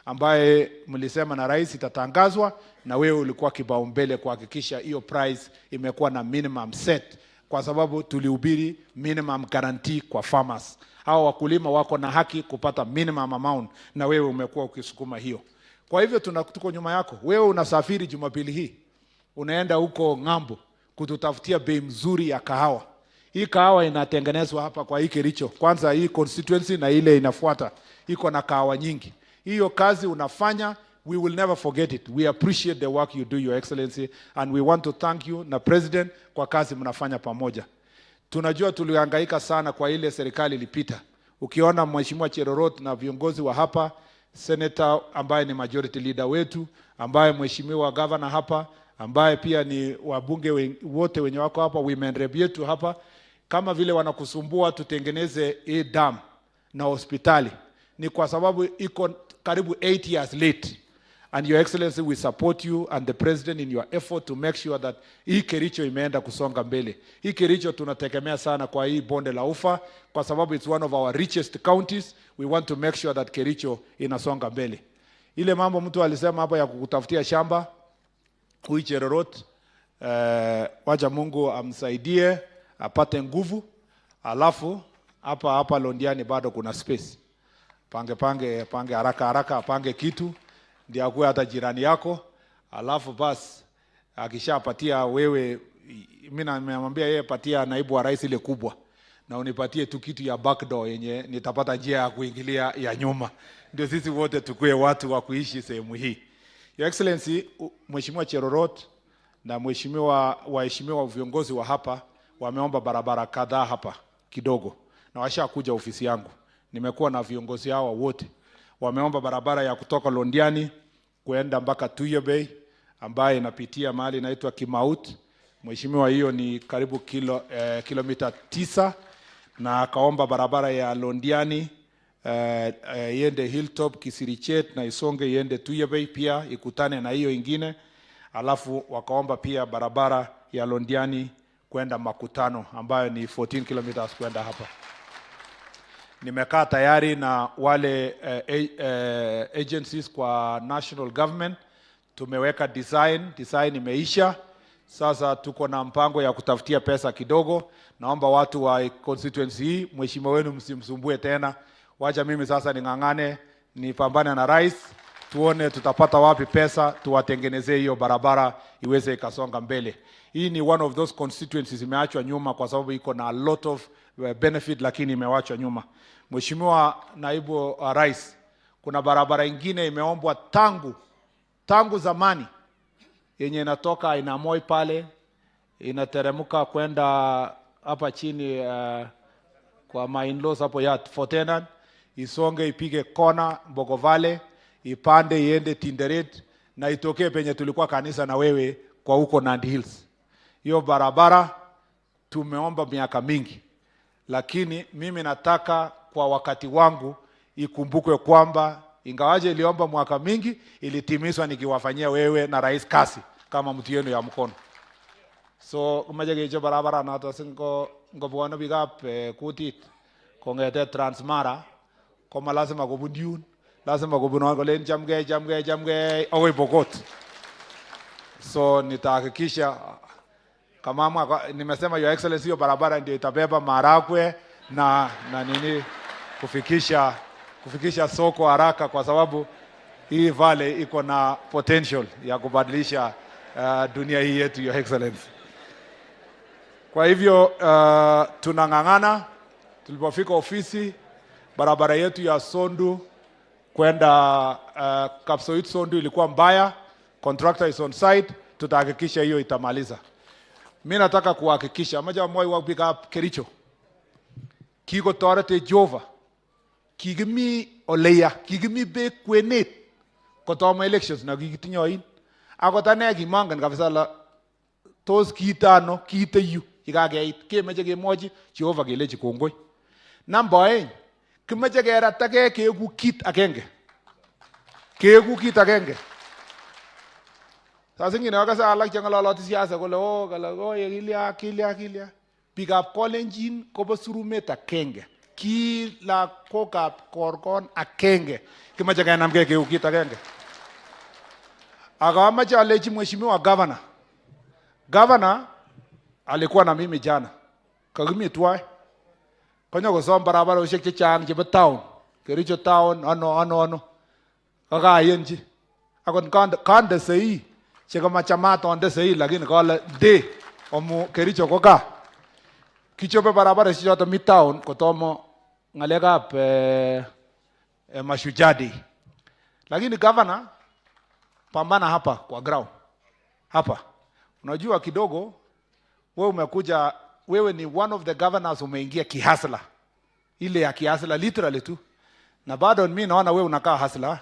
ambaye mlisema na rais itatangazwa, na wewe ulikuwa kipaumbele kuhakikisha hiyo price imekuwa na minimum set, kwa sababu tulihubiri minimum guarantee kwa farmers. Hawa wakulima wako na haki kupata minimum amount, na wewe umekuwa ukisukuma hiyo. Kwa hivyo tuko nyuma yako. Wewe unasafiri Jumapili hii, unaenda huko ng'ambo kututafutia bei mzuri ya kahawa. Hii kahawa inatengenezwa hapa kwa hii Kericho. Kwanza hii constituency na ile inafuata iko na kahawa nyingi. Hiyo kazi unafanya, we will never forget it. We appreciate the work you do, Your Excellency, and we want to thank you na President kwa kazi mnafanya pamoja. Tunajua tulihangaika sana kwa ile serikali ilipita. Ukiona Mheshimiwa Cherorot na viongozi wa hapa, senator ambaye ni majority leader wetu, ambaye mheshimiwa governor hapa, ambaye pia ni wabunge wote wenye wako hapa, women rep yetu hapa, kama vile wanakusumbua tutengeneze hii dam na hospitali, ni kwa sababu iko karibu 8 years late. And Your Excellency, we support you and the President in your effort to make sure that hii Kericho imeenda kusonga mbele. Hii Kericho tunategemea sana kwa hii bonde la ufa kwa sababu it's one of our richest counties. We want to make sure that Kericho inasonga mbele. Ile mambo mtu alisema hapo ya kukutafutia shamba, huyu Cherorot, wacha Mungu amsaidie apate nguvu, alafu hapa hapa Londiani bado kuna space. Pange pange pange haraka haraka, apange kitu ndio akuwe hata jirani yako, alafu bas akishapatia wewe, mimi namwambia yeye patia naibu wa rais ile kubwa na unipatie tu kitu ya backdoor yenye nitapata njia ya kuingilia ya nyuma, ndio sisi wote tukue watu wa kuishi sehemu hii. Your Excellency, Mheshimiwa Cherorot na mheshimiwa waheshimiwa viongozi wa hapa wameomba barabara kadhaa hapa kidogo, na washakuja ofisi yangu. Nimekuwa na viongozi hawa wote, wameomba barabara ya kutoka Londiani kuenda mpaka Tuyo Bay ambayo inapitia mahali inaitwa Kimaut. Mheshimiwa, hiyo ni karibu kilomita 9, na akaomba barabara ya Londiani iende Hilltop Kisirichet na isonge iende Tuyo Bay pia ikutane na hiyo ingine. Alafu wakaomba pia barabara ya Londiani kwenda Makutano ambayo ni 14 kilometers kwenda hapa. Nimekaa tayari na wale agencies kwa national government, tumeweka design, design imeisha. Sasa tuko na mpango ya kutafutia pesa kidogo. Naomba watu wa constituency hii, mheshimiwa wenu msimsumbue tena, wacha mimi sasa ning'ang'ane, nipambane na rais, tuone tutapata wapi pesa, tuwatengenezee hiyo barabara iweze ikasonga mbele. Hii ni one of those constituencies imeachwa nyuma kwa sababu iko na a lot of benefit, lakini imewachwa nyuma. Mheshimiwa Naibu wa Rais, kuna barabara ingine imeombwa tangu zamani yenye inatoka Ainamoi pale inateremka kwenda hapa chini kwa my in-laws hapo ya Fort Tenan, isonge ipige kona Mbogo Valley, ipande iende Tinderet na itokee penye tulikuwa kanisa na wewe kwa huko Nandi Hills. Hiyo barabara tumeomba miaka mingi, lakini mimi nataka kwa wakati wangu ikumbukwe kwamba ingawaje iliomba mwaka mingi, ilitimizwa nikiwafanyia wewe na rais kasi kama mtu yenu ya mkono. So komache kechob barabara noto singo ngobwone biikab kutit kong'ete Transmara koma lazima kobun yun, lazima kobun on kolen chamgei chamgei chamgei akoi Pokot. So nitahakikisha kama nimesema Your Excellency, hiyo barabara ndio itabeba maharagwe na nini kufikisha soko haraka, kwa sababu hii valley iko na potential ya kubadilisha dunia hii yetu, Your Excellency. Kwa hivyo tunang'ang'ana. Tulipofika ofisi, barabara yetu ya Sondu kwenda Kapsoit Sondu ilikuwa mbaya, contractor is on site, tutahakikisha hiyo itamaliza. Mi nataka kuhakikisha amache amwaiwok biikab Kericho, kikotoretech Jehova, kikimi oleya, kikimi beek kwenet kotomo elections na kikitinye oin. Akot ane kimongen kabisa la tos kiite ano, kiite yu yekakeit, kemeche kemwochi Jehova kelechi kongoi. Namba 2, kimeche keratakee keeku kit agenge. Keeku kit agenge. Saa zingine akase alak cheng'ololoti siasa kole oh, kale oh, kilya kilya kilya. Biikab Kalenjin kobo surumet agenge. Ki lagokab korkon agenge. Kimeche kenamgei keeku kit agenge. Ak amache alechi mheshimiwa governor. Governor alikuwa na mimi jana. Kakimi twai. Konyokosom barabarosiek chechang chebo town, Kericho town, ano ano ano. Kakayenchi. Akot kande sei chekamachamat onde sei lakini kale nde amu Kericho ko gaa. Kichobe barabarosiek choton mi town kotomo ng'alekab Mashujaa Day. Lakini governor, pambana hapa kwa ground. Hapa. Unajua kidogo wewe umekuja, wewe ni one of the governors umeingia kihustler. Ile ya kihustler literally tu. Na bado mimi naona wewe unakaa hustler.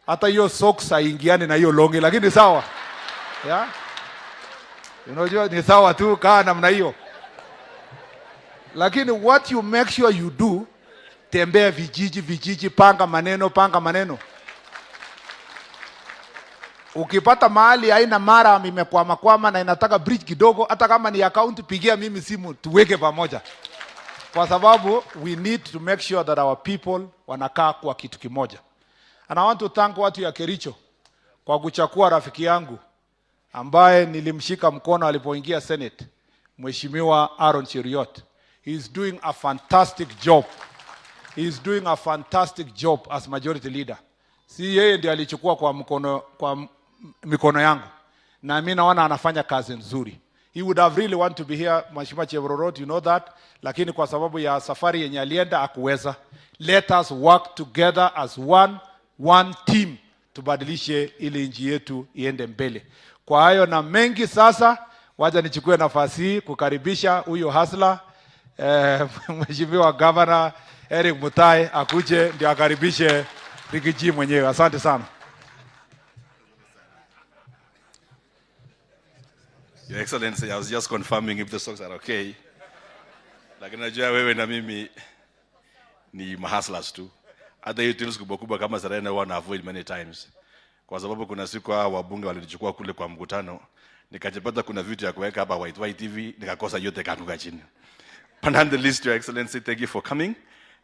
Hata hiyo socks haingiani na hiyo longi, lakini sawa. Yeah? Unajua ni sawa tu, kaa namna hiyo. Lakini what you make sure you do, tembea vijiji vijiji, panga maneno, panga maneno. Ukipata mahali haina murram imekwama kwama na inataka bridge kidogo, hata kama ni account, pigia mimi simu tuweke pamoja, kwa sababu we need to make sure that our people wanakaa kwa kitu kimoja. And I want to thank watu ya Kericho kwa kuchagua rafiki yangu ambaye nilimshika mkono alipoingia Senate, Mheshimiwa Aaron Cheruiyot. He is doing a fantastic job. He is doing a fantastic job as majority leader. Si yeye ndiye alichukua kwa mikono yangu, na mimi naona anafanya kazi nzuri. He would have really want to be here, Mheshimiwa Cherorot, you know that, lakini kwa sababu ya safari yenye alienda hakuweza. Let us work together as one team, tubadilishe ili nchi yetu iende mbele. Kwa hayo na mengi, sasa wacha nichukue nafasi hii kukaribisha huyo hustler, Mheshimiwa Governor Eric Mutai akuje ndio akaribishe Riggy G mwenyewe. Asante sana. Your Excellency, I was just confirming if the socks are okay. Lakini najua wewe na mimi ni mahustlers tu. Hata hiyo tools kubwa kubwa kama Serena huwa na avoid many times. Kwa sababu kuna siku hao wabunge walinichukua kule kwa mkutano, nikajipata kuna vitu ya kuweka hapa white white hivi, nikakosa yote kaanguka chini. But nonetheless, Your Excellency, thank you for coming.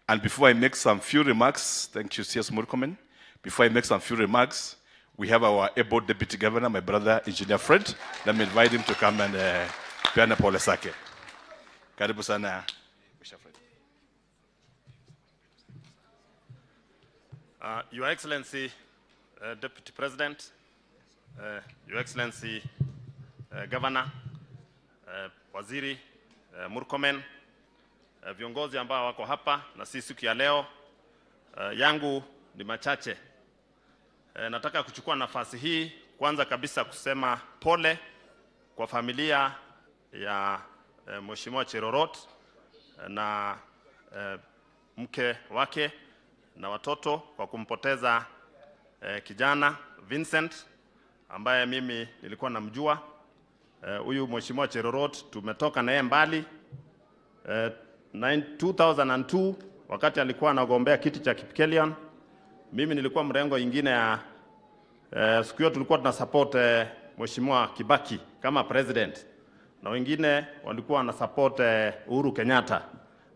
And before I make some few remarks, thank you, CS Murkomen. Before I make some few remarks, we have our able Deputy Governor, my brother, Engineer Fred. Let me invite him to come and peana pole zake. Karibu sana, Mr. Fred. Your Excellency, Deputy President, Your Excellency, Governor, Waziri Murkomen, viongozi ambao wako hapa na sisi siku ya leo, yangu ni machache. Nataka kuchukua nafasi hii kwanza kabisa kusema pole kwa familia ya Mheshimiwa Cherorot na mke wake na watoto kwa kumpoteza kijana Vincent ambaye mimi nilikuwa namjua. Huyu Mheshimiwa Cherorot tumetoka naye mbali. 2002 wakati alikuwa anagombea kiti cha Kipkelion, mimi nilikuwa mrengo ingine ya siku hiyo tulikuwa tuna support Mheshimiwa Kibaki kama president, na wengine walikuwa wana support Uhuru Kenyatta,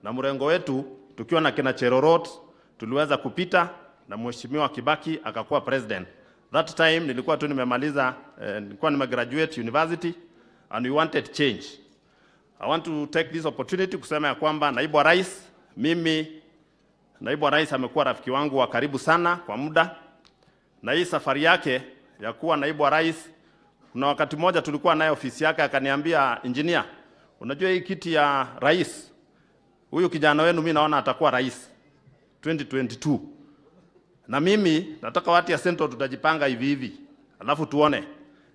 na mrengo wetu tukiwa na kina Cherorot tuliweza kupita na Mheshimiwa Kibaki akakuwa president. That time nilikuwa tu nimemaliza, nilikuwa nimegraduate university and we wanted change. I want to take this opportunity kusema ya kwamba naibu wa rais, mimi naibu wa rais amekuwa rafiki wangu wa karibu sana kwa muda, na hii safari yake ya kuwa naibu wa rais, kuna wakati mmoja tulikuwa naye ofisi yake akaniambia, engineer, unajua hii kiti ya rais, huyu kijana wenu mimi naona atakuwa rais 2022. Na mimi nataka watu ya Central tutajipanga hivi hivi, alafu tuone.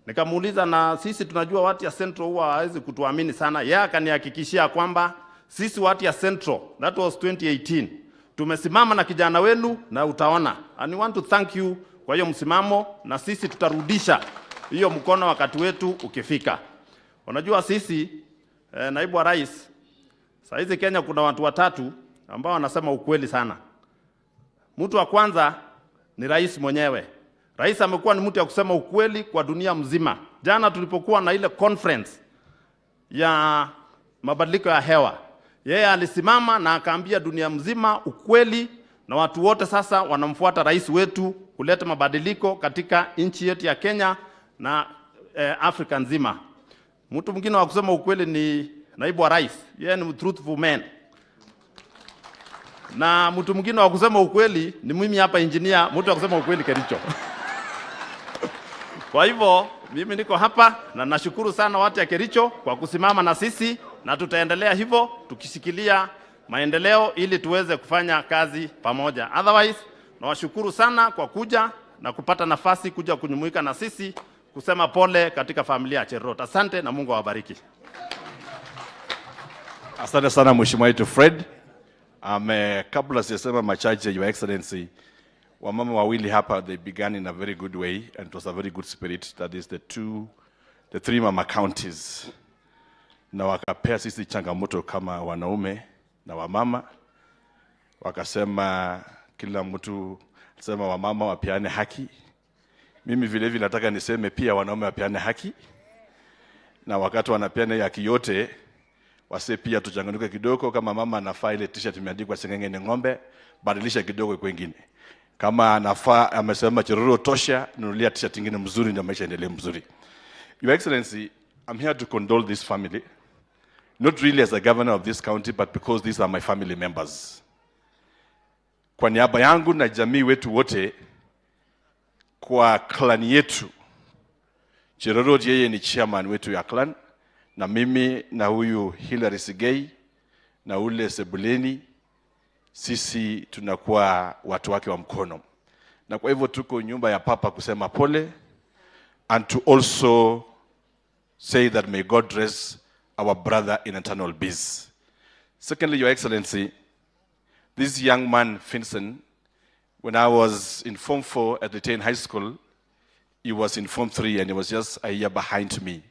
Nikamuuliza, na sisi tunajua watu ya Central huwa hawezi kutuamini sana. Yeye akanihakikishia kwamba sisi watu ya Central, that was 2018, tumesimama na kijana wenu na utaona. And we want to thank you kwa hiyo msimamo, na sisi tutarudisha hiyo mkono wakati wetu ukifika. Unajua sisi naibu wa rais, saa hizi Kenya kuna watu watatu ambao wanasema ukweli sana. Mtu wa kwanza ni rais mwenyewe. Rais amekuwa ni mtu ya kusema ukweli kwa dunia mzima. Jana tulipokuwa na ile conference ya mabadiliko ya hewa, yeye alisimama na akaambia dunia mzima ukweli, na watu wote sasa wanamfuata rais wetu kuleta mabadiliko katika nchi yetu ya Kenya na Afrika nzima. Mtu mwingine wa kusema ukweli ni naibu wa rais. Yeye ni truthful man. Na mtu mwingine wa kusema ukweli ni mimi hapa engineer, mtu wa kusema ukweli Kericho. Kwa hivyo mimi niko hapa na nashukuru sana watu ya Kericho kwa kusimama na sisi, na tutaendelea hivyo tukishikilia maendeleo ili tuweze kufanya kazi pamoja. Otherwise, nawashukuru sana kwa kuja na kupata nafasi kuja kujumuika na sisi kusema pole katika familia ya Cherorot. Asante na Mungu awabariki. Asante sana, Mheshimiwa wetu Fred. Kabla sijasema machache, Your Excellency, wamama wawili hapa, they began in a very good way and it was a very good spirit. That is the three mama counties, na wakapea sisi changamoto kama wanaume na wamama, wakasema kila mtu sema wamama wapeane haki. Mimi vile vile nataka niseme pia wanaume wapeane haki, na wakati wanapeana haki yote wase pia tuchanganuke kidogo. Kama mama anafaa ile t-shirt imeandikwa sengenge ni ng'ombe, badilisha kidogo kwengine. Kama anafaa amesema Cherorot tosha, nunulia t-shirt nyingine mzuri, ndio maisha endelee mzuri. Your Excellency, I'm here to condole this family, not really as a governor of this county, but because these are my family members. Kwa niaba yangu na jamii wetu wote, kwa clan yetu, Cherorot yeye ni chairman wetu ya clan, na mimi na huyu Hilary Sigei na ule Sebuleni, sisi tunakuwa watu wake wa mkono, na kwa hivyo tuko nyumba ya papa kusema pole and to also say that may God rest our brother in eternal peace. Secondly, Your Excellency, this young man, Vincent, when I was in Form 4 at Litein High School, he was in Form 3 and he was just a year behind me.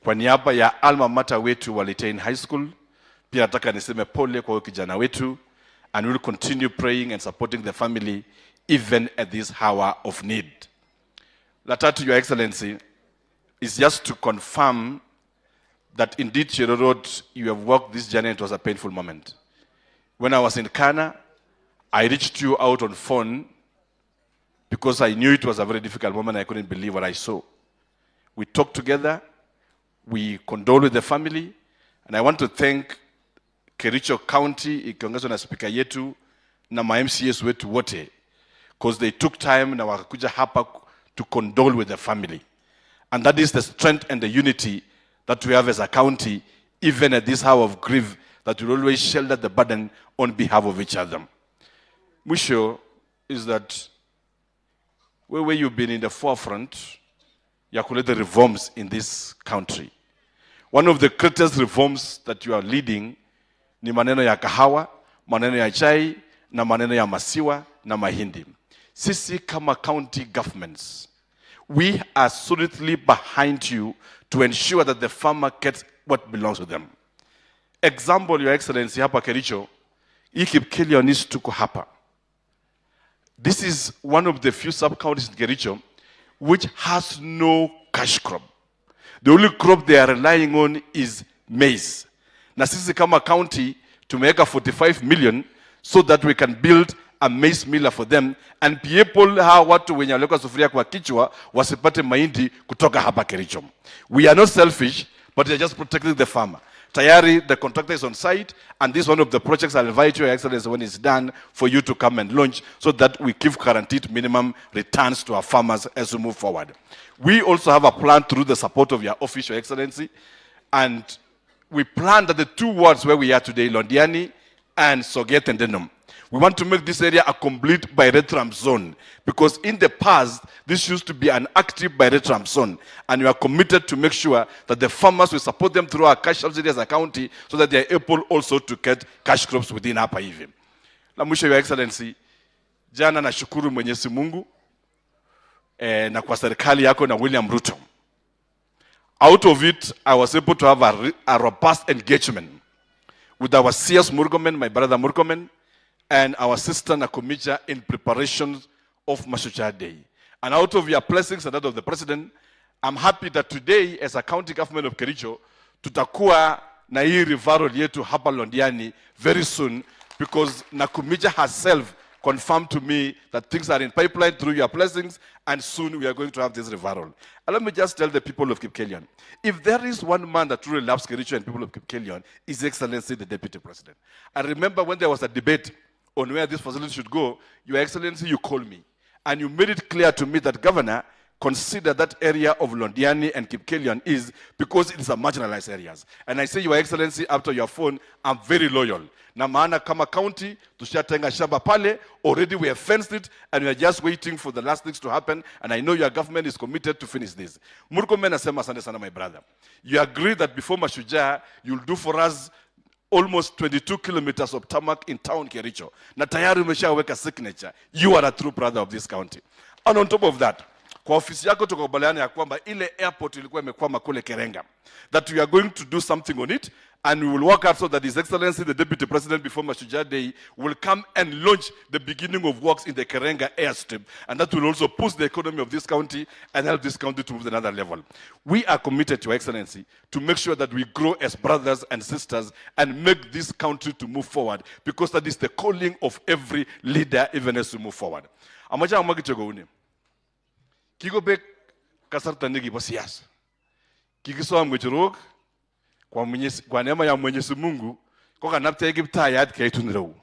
Kwa niaba ya alma mater wetu wa Litein High School, pia nataka niseme pole kwa huyu kijana wetu, and we'll continue praying and supporting the family even at this hour of need. La tatu, Your Excellency, is just to confirm that indeed, Cherorot, you have walked this journey. It was a painful moment. When I was in Kana, I reached you out on phone because I knew it was a very difficult moment. I couldn't believe what I saw. We talked together, we condole with the family, and I want to thank Kericho County ikiongozwa na spika yetu na ma MCAs wetu wote, because they took time na wakakuja hapa to condole with the family. And that is the strength and the unity that we have as a county, even at this hour of grief, that will always shoulder the burden on behalf of each other. Mwisho is that wewe, you've been in the forefront ya kuleta reforms in this country. One of the greatest reforms that you are leading ni maneno ya kahawa, maneno ya chai na maneno ya maziwa na mahindi. Sisi kama county governments, we are solidly behind you to ensure that the farmer gets what belongs to them. Example, Your Excellency, hapa Kericho, hii Kipkelion East tuko hapa. This is one of the few sub-counties in Kericho which has no cash crop. The only crop they are relying on is maize. Na sisi kama county tumeweka 45 million so that we can build a maize miller for them and be able hawa watu wenye waliweka sufuria kwa kichwa wasipate mahindi kutoka hapa Kericho. We are not selfish, but we are just protecting the farmer. Tayari the contractor is on site, and this is one of the projects I'll invite you, Your Excellency, when it's done, for you to come and launch so that we give guaranteed minimum returns to our farmers as we move forward. We also have a plan through the support of your office, Your Excellency, and we plan that the two wards where we are today, Londiani and Soget and Denum, we want to make this area a complete pyrethrum zone, because in the past, this used to be an active pyrethrum zone, and we are committed to make sure that the farmers, will support them through our cash subsidy as a county so that they are able also to get cash crops within hapa hivi. La mwisho, Your Excellency, jana nashukuru Mwenyezi Mungu na kwa serikali yako na William Ruto. Out of it, I was able to have a robust engagement with our CS Murkomen, my brother Murkomen, and our sister Nakhumicha in preparation of Mashujaa Day. And out of your blessings and that of the president, I'm happy that today, as a county government of Kericho, tutakuwa na hii referral yetu hapa Londiani very soon, because Nakhumicha herself confirmed to me that things are in pipeline through your blessings, and soon we are going to have this referral. And let me just tell the people of Kipkelion, if there is one man that truly loves Kericho and people of Kipkelion, His Excellency the Deputy President. I remember when there was a debate on where this facility should go, Your Excellency, you called me. And you made it clear to me that, Governor, consider that area of Londiani and Kipkelion is because it is a marginalized areas. And I say, Your Excellency, after your phone, I'm very loyal. Na maana kama county, tushatenga shamba pale, already we have fenced it, and we are just waiting for the last things to happen, and I know your government is committed to finish this. Murkomen nasema asante sana, my brother. You agree that before Mashujaa, you'll do for us almost 22 kilometers of tarmac in town Kericho. Na tayari umeshaweka signature. You are a true brother of this county. And on top of that, kwa ofisi yako tukakubaliana ya kwamba ile airport ilikuwa imekwama kule Kerenga, that we are going to do something on it and we will work out so that His Excellency the Deputy President before Mashujaa Day will come and launch the beginning of works in the Kerenga airstrip, and that will also push the economy of this county and help this county to move to another level. We are committed, Your Excellency, to make sure that we grow as brothers and sisters and make this country to move forward, because that is the calling of every leader even as we move forward. Amache amwa kityo kouni. Kikobek kasarta nekibo siasa. Kikisom ng'echerok kwa neema ya Mwenyezi Mungu kokanaptech Kiptayat keitun ireu.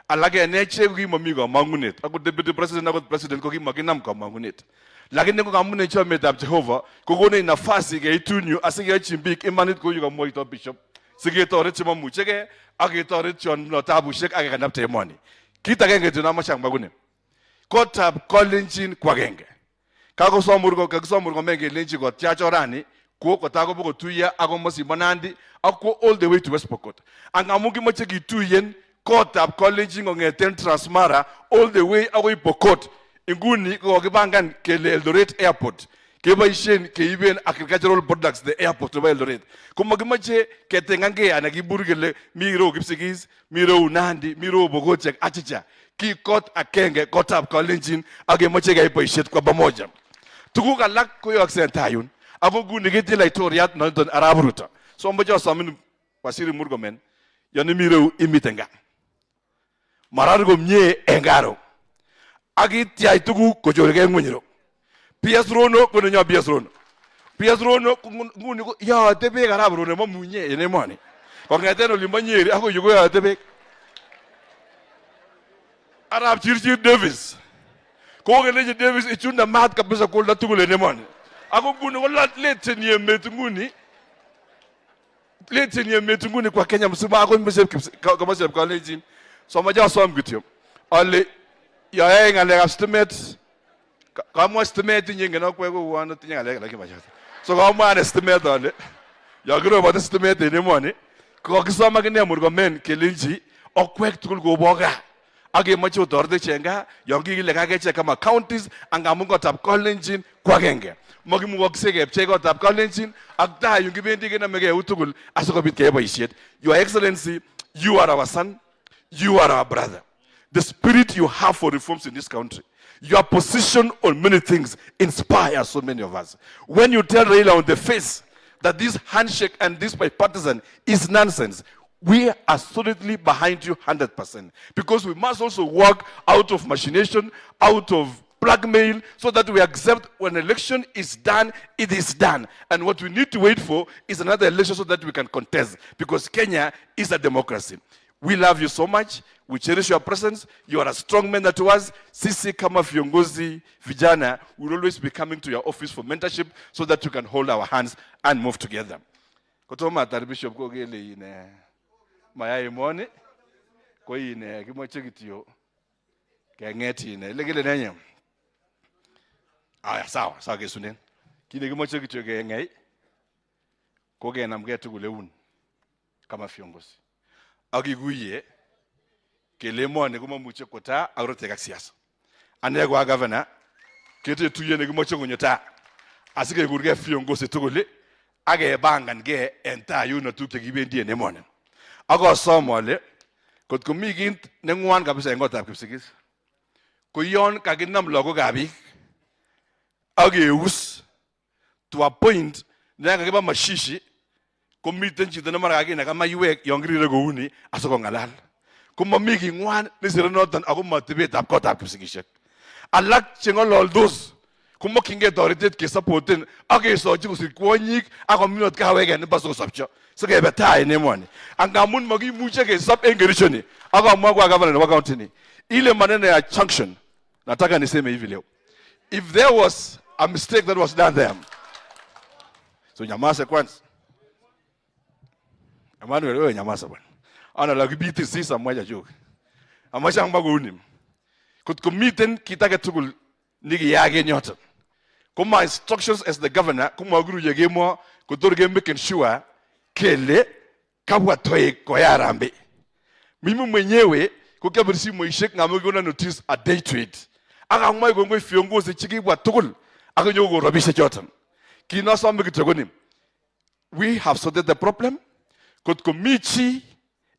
Alak en echek ko kimomi komong'unet, akot deputy president akot president ko kimokinam komong'unet. Lakini ko ngamun en chametab Jehova kokonech nafasi keitun yu asikeyochin biik imanit kou yu kamwoito bishop. Siketoret chemomuchegei ak ketoret chon tabushek ak kekanapta emoni. Kit agenge kityo nomoche amwa koni. Kotab Kalenjin ko agenge. Kakosom kakisom Murkomen kelenji kotyach orani kwo kotakobo kotuiyo ak komosimbo Nandi ak kwo all the way to West Pokot. Angamun kimoche kituiyen kotab Kalenjin kong'eten Transmara all the way akoi Pokot. Inguni kokokipangan kele Eldoret Airport keboisien keiben agricultural products the airport nebo Eldoret. Komakimoche ketengangei anan kibur kele mi ireu Kipsigis, mi ireu Nandi, mi ireu Pokotiek achicha. Ki kot akenge kotab Kalenjin ak kemoche keyai boisiet kwa pamoja. Tuguk alak koyookse en tai yun. Ako nguni ketinye laitoriat noton Arap Ruto. So amoche asomin Waziri Murkomen, yon imi ireu imiten gaa. Marar komie en gaa ireu. Ak ityach tuguk kochorgei ng'weny ireu. PS Rono ko nenyon PS Rono. PS Rono ko nguni ko yote beek Arap Rono momunye en emoni. Kong'eten olimbo Nyeri akoi yu koyote beek. Arap Chirchir Davis. Kokelenji Davis ichunde maat kabisa kolda tugul en emoni. Ako nguni ko leteni emet nguni. Leteni emet nguni kwa Kenya mzima akoi komoseb Kalenjin. So amache asom kityo ale yoyoe ng'alekab stimet kamwa stimet inye ingen okwek kouon otinye ng'alek alak chemachoto. So kamwa ane stimet ale yon kirobote stimet en emoni kokakisom akine Murkomen kelenji okwek tugul kobo gaa ak kemoche otoretech en gaa yon kikile kakechek kama counties angamun kotab Kalenjin ko agenge. Mokimukokse kepchei kotab Kalenjin ak tai yun kibendi kenomegei eut tugul asikobit keyai boisiet. Your Excellency, you are our son, you are our brother. The spirit you have for reforms in this country, your position on many things inspires so many of us. When you tell Raila on the face that this handshake and this bipartisan is nonsense, we are solidly behind you 100%. Because we must also work out of machination, out of blackmail, so that we accept when election is done, it is done. And what we need to wait for is another election so that we can contest. Because Kenya is a democracy. We love you so much. We cherish your presence. You are a strong mentor to us. Sisi kama viongozi vijana will always be coming to your office for mentorship so that you can hold our hands and move together. Kotomo atar Bishop ko kele ine mayai emoni ko ine kimoche kityo keng'et ine ile kile nenye. Aya sawa sawa kesunen. Kit nekimoche kityo keng'ei ko kenamgei tugul eun kama viongozi. Ak kikuye kele emoni komamuche kwo taa ak rotek ak siasa. Ane ko a governor ketinye tuyet nekimoche konyo taa asikekurgei viongozi tugul ak kepangangei en taa yuno tuguk chekibendi en emoni. Ak asom ale kot komi kit neng'wan kabisa en kotab Kipsigis ko yon kakinam lagokab biik ak keus to a point ne kakiba mashishi komiten chito nemara kakinaka maiwek yon kirire kouni asikong'alal. Komomi king'wan nesire noton ako motebetab kotab Kipsigisiek. Alak cheng'ololdos Komokyingei toretet kesapoten ak kesochi kosir kwonyik ak kominot kawek en imbar sikosopcho. Sikebe tai en emoni. Angamun makimuche kesop en Kericho ni. Ak amwa kwa governor nebo county ni. Ile maneno ya junction, nataka niseme hivi leo. If there was a mistake that was done there, so nyamaza kwanza. Emmanuel, wewe nyamaza bwana. Ana la kibiti sisa mmoja juu. Amache angba kounim. Kot komiten kit age tugul nekiyaak en yoton. Ko my instructions as the governor komakiruye kemo kotor kemaken sure kele kabwa toek koyai harambee. Mimi mwenyewe ko kiabir simoishek ngamun kikonon notice a day to it. Ak amwai kongoi viongozi chekibwa tugul ak nyokokon rabisiek choton. Kit nosome kityo ko ni, we have sorted the problem. Kot komi chi,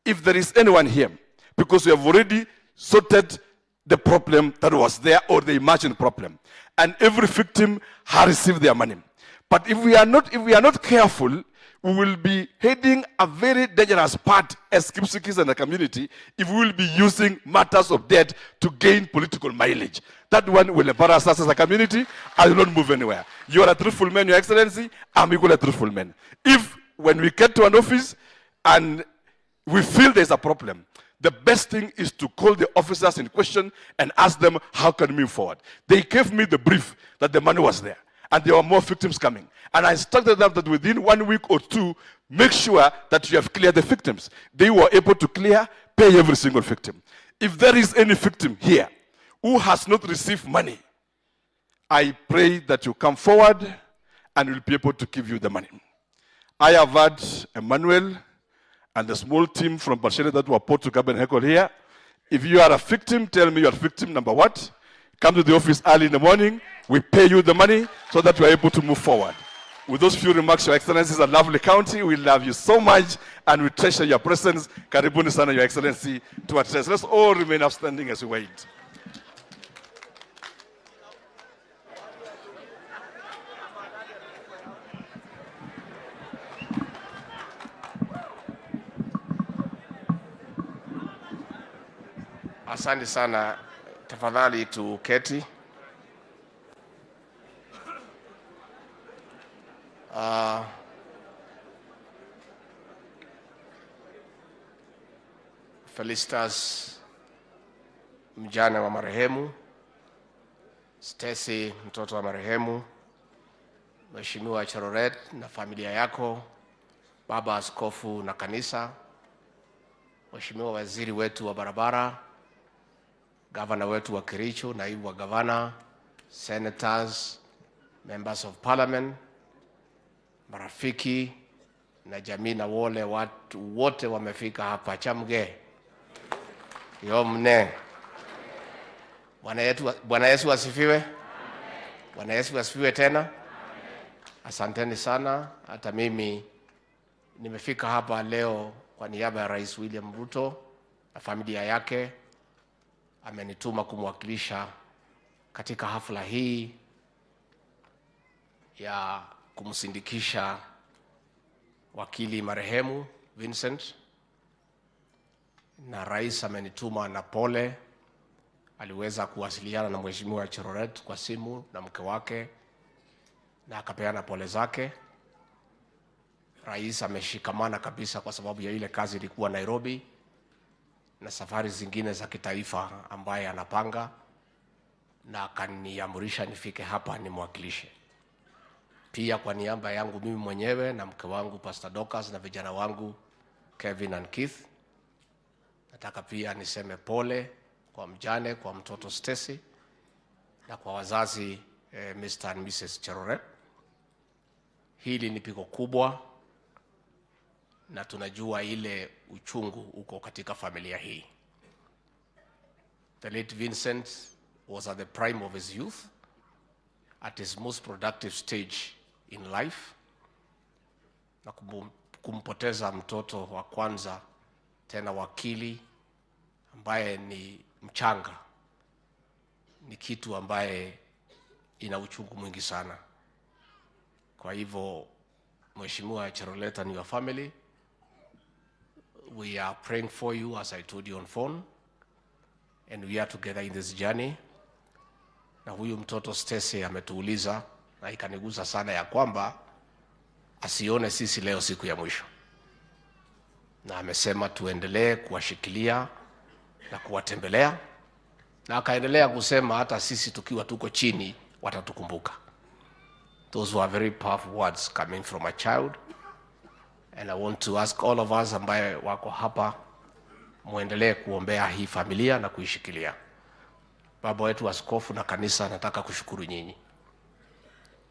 if there is anyone here, because we have already sorted the problem that was there or the imagined problem. And every victim has received their money. But if we are not careful, we will be heading a very dangerous path as Kipsigis and the community if we will be using matters of death to gain political mileage. That one will embarrass us as a community. I will not move anywhere. You are a truthful man, Your Excellency. I'm equally a truthful man. If when we get to an office and we feel there's a problem, the best thing is to call the officers in question and ask them, how can we move forward? They gave me the brief that the money was there and there were more victims coming. And I instructed them that within 1 week or two, make sure that you have cleared the victims. They were able to clear, pay every single victim. If there is any victim here who has not received money, I pray that you come forward and we'll be able to give you the money. I have had Emmanuel and the small team from Barcelona that were put to come and heckle here. If you are a victim, tell me you are victim number what. Come to the office early in the morning. We pay you the money so that we are able to move forward. With those few remarks, Your Excellency, it's a lovely county. We love you so much and we treasure your presence. Karibuni sana, Your Excellency, to address. Let's all remain upstanding as we wait. Asante sana. Tafadhali tuketi. Felistas mjane wa marehemu, Stacy mtoto wa marehemu, Mheshimiwa Cherorot na familia yako, Baba Askofu na kanisa, Mheshimiwa Waziri wetu wa barabara, Gavana wetu wa Kericho, naibu wa gavana, senators, members of parliament, marafiki na jamii na wale watu wote wamefika hapa. Chamge yomne. Bwana Yesu asifiwe. Bwana Yesu asifiwe tena. Asanteni sana. Hata mimi nimefika hapa leo kwa niaba ya Rais William Ruto na familia yake. Amenituma kumwakilisha katika hafla hii ya kumsindikisha wakili marehemu Vincent, na rais amenituma na pole. Aliweza kuwasiliana na Mheshimiwa Cherorot kwa simu na mke wake na akapeana pole zake. Rais ameshikamana kabisa kwa sababu ya ile kazi ilikuwa Nairobi na safari zingine za kitaifa ambaye anapanga, na akaniamrisha nifike hapa nimwakilishe. Pia kwa niaba yangu mimi mwenyewe na mke wangu Pastor Dorcas na vijana wangu Kevin and Keith, nataka pia niseme pole kwa mjane, kwa mtoto Stacy na kwa wazazi Mr. and Mrs. Cherorot. Hili ni pigo kubwa na tunajua ile uchungu uko katika familia hii. The late Vincent was at the prime of his youth, at his most productive stage in life, na kumpoteza mtoto wa kwanza tena wakili ambaye ni mchanga ni kitu ambaye ina uchungu mwingi sana. Kwa hivyo Mheshimiwa Cherorot and your family, we are praying for you as I told you on phone, and we are together in this journey. Na huyu mtoto Stacy ametuuliza na ikanigusa sana ya kwamba asione sisi leo siku ya mwisho, na amesema tuendelee kuwashikilia na kuwatembelea, na akaendelea kusema hata sisi tukiwa tuko chini watatukumbuka. Those were very powerful words coming from a child, and I want to ask all of us ambaye wako hapa muendelee kuombea hii familia na kuishikilia. Baba wetu askofu na kanisa, nataka kushukuru nyinyi.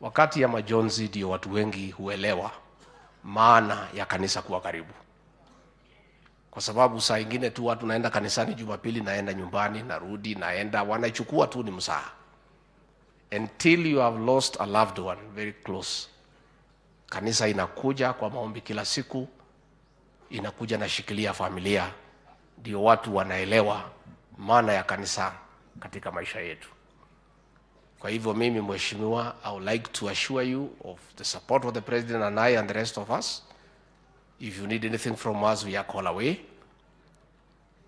Wakati ya majonzi ndio watu wengi huelewa maana ya kanisa kuwa karibu, kwa sababu saa ingine tu watu naenda kanisani Jumapili, naenda nyumbani, narudi, naenda, wanachukua tu ni msaha. Until you have lost a loved one very close, kanisa inakuja kwa maombi kila siku, inakuja na shikilia familia, ndio watu wanaelewa maana ya kanisa katika maisha yetu. Kwa hivyo mimi, mheshimiwa, I would like to assure you of the support of the president and I and the rest of us. If you need anything from us, we are call away.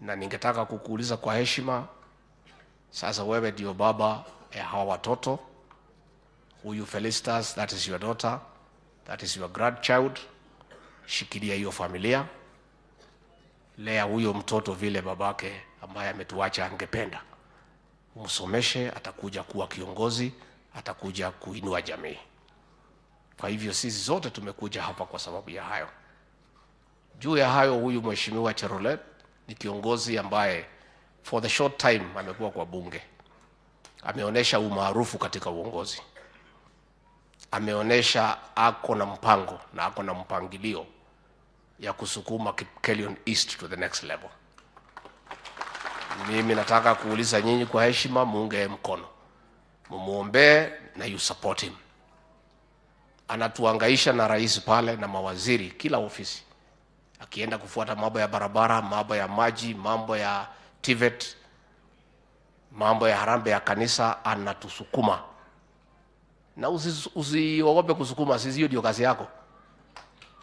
Na ningetaka kukuuliza kwa heshima, sasa wewe ndio baba ya hawa watoto. Huyu Felicitas, that is your daughter, that is your grandchild. Shikilia hiyo familia, lea huyo mtoto vile babake ambaye ametuacha angependa. Umsomeshe, atakuja kuwa kiongozi, atakuja kuinua jamii. Kwa hivyo sisi zote tumekuja hapa kwa sababu ya hayo. Juu ya hayo, huyu mheshimiwa Cherorot ni kiongozi ambaye for the short time amekuwa kwa bunge, ameonyesha umaarufu katika uongozi, ameonyesha ako na mpango na ako na mpangilio ya kusukuma Kipkelion East to the next level. Mimi nataka kuuliza nyinyi kwa heshima, muunge mkono, mumuombee na you support him. Anatuangaisha na rais pale na mawaziri kila ofisi, akienda kufuata mambo ya barabara, mambo ya maji, mambo ya TVET, mambo ya harambee ya kanisa, anatusukuma. Na usiogope kusukuma sisi, hiyo ndio kazi yako.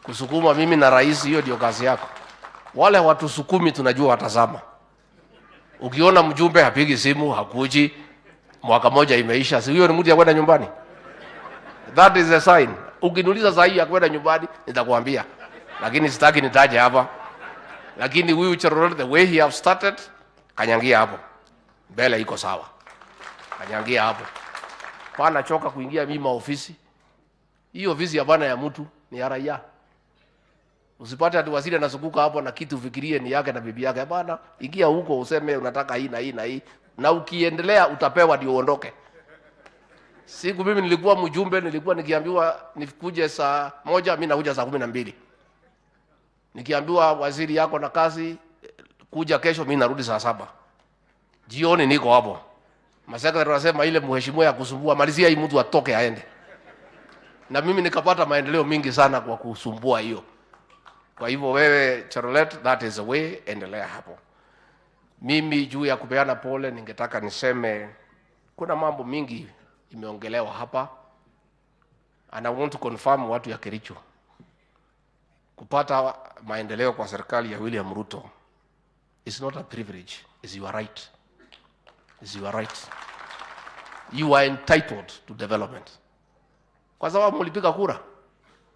Kusukuma mimi na rais, hiyo ndio kazi yako. Wale watusukumi tunajua watazama. Ukiona mjumbe hapigi simu, hakuji, mwaka moja imeisha, si huyo ni mtu ya kwenda nyumbani? That is a sign. Ukiniuliza sahihi ya kwenda nyumbani, nitakwambia, lakini sitaki nitaje hapa. Lakini huyu Cherorot, the way he have started, kanyangia hapo mbele, iko sawa, kanyangia hapo. Pana choka kuingia mimi maofisi. Hii ofisi hapana ya mtu, ni ya raia. Usipate ati waziri anazunguka hapo na kitu ufikirie ni yake na bibi yake. Hapana, ingia huko useme unataka hii na hii na hii, na ukiendelea utapewa ndio uondoke. Siku mimi nilikuwa mjumbe, nilikuwa nikiambiwa nikuje saa 1, mimi nakuja saa 12. Nikiambiwa waziri yako na kazi, kuja kesho, mimi narudi saa 7 jioni, niko hapo. Masekretari wanasema ile mheshimiwa ya kusumbua, malizia hii mtu atoke aende. Na mimi nikapata maendeleo mingi sana kwa kusumbua hiyo. Kwa hivyo wewe Cherorot, that is the way, endelea hapo. Mimi juu ya kupeana pole, ningetaka niseme kuna mambo mingi imeongelewa hapa, and I want to confirm watu ya Kericho, kupata maendeleo kwa serikali ya William Ruto is not a privilege, is your right. Is your right. You are entitled to development. Kwa sababu mlipiga kura.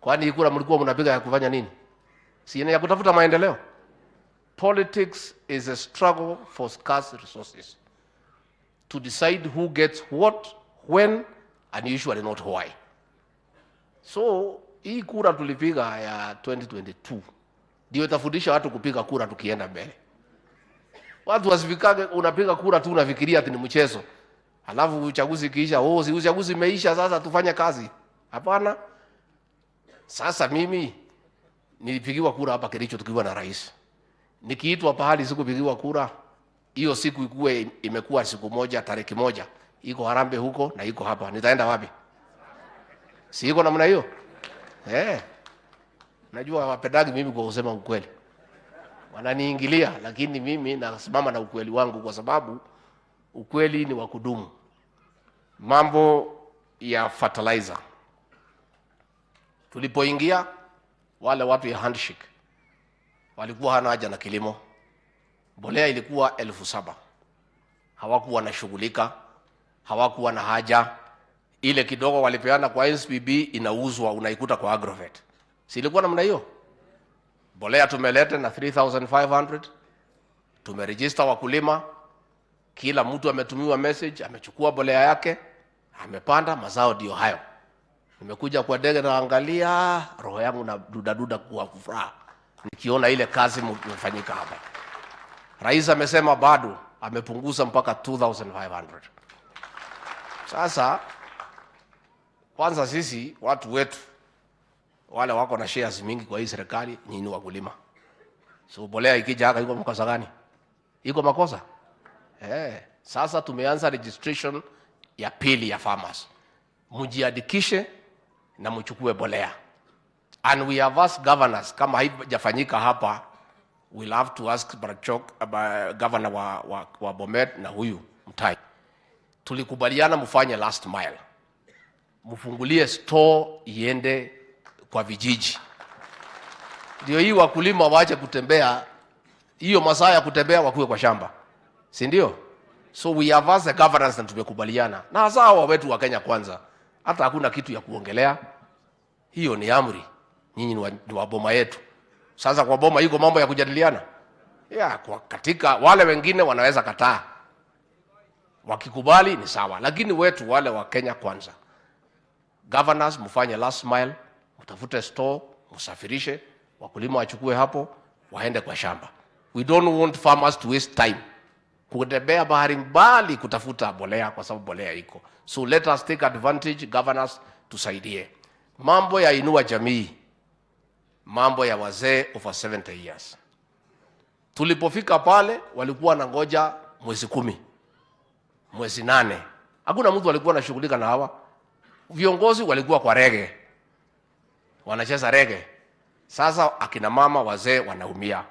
Kwani kura mlikuwa mnapiga ya kufanya nini? Si ya kutafuta maendeleo. Politics is a struggle for scarce resources. To decide who gets what, when, and usually not why. So, hii kura tulipiga ya 2022 ndio itafundisha watu kupiga kura tukienda mbele. Watu wasifikage unapiga kura tu unafikiria ati ni mchezo. Alafu uchaguzi kiisha, oh, si uchaguzi imeisha sasa tufanye kazi. Hapana. Sasa mimi nilipigiwa kura hapa Kericho tukiwa na rais. Nikiitwa pahali sikupigiwa kura, hiyo siku ikuwe imekuwa siku moja tariki moja. Iko Harambee huko na iko hapa. Nitaenda wapi? Si iko namna hiyo? Eh. Najua wapendagi mimi kwa kusema ukweli. Wananiingilia, lakini mimi nasimama na ukweli wangu kwa sababu ukweli ni wa kudumu. Mambo ya fertilizer. Tulipoingia wale watu ya handshake walikuwa hana haja na kilimo. Mbolea ilikuwa 7,000. Hawakuwa wanashughulika. Hawakuwa na haja ile kidogo walipeana kwa NCPB inauzwa, unaikuta kwa Agrovet. Si ilikuwa namna hiyo? Mbolea tumeleta na 3500 tumeregister wakulima, kila mtu ametumiwa message, amechukua mbolea yake, amepanda, mazao ndio hayo. Nimekuja kwa ndege naangalia, roho yangu na dudaduda kwa furaha nikiona ile kazi imefanyika hapa. Rais amesema bado amepunguza mpaka 2500. Sasa kwanza sisi watu wetu wale wako na shares mingi kwa hii serikali, nyinyi wakulima. So mbolea ikija hapa iko makosa gani? Iko makosa? Sasa tumeanza registration ya pili ya farmers. Mjiandikishe na mchukue mbolea. And we have asked governors, kama haijafanyika hapa, we'll have to ask Barchok, governor wa Bomet na huyu Mtai. Tulikubaliana mfanye last mile. Mfungulie store iende kwa vijiji. Ndio hii wakulima waache kutembea, hiyo masaa ya kutembea wakuwe kwa shamba. Si ndio? So we have asked the governors na tumekubaliana. Na hasa hawa wetu wa Kenya Kwanza. Hata hakuna kitu ya kuongelea. Hiyo ni amri. Nyinyi ni wa boma yetu. Sasa kwa boma iko mambo ya kujadiliana. Ya, kwa katika wale wengine wanaweza kataa. Wakikubali ni sawa, lakini wetu wale wa Kenya Kwanza. Governors mfanye last mile, mtafute store, msafirishe, wakulima wachukue hapo, waende kwa shamba. We don't want farmers to waste time kutembea bahari mbali kutafuta mbolea kwa sababu mbolea iko. So let us take advantage, governors, tusaidie. Mambo ya Inua Jamii, mambo ya wazee over 70 years. Tulipofika pale walikuwa wanangoja mwezi 10, mwezi 8. Hakuna mtu alikuwa anashughulika na hawa. Viongozi walikuwa kwa rege, wanacheza rege. Sasa akina mama wazee wanaumia.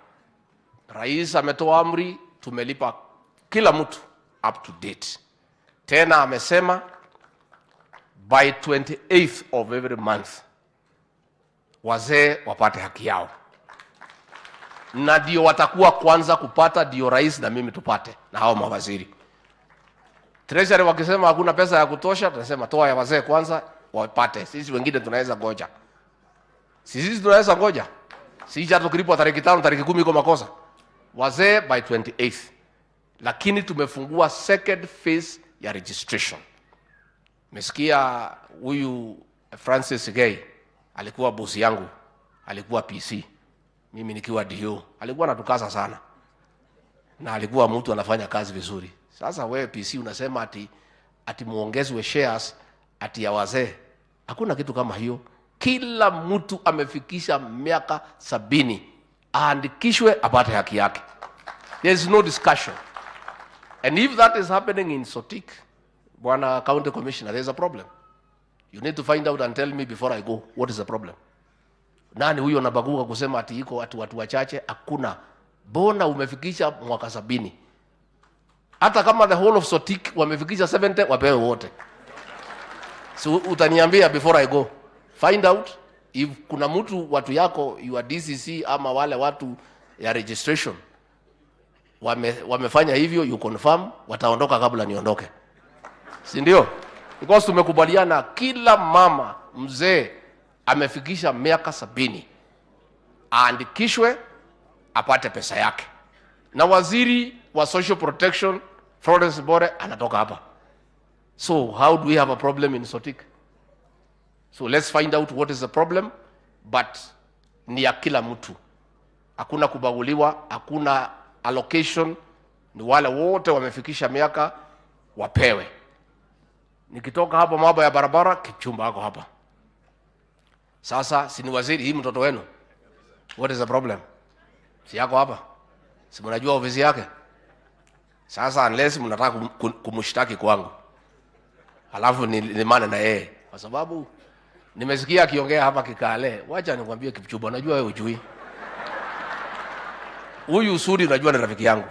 Rais ametoa amri, tumelipa kila mtu up to date. Tena amesema by 28th of every month wazee wapate haki yao, na ndio watakuwa kwanza kupata, ndio rais na mimi tupate na hao mawaziri. Treasury wakisema hakuna pesa ya kutosha, tunasema toa ya wazee kwanza wapate, sisi wengine tunaweza ngoja. Sisi tunaweza ngoja. Sisi hata tukilipwa tariki 5, tariki 10 iko makosa. Wazee by 28th. Lakini tumefungua second phase ya registration. Mesikia huyu Francis Gay alikuwa bosi yangu, alikuwa PC, mimi nikiwa DO. Alikuwa anatukaza sana. Na alikuwa mtu anafanya kazi vizuri. Sasa wewe PC unasema ati muongezwe shares ati ya wazee. Hakuna kitu kama hiyo. Kila mtu amefikisha miaka 70 aandikishwe apate haki yake. There is no discussion. And if that is happening in Sotik, Bwana County Commissioner, there is a problem. You need to find out and tell me before I go what is the problem. Nani huyo anabagua kusema ati iko ati watu wachache? Hakuna. Bona umefikisha mwaka 70. Hata kama the whole of Sotik wamefikisha 70, wapewe wote. So utaniambia before I go. Find out if kuna mtu watu yako your DCC ama wale watu ya registration wamefanya hivyo, you confirm, wataondoka kabla niondoke. Si ndio? Because tumekubaliana kila mama mzee amefikisha miaka 70 aandikishwe apate pesa yake. Na waziri wa social protection Florence Bore anatoka hapa. So how do we have a problem in Sotik? So let's find out what is the problem, but ni ya kila mtu. Hakuna kubaguliwa, hakuna allocation, ni wale wote wamefikisha miaka wapewe. Nikitoka hapo mambo ya barabara, Kipchumba ako hapa. Sasa si ni waziri, hii mtoto wenu. What is the problem? Si yako hapa? Si mnajua ofisi yake? Sasa unless mnataka kumshtaki kwangu. Alafu ni maana na yeye. Kwa sababu nimesikia akiongea hapa Kikale. Wacha nikwambie Kipchumba, najua wewe hujui. Huyu Sudi unajua ni rafiki yangu.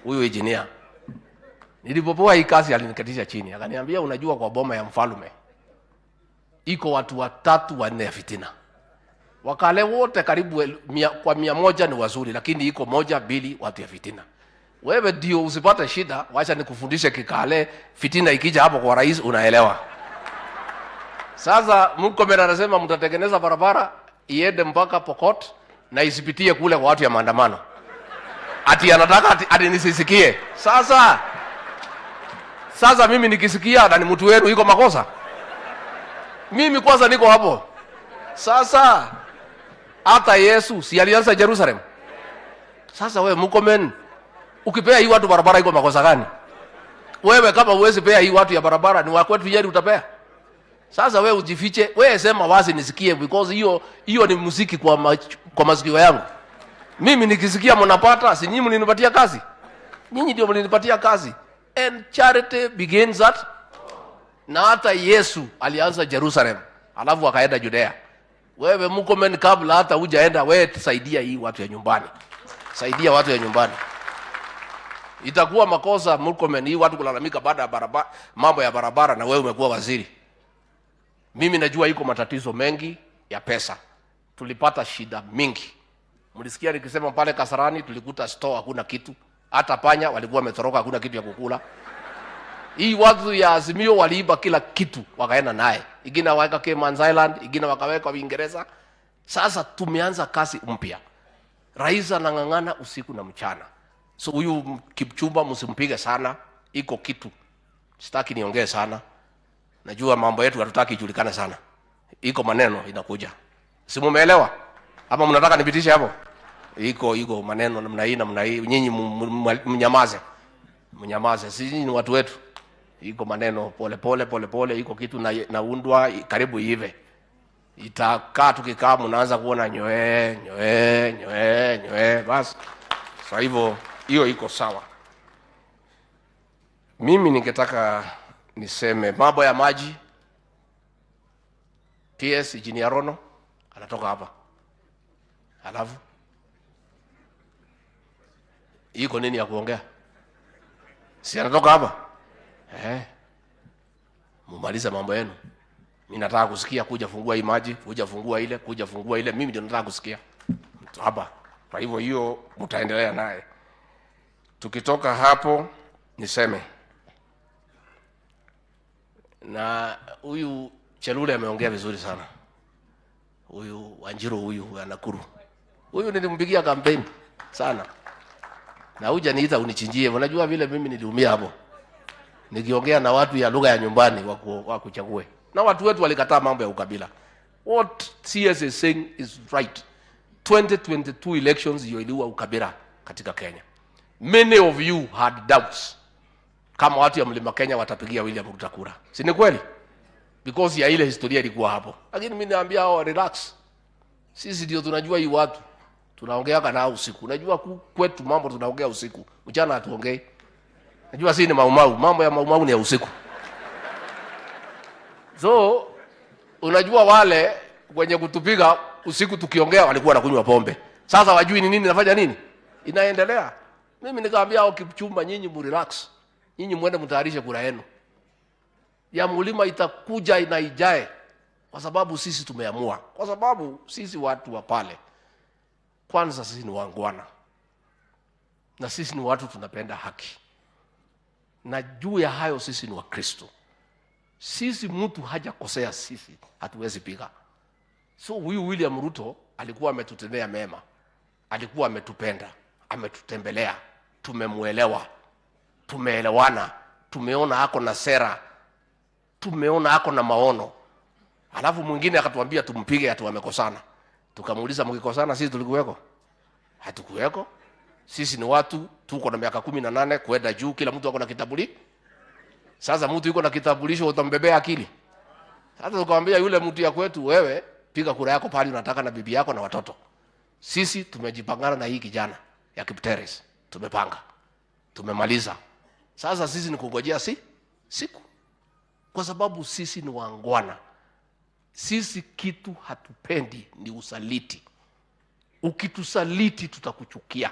Huyu engineer. Nilipopoa hii kazi alinikatisha chini. Akaniambia unajua kwa boma ya mfalme iko watu 3 4 ya fitina. Wakale wote karibu kwa 100 ni wazuri, lakini iko 1 2 watu ya fitina. Wewe ndio usipate shida, wacha nikufundishe Kikale, fitina ikija hapo kwa rais unaelewa. Sasa Murkomen anasema mtatengeneza barabara iende mpaka Pokot na isipitie kule kwa watu ya maandamano. Ati anataka ati nisisikie. Sasa mimi nikisikia na ni mtu wenu, iko makosa? Mimi kwanza niko hapo. Sasa hata Yesu si alianza Jerusalem? Sasa wewe Murkomen, ukipea hii watu barabara iko makosa gani? Wewe kama huwezi pea hii watu ya barabara, ni wa kwetu Nyeri utapea? Sasa wewe ujifiche, wewe sema wazi nisikie, because hiyo ni muziki kwa masikio yangu. Mimi nikisikia mnapata, si nyinyi mlinipatia kazi? Nyinyi ndio mlinipatia kazi. And charity begins at, na hata Yesu alianza Jerusalem, alafu akaenda Judea. Wewe Murkomen, kabla hata hujaenda, wewe saidia hii watu ya nyumbani. Saidia watu ya nyumbani. Itakuwa makosa Murkomen, hii watu kulalamika baada ya barabara, mambo ya barabara, na wewe umekuwa waziri. Mimi najua iko matatizo mengi ya pesa. Tulipata shida mingi. Mlisikia nikisema pale Kasarani tulikuta store hakuna kitu. Hata panya walikuwa wametoroka, hakuna kitu ya kukula. Hii watu ya Azimio waliiba kila kitu wakaenda naye. Ingine wakaweka Cayman Island, ingine wakaweka Uingereza. Sasa tumeanza kazi mpya. Rais anang'ang'ana usiku na mchana. So huyu Kipchumba msimpige sana, iko kitu. Sitaki niongee sana. Najua mambo yetu hatutaki ijulikane sana. Iko maneno inakuja. Si mumeelewa? Ama mnataka nipitishe hapo? Iko maneno namna hii namna hii. Nyinyi mnyamaze. Mnyamaze. Si nyinyi ni watu wetu. Iko maneno pole pole pole pole, iko kitu naundwa karibu ive. Itakaa tukikaa mnaanza kuona nyoe nyoe nyoe nyoe basi. Kwa hivyo hiyo iko sawa. Mimi ningetaka niseme mambo ya maji. PS Engineer Rono anatoka hapa. Alafu iko nini ya kuongea? Si anatoka hapa? Mumalize mambo yenu. Mimi nataka kusikia kuja fungua hii maji, kuja fungua ile, kuja fungua ile. Mimi ndio nataka kusikia hapa. Kwa hivyo hiyo mtaendelea naye. Tukitoka hapo niseme na huyu Chelule ameongea vizuri sana. Huyu Wanjiru huyu wa Nakuru. Huyu nilimpigia kampeni sana. Na hujaniita unichinjie. Unajua vile mimi niliumia hapo. Nikiongea na watu ya lugha ya nyumbani wakuchague. Na watu wetu walikataa mambo ya ukabila. What CS is saying is right. 2022 elections ndio iliua ukabila katika Kenya. Many of you had doubts kama watu ya Mlima Kenya watapigia William Ruto kura. Si ni kweli? Because ya ile historia ilikuwa hapo. Lakini mimi naambia hao relax. Sisi ndio tunajua hii watu. Tunaongea nao usiku. Unajua kwetu mambo tunaongea usiku. Mchana hatuongei. Najua sisi ni maumau. Mambo ya maumau ni ya usiku. So unajua wale wenye kutupiga usiku tukiongea walikuwa wanakunywa pombe. Sasa wajui ni nini nafanya nini? Inaendelea. Mimi nikamwambia hao Kipchumba, nyinyi mu relax. Nyinyi muende mtayarishe kura yenu. Ya mlima itakuja na ijae. Kwa sababu sisi tumeamua. Kwa sababu sisi watu wa pale. Kwanza sisi ni wangwana. Na sisi ni watu tunapenda haki. Na juu ya hayo sisi ni Wakristo. Sisi mtu hajakosea sisi, hatuwezi piga. So huyu William Ruto alikuwa ametutendea mema. Alikuwa ametupenda, ametutembelea, tumemuelewa, tumeelewana, tumeona ako na sera, tumeona ako na maono. Alafu mwingine akatuambia tumpige ati wamekosana. Tukamuuliza, mkikosana sisi tulikuweko? Hatukuweko. Sisi ni watu tuko na miaka 18 kwenda juu, kila mtu ako na kitambulisho. Sasa mtu yuko na kitambulisho utambebea akili? Sasa tukamwambia yule mtu ya kwetu, wewe piga kura yako pale unataka na bibi yako na watoto. Sisi tumejipangana na hii kijana ya Kipteres. Tumepanga. Tumemaliza. Sasa sisi ni kungojea siku. Kwa sababu sisi ni wangwana. Sisi kitu hatupendi ni usaliti. Ukitusaliti tutakuchukia.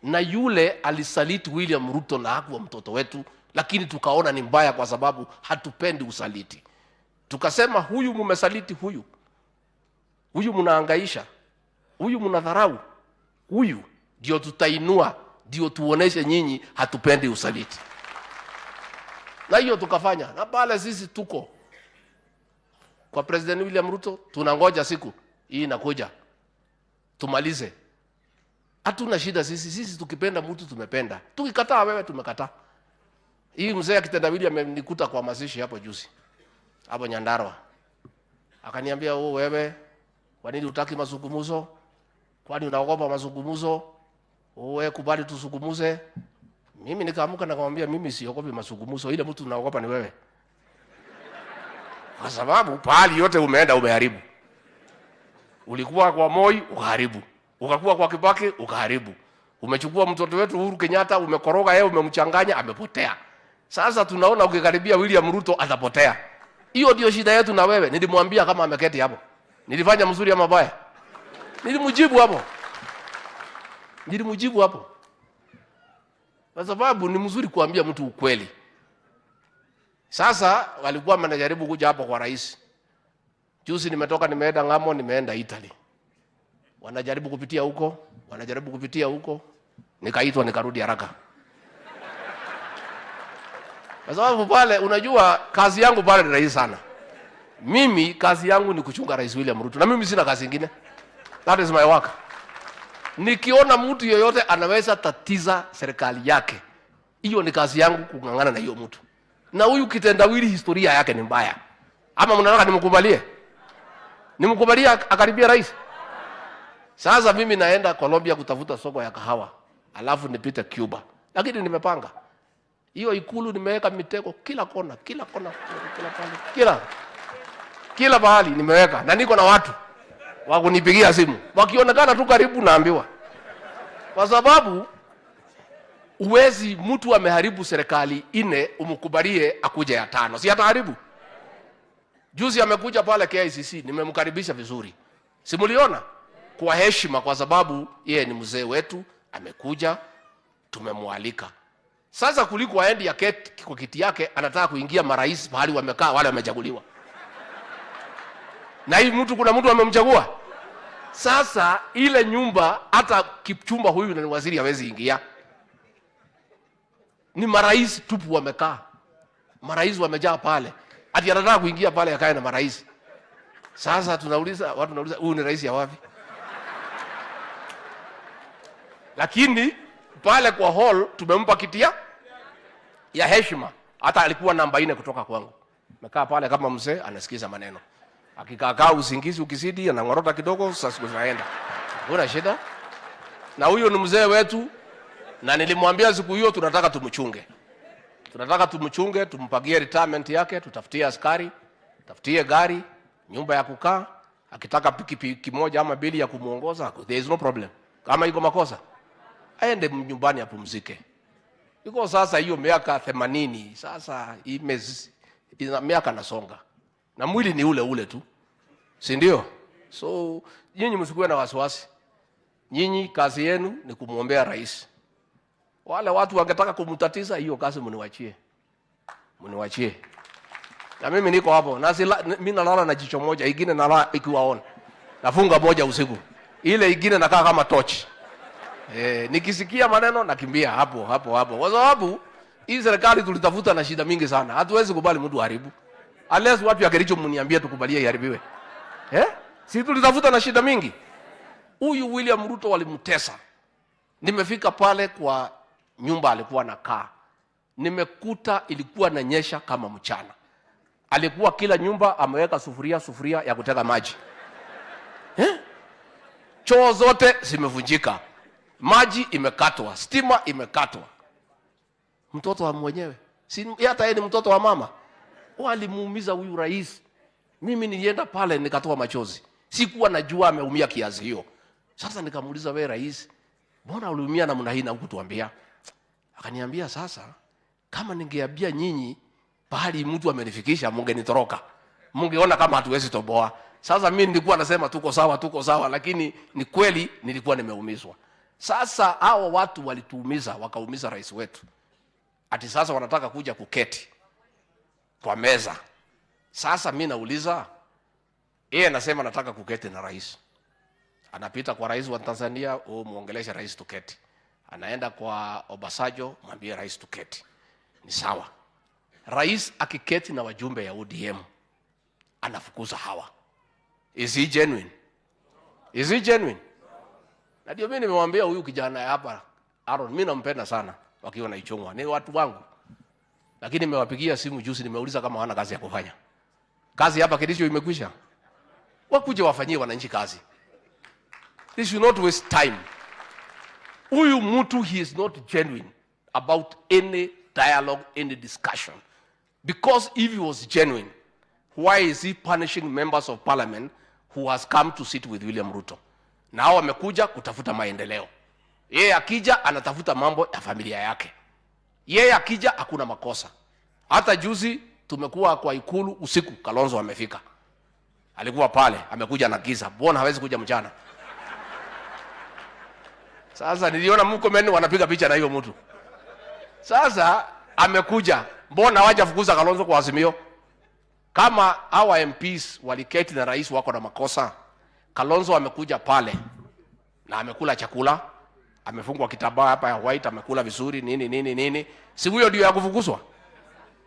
Na yule alisaliti William Ruto na hakuwa mtoto wetu, lakini tukaona ni mbaya kwa sababu hatupendi usaliti. Tukasema huyu mumesaliti huyu. Huyu mnahangaisha. Huyu mnadharau. Huyu ndio tutainua Ndio tuoneshe nyinyi hatupendi usaliti. Na hiyo tukafanya. Na pale sisi tuko kwa President William Ruto, tunangoja siku hii inakuja tumalize. Hatuna shida sisi, sisi tukipenda mtu tumependa, tukikataa wewe tumekataa. Hii mzee akitendawili amenikuta kwa mazishi hapo juzi hapo Nyandarua, akaniambia, oh, wewe kwa nini hutaki mazungumzo? Kwani unaogopa mazungumzo? Wewe kubali tuzungumze. Mimi nikaamka nikamwambia, mimi siogopi mazungumzo, ile mtu unaogopa ni wewe, kwa sababu pahali yote umeenda umeharibu. Ulikuwa kwa Moi ukaharibu, ukakuwa kwa Kibaki ukaharibu, umechukua mtoto wetu Uhuru Kenyatta umekoroga yeye, umemchanganya, amepotea. Sasa tunaona ukikaribia William Ruto atapotea. Hiyo ndio shida yetu na wewe. Nilimwambia kama ameketi hapo, nilifanya mzuri ama mabaya? Nilimjibu hapo, nilimjibu hapo, kwa sababu ni mzuri kuambia mtu ukweli. Sasa walikuwa wanajaribu kuja hapo kwa rais. Juzi nimetoka nimeenda ng'amo, nimeenda Italy. Wanajaribu kupitia huko, wanajaribu kupitia huko, nikaitwa nikarudi haraka. Kwa sababu pale unajua kazi yangu pale ni rahisi sana. Mimi kazi yangu ni kuchunga Rais William Ruto na mimi sina kazi nyingine. That is my work. Nikiona mtu yoyote anaweza tatiza serikali yake, hiyo ni kazi yangu kung'ang'ana na hiyo mtu. Na huyu kitendawili historia yake ni mbaya. Ama mnataka nimkubalie? Nimkubalie akaribia rais? Sasa mimi naenda Colombia kutafuta soko ya kahawa, alafu nipite Cuba. Lakini nimepanga. Hiyo ikulu nimeweka mitego kila kona, kila kona, kila pale, kila pahali nimeweka, na niko na watu wa kunipigia simu. Wakionekana tu karibu naambiwa. Kwa sababu uwezi mtu ameharibu serikali 4 umkubalie akuje ya 5. Si ataharibu? Juzi amekuja pale KICC, nimemkaribisha vizuri. Simuliona? Kwa heshima, kwa sababu yeye ni mzee wetu, amekuja, tumemwalika. Sasa kuliko aende aketi kwa kiti yake, anataka kuingia marais pahali wamekaa wale wamechaguliwa. Na hii mtu, kuna mtu amemchagua. Sasa ile nyumba hata Kipchumba huyu na waziri hawezi ingia. Ni marais tupu wamekaa. Marais wamejaa pale. Ati anataka kuingia pale akae na marais. Sasa tunauliza, watu wanauliza huyu ni rais ya wapi? Lakini pale kwa hall tumempa kiti ya heshima. Hata alikuwa namba 4 kutoka kwangu. Amekaa pale kama mzee anasikiza maneno. Akikaa usingizi ukizidi anangorota kidogo, sasa siku zinaenda. Hakuna shida. Na huyo ni mzee wetu, na nilimwambia siku hiyo tunataka tumchunge. Tunataka tumchunge, tumpagie retirement yake, tutafutie askari, tafutie gari, nyumba ya kukaa, akitaka pikipiki moja ama bili ya kumuongoza, there is no problem. Kama iko makosa, aende nyumbani apumzike. Iko sasa hiyo miaka 80, sasa ina miaka nasonga. Na mwili ni ule ule tu. Si ndio? So nyinyi msikuwe na wasiwasi. Nyinyi kazi yenu ni kumuombea rais. Wale watu wangetaka kumtatiza, hiyo kazi mniwachie. Mniwachie. Na mimi niko hapo. Na mimi nalala na jicho moja, ingine nalala ikiwaona. Nafunga moja usiku. Ile ingine nakaa kama torch. Nikisikia maneno nakimbia hapo hapo hapo. Kwa sababu hii serikali tulitafuta na shida mingi sana. Hatuwezi kubali mtu haribu. Unless watu ya Kericho mniambie tukubalie iharibiwe. Si tulitafuta na shida mingi. Huyu William Ruto walimtesa. Nimefika pale kwa nyumba alikuwa anakaa. Nimekuta ilikuwa inanyesha kama mchana. Alikuwa kila nyumba ameweka sufuria ya kuteka maji. Choo zote zimevunjika. Maji imekatwa, stima imekatwa. Mtoto wa mwenyewe. Si hata yeye ni mtoto wa mama. Walimuumiza huyu rais. Mimi nilienda pale nikatoa machozi. Sikuwa najua ameumia kiasi hiyo. Sasa nikamuuliza, wewe rais, mbona uliumia namna hii na hukutuambia? Akaniambia, sasa kama ningeambia nyinyi pahali mtu amenifikisha mungenitoroka. Mungeona kama hatuwezi toboa. Sasa mimi nilikuwa nasema tuko sawa, tuko sawa, lakini ni kweli nilikuwa nimeumizwa. Sasa hao watu walituumiza, wakaumiza rais wetu. Ati sasa wanataka kuja kuketi kwa meza. Sasa mimi nauliza, yeye anasema nataka kuketi na rais. Anapita kwa rais wa Tanzania, muongeleshe rais tuketi. Anaenda kwa Obasanjo, mwambie rais tuketi. Ni sawa. Rais akiketi na wajumbe ya ODM anafukuza hawa. Is he genuine? Is he genuine? Na ndio mimi nimemwambia huyu kijana hapa Aaron, mimi nampenda sana wakiwa na Ichung'wa, ni watu wangu. Lakini nimewapigia simu juzi, nimeuliza kama hawana kazi ya kufanya. Kazi hapa Kericho imekwisha. Wakuje wafanyie wananchi kazi. They should not waste time. Huyu mtu, he is not genuine about any dialogue, any discussion. Because if he was genuine, why is he punishing members of parliament who has come to sit with William Ruto? Na hao wamekuja kutafuta maendeleo. Yeye akija anatafuta mambo ya familia yake. Yeye akija hakuna makosa. Hata juzi tumekuwa kwa Ikulu usiku, Kalonzo amefika. Alikuwa pale, amekuja na giza. Mbona hawezi kuja mchana? Sasa niliona Murkomen wanapiga picha na hiyo mtu. Sasa amekuja, mbona hawajafukuza Kalonzo kwa Azimio? Kama hawa MPs waliketi na rais wako na makosa, Kalonzo amekuja pale na amekula chakula, amefungwa kitambaa hapa ya white, amekula vizuri nini nini nini, si huyo ndio ya kufukuzwa?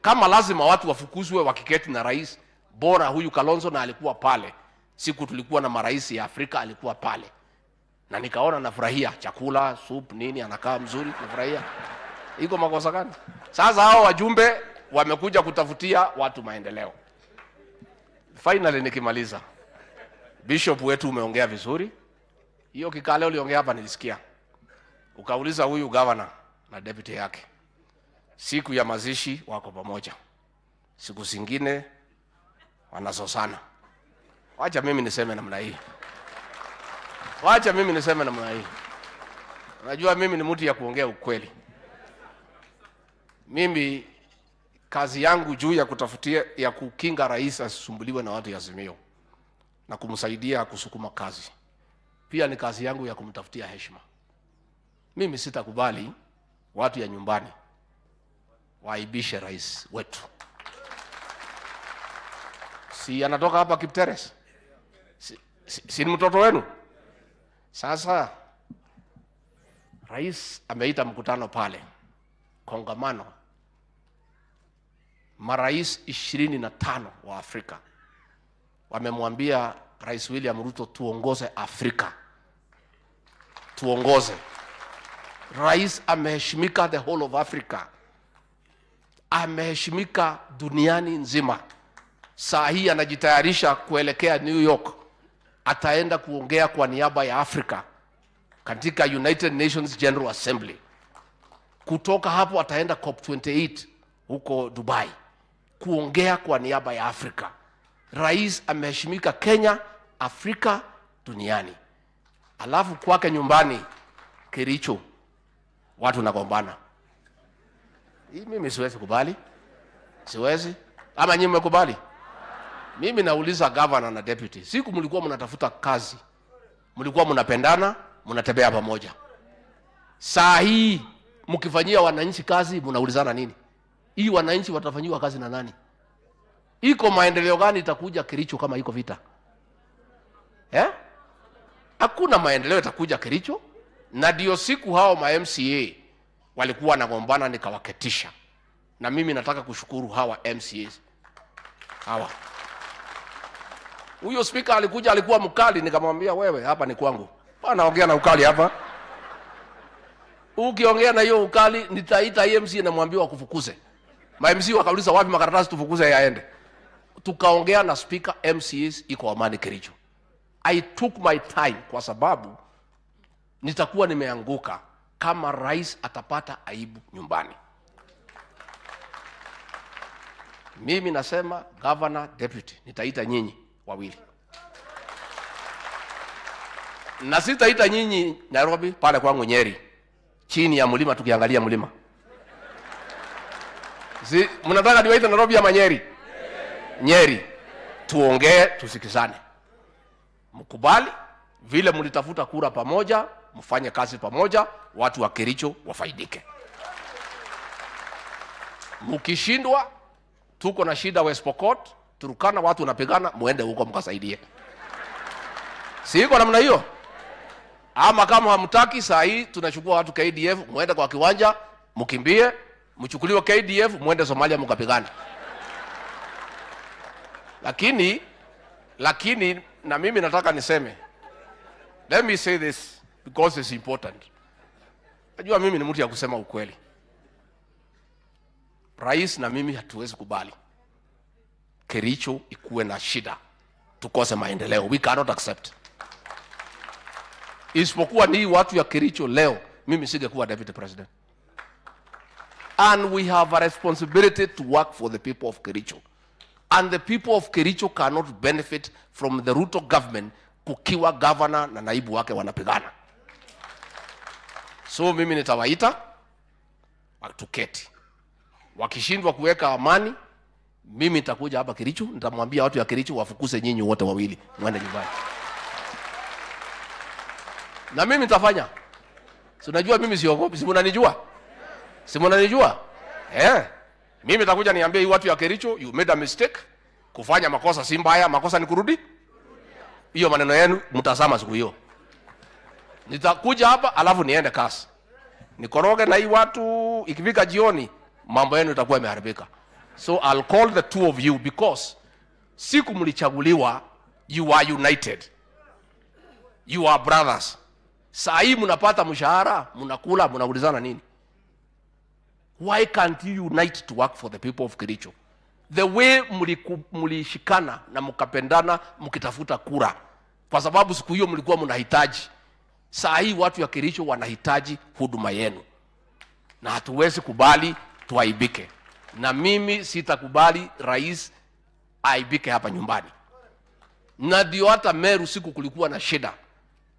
Kama lazima watu wafukuzwe wakiketi na rais, bora huyu Kalonzo, na alikuwa pale siku tulikuwa na marais ya Afrika, alikuwa pale na nikaona nafurahia chakula, soup nini, anakaa mzuri, nafurahia. Iko makosa gani? Sasa hao wajumbe wamekuja kutafutia watu maendeleo. Finally nikimaliza, Bishop wetu umeongea vizuri. Hiyo kikale uliongea hapa nilisikia. Ukauliza huyu governor na deputy yake, siku ya mazishi wako pamoja, siku zingine wanazozana. Wacha mimi niseme namna hii. Wacha mimi niseme namna hii. Unajua mimi ni mtu ya kuongea ukweli. Mimi kazi yangu juu ya kutafutia ya kukinga rais asisumbuliwe na watu ya Azimio na kumsaidia kusukuma kazi, pia ni kazi yangu ya kumtafutia heshima. Mimi sitakubali watu ya nyumbani waaibishe rais wetu. Si anatoka hapa Kipteres? Si ni mtoto wenu? Sasa rais ameita mkutano pale, kongamano, marais 25 wa Afrika wamemwambia Rais William Ruto, tuongoze Afrika, tuongoze. Rais ameheshimika the whole of Africa, ameheshimika duniani nzima. Saa hii anajitayarisha kuelekea New York, ataenda kuongea kwa niaba ya Afrika katika United Nations General Assembly. Kutoka hapo ataenda COP28 huko Dubai kuongea kwa niaba ya Afrika. Rais ameheshimika Kenya, Afrika, duniani. Alafu kwake nyumbani Kericho watu nagombana. Hii mimi siwezi kubali, siwezi. Ama nyinyi mmekubali? Mimi nauliza governor na deputy, siku mlikuwa mnatafuta kazi, mlikuwa mnapendana, mnatembea pamoja. Saa hii mkifanyia wananchi kazi, mnaulizana nini? Hii wananchi watafanyiwa kazi na nani? Iko maendeleo gani itakuja Kericho kama iko vita? Eh? Hakuna maendeleo itakuja Kericho. Na ndio siku hao ma MCA walikuwa wanagombana, nikawaketisha. Na mimi nataka kushukuru hawa MCAs hawa. Huyo speaker alikuja, alikuwa mkali, nikamwambia wewe, hapa ni kwangu. Bwana ongea na ukali hapa. Ukiongea na hiyo ukali, nitaita MC na mwambie wakufukuze. Ma MC wakauliza wapi makaratasi tufukuze yaende. Tukaongea na speaker, MCAs iko amani Kericho. I took my time kwa sababu nitakuwa nimeanguka kama rais atapata aibu nyumbani. Mimi nasema governor, deputy, nitaita nyinyi wawili. Na sitaita nyinyi Nairobi, pale kwangu Nyeri, chini ya mlima tukiangalia mlima. Si mnataka niwaite Nairobi ama Nyeri? Nyeri. Tuongee, tusikizane. Mkubali vile mlitafuta kura pamoja, mfanye kazi pamoja, watu wa Kericho wafaidike. Mkishindwa, tuko na shida West Pokot, Turkana, watu wanapigana, muende huko mkasaidie. Si iko namna hiyo? Ama kama hamtaki, saa hii tunachukua watu KDF, muende kwa kiwanja, mkimbie, mchukuliwe KDF, muende Somalia mkapigana. Lakini na mimi nataka niseme, let me say this because it's important. Najua mimi ni mtu ya kusema ukweli. Rais na mimi hatuwezi kubali Kericho ikuwe na shida, tukose maendeleo. We cannot accept. Isipokuwa ni watu ya Kericho leo, mimi singekuwa deputy president. And we have a responsibility to work for the people of Kericho. And the people of Kericho cannot benefit from the Ruto government kukiwa governor na naibu wake wanapigana. So mimi nitawaita tuketi. Wakishindwa kuweka amani, mimi nitakuja hapa Kericho, nitamwambia watu ya Kericho wafukuze nyinyi wote wawili mwende nyumbani. Na mimi nitafanya. Si unajua mimi siogopi, si mnanijua? Si mnanijua? Eh. Mimi nitakuja niambie hii watu ya Kericho, you made a mistake. Kufanya makosa si mbaya, makosa ni kurudi. Hiyo maneno yenu mtazama siku hiyo. Nitakuja hapa alafu niende kasi. Nikoroge na hii watu, ikifika jioni mambo yenu itakuwa imeharibika. So I'll call the two of you because siku mlichaguliwa you are united. You are brothers. Saa hii mnapata mshahara, mnakula, mnaulizana nini? Why can't you unite to work for the people of Kericho? The way mlishikana na mkapendana mkitafuta kura, kwa sababu siku hiyo mlikuwa mnahitaji. Saa hii watu ya Kericho wanahitaji huduma yenu, na hatuwezi kubali tuaibike, na mimi sitakubali rais aibike hapa nyumbani. Na ndio hata Meru siku kulikuwa na shida,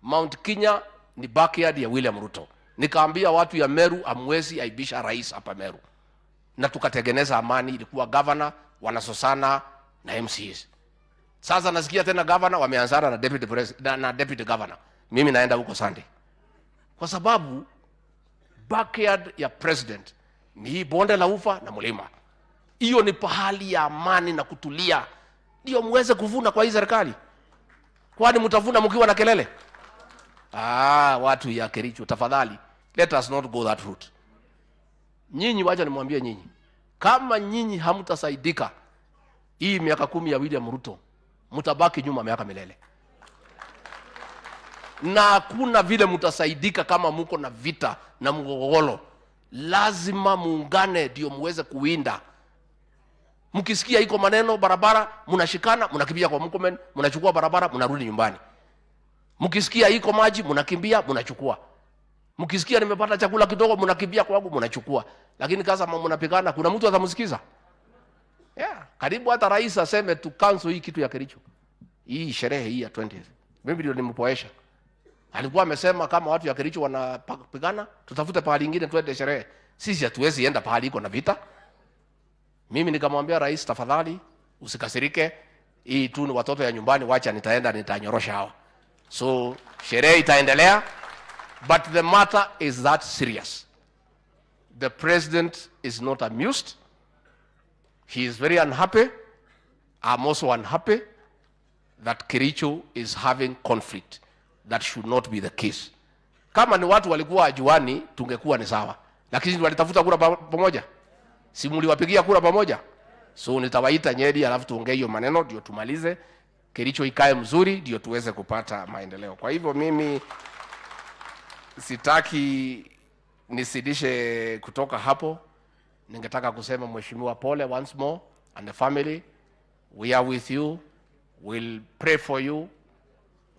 Mount Kenya ni backyard ya William Ruto. Nikaambia watu ya Meru, hamwezi aibisha rais hapa Meru, na tukatengeneza amani. Ilikuwa governor wanasosana na MCAs. Sasa nasikia tena governor wameanzana na deputy president, na deputy governor. Mimi naenda huko Sunday kwa sababu backyard ya president ni hii bonde la ufa na mlima. Hiyo ni pahali ya amani na kutulia, ndio muweze kuvuna kwa hii serikali. Kwani mtavuna mkiwa na kelele? Ah, watu ya Kericho, tafadhali let us not go that route. Nyinyi, wacha nimwambie nyinyi, kama nyinyi hamtasaidika hii miaka 10 ya William Ruto, mtabaki nyuma miaka milele, na hakuna vile mtasaidika kama muko na vita na mgogoro. Lazima muungane ndio muweze kuwinda. Mkisikia iko maneno barabara, mnashikana, mnakimbia kwa Murkomen, mnachukua barabara, mnarudi nyumbani. Mkisikia iko maji, mnakimbia, mnachukua. Mkisikia nimepata chakula kidogo, mnakimbia kwangu, mnachukua. Lakini kasa mnapigana, kuna mtu atamsikiza? Yeah, karibu hata rais aseme tu cancel hii kitu ya Kericho. Hii sherehe hii ya 20th. Mimi ndio nimpoesha. Alikuwa amesema kama watu ya Kericho wanapigana, tutafute pahali ingine twende sherehe. Sisi hatuwezi enda pahali iko na vita. Mimi nikamwambia rais, tafadhali usikasirike, hii tu ni watoto ya nyumbani, wacha nitaenda nitanyorosha hawa. So sherehe itaendelea, but the matter is that serious. The president is not amused. He is very unhappy. I'm also unhappy that Kericho is having conflict. That should not be the case. Kama ni watu walikuwa hawajuani, tungekuwa ni sawa, lakini walitafuta kura pamoja, si mliwapigia kura pamoja? So nitawaita Nyeri, alafu tuongee hiyo maneno ndio tumalize. Kericho ikae mzuri, ndio tuweze kupata maendeleo. Kwa hivyo mimi sitaki nisidishe kutoka hapo. Ningetaka kusema Mheshimiwa, pole once more and the family, we are with you, we'll pray for you,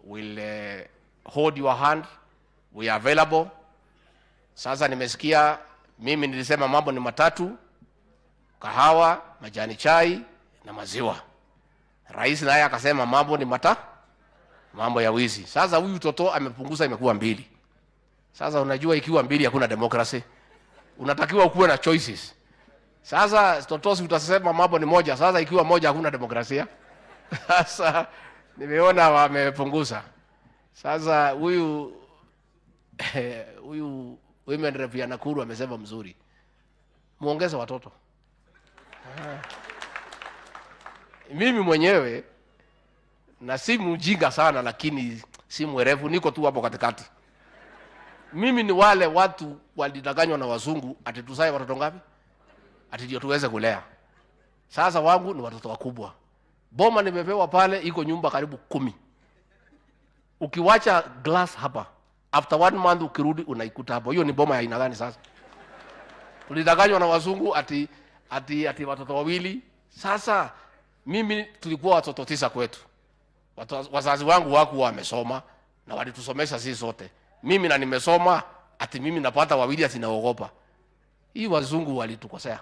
we'll hold your hand, we are available. Sasa nimesikia mimi nilisema mambo ni matatu: kahawa, majani chai na maziwa. Rais naye akasema mambo ni mambo ya wizi. Sasa huyu toto amepunguza, imekuwa mbili. Sasa unajua ikiwa mbili hakuna democracy. Unatakiwa ukuwe na choices. Sasa Totosi utasema mambo ni moja. Sasa ikiwa moja hakuna demokrasia. Sasa nimeona wamepunguza. Sasa huyu women rep ya Nakuru amesema mzuri, muongeze watoto. Mimi mwenyewe na si mjinga sana, lakini si mwerevu, niko tu hapo katikati. Mimi ni wale watu walidanganywa na wazungu ati tuzae watoto ngapi? Ati ndio tuweze kulea. Sasa wangu ni watoto wakubwa. Boma nimepewa pale iko nyumba karibu 10. Ukiwacha glass hapa, after one month ukirudi unaikuta hapo. Hiyo ni boma ya aina gani sasa? Tulidanganywa na wazungu ati watoto wawili. Sasa mimi tulikuwa watoto 9 kwetu. Wazazi wangu hawakuwa wamesoma na walitusomesha sisi sote. Mimi na nimesoma, ati mimi napata wawili ati naogopa. Hii wazungu walitukosea.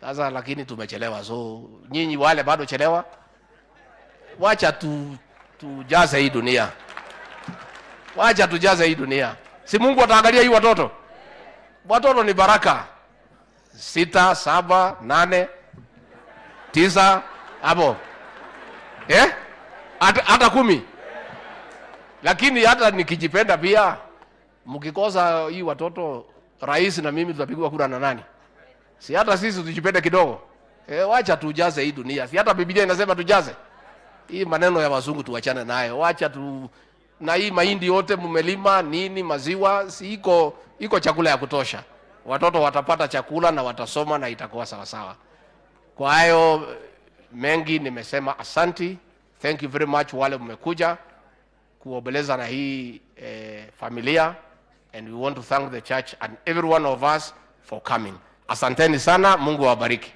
Sasa lakini tumechelewa. So nyinyi wale bado chelewa. Wacha tujaze hii dunia. Wacha tujaze hii dunia. Si Mungu ataangalia hii watoto? Watoto ni baraka. 6, 7, 8, 9 hapo. Hata 10. Lakini hata nikijipenda pia, mkikosa hii watoto, rais na mimi tutapigwa kura na nani? Si hata sisi tujipende kidogo. Wacha tujaze hii dunia. Si hata Biblia inasema tujaze. Hii maneno ya wazungu tuachane nayo. Wacha tu, na hii mahindi yote mmelima nini, maziwa, si iko chakula ya kutosha. Watoto watapata chakula na watasoma na itakuwa sawa sawa. Kwa hayo mengi nimesema asanti. Thank you very much wale mmekuja kuomboleza na hii familia, and we want to thank the church and every one of us for coming. Asanteni sana, Mungu awabariki.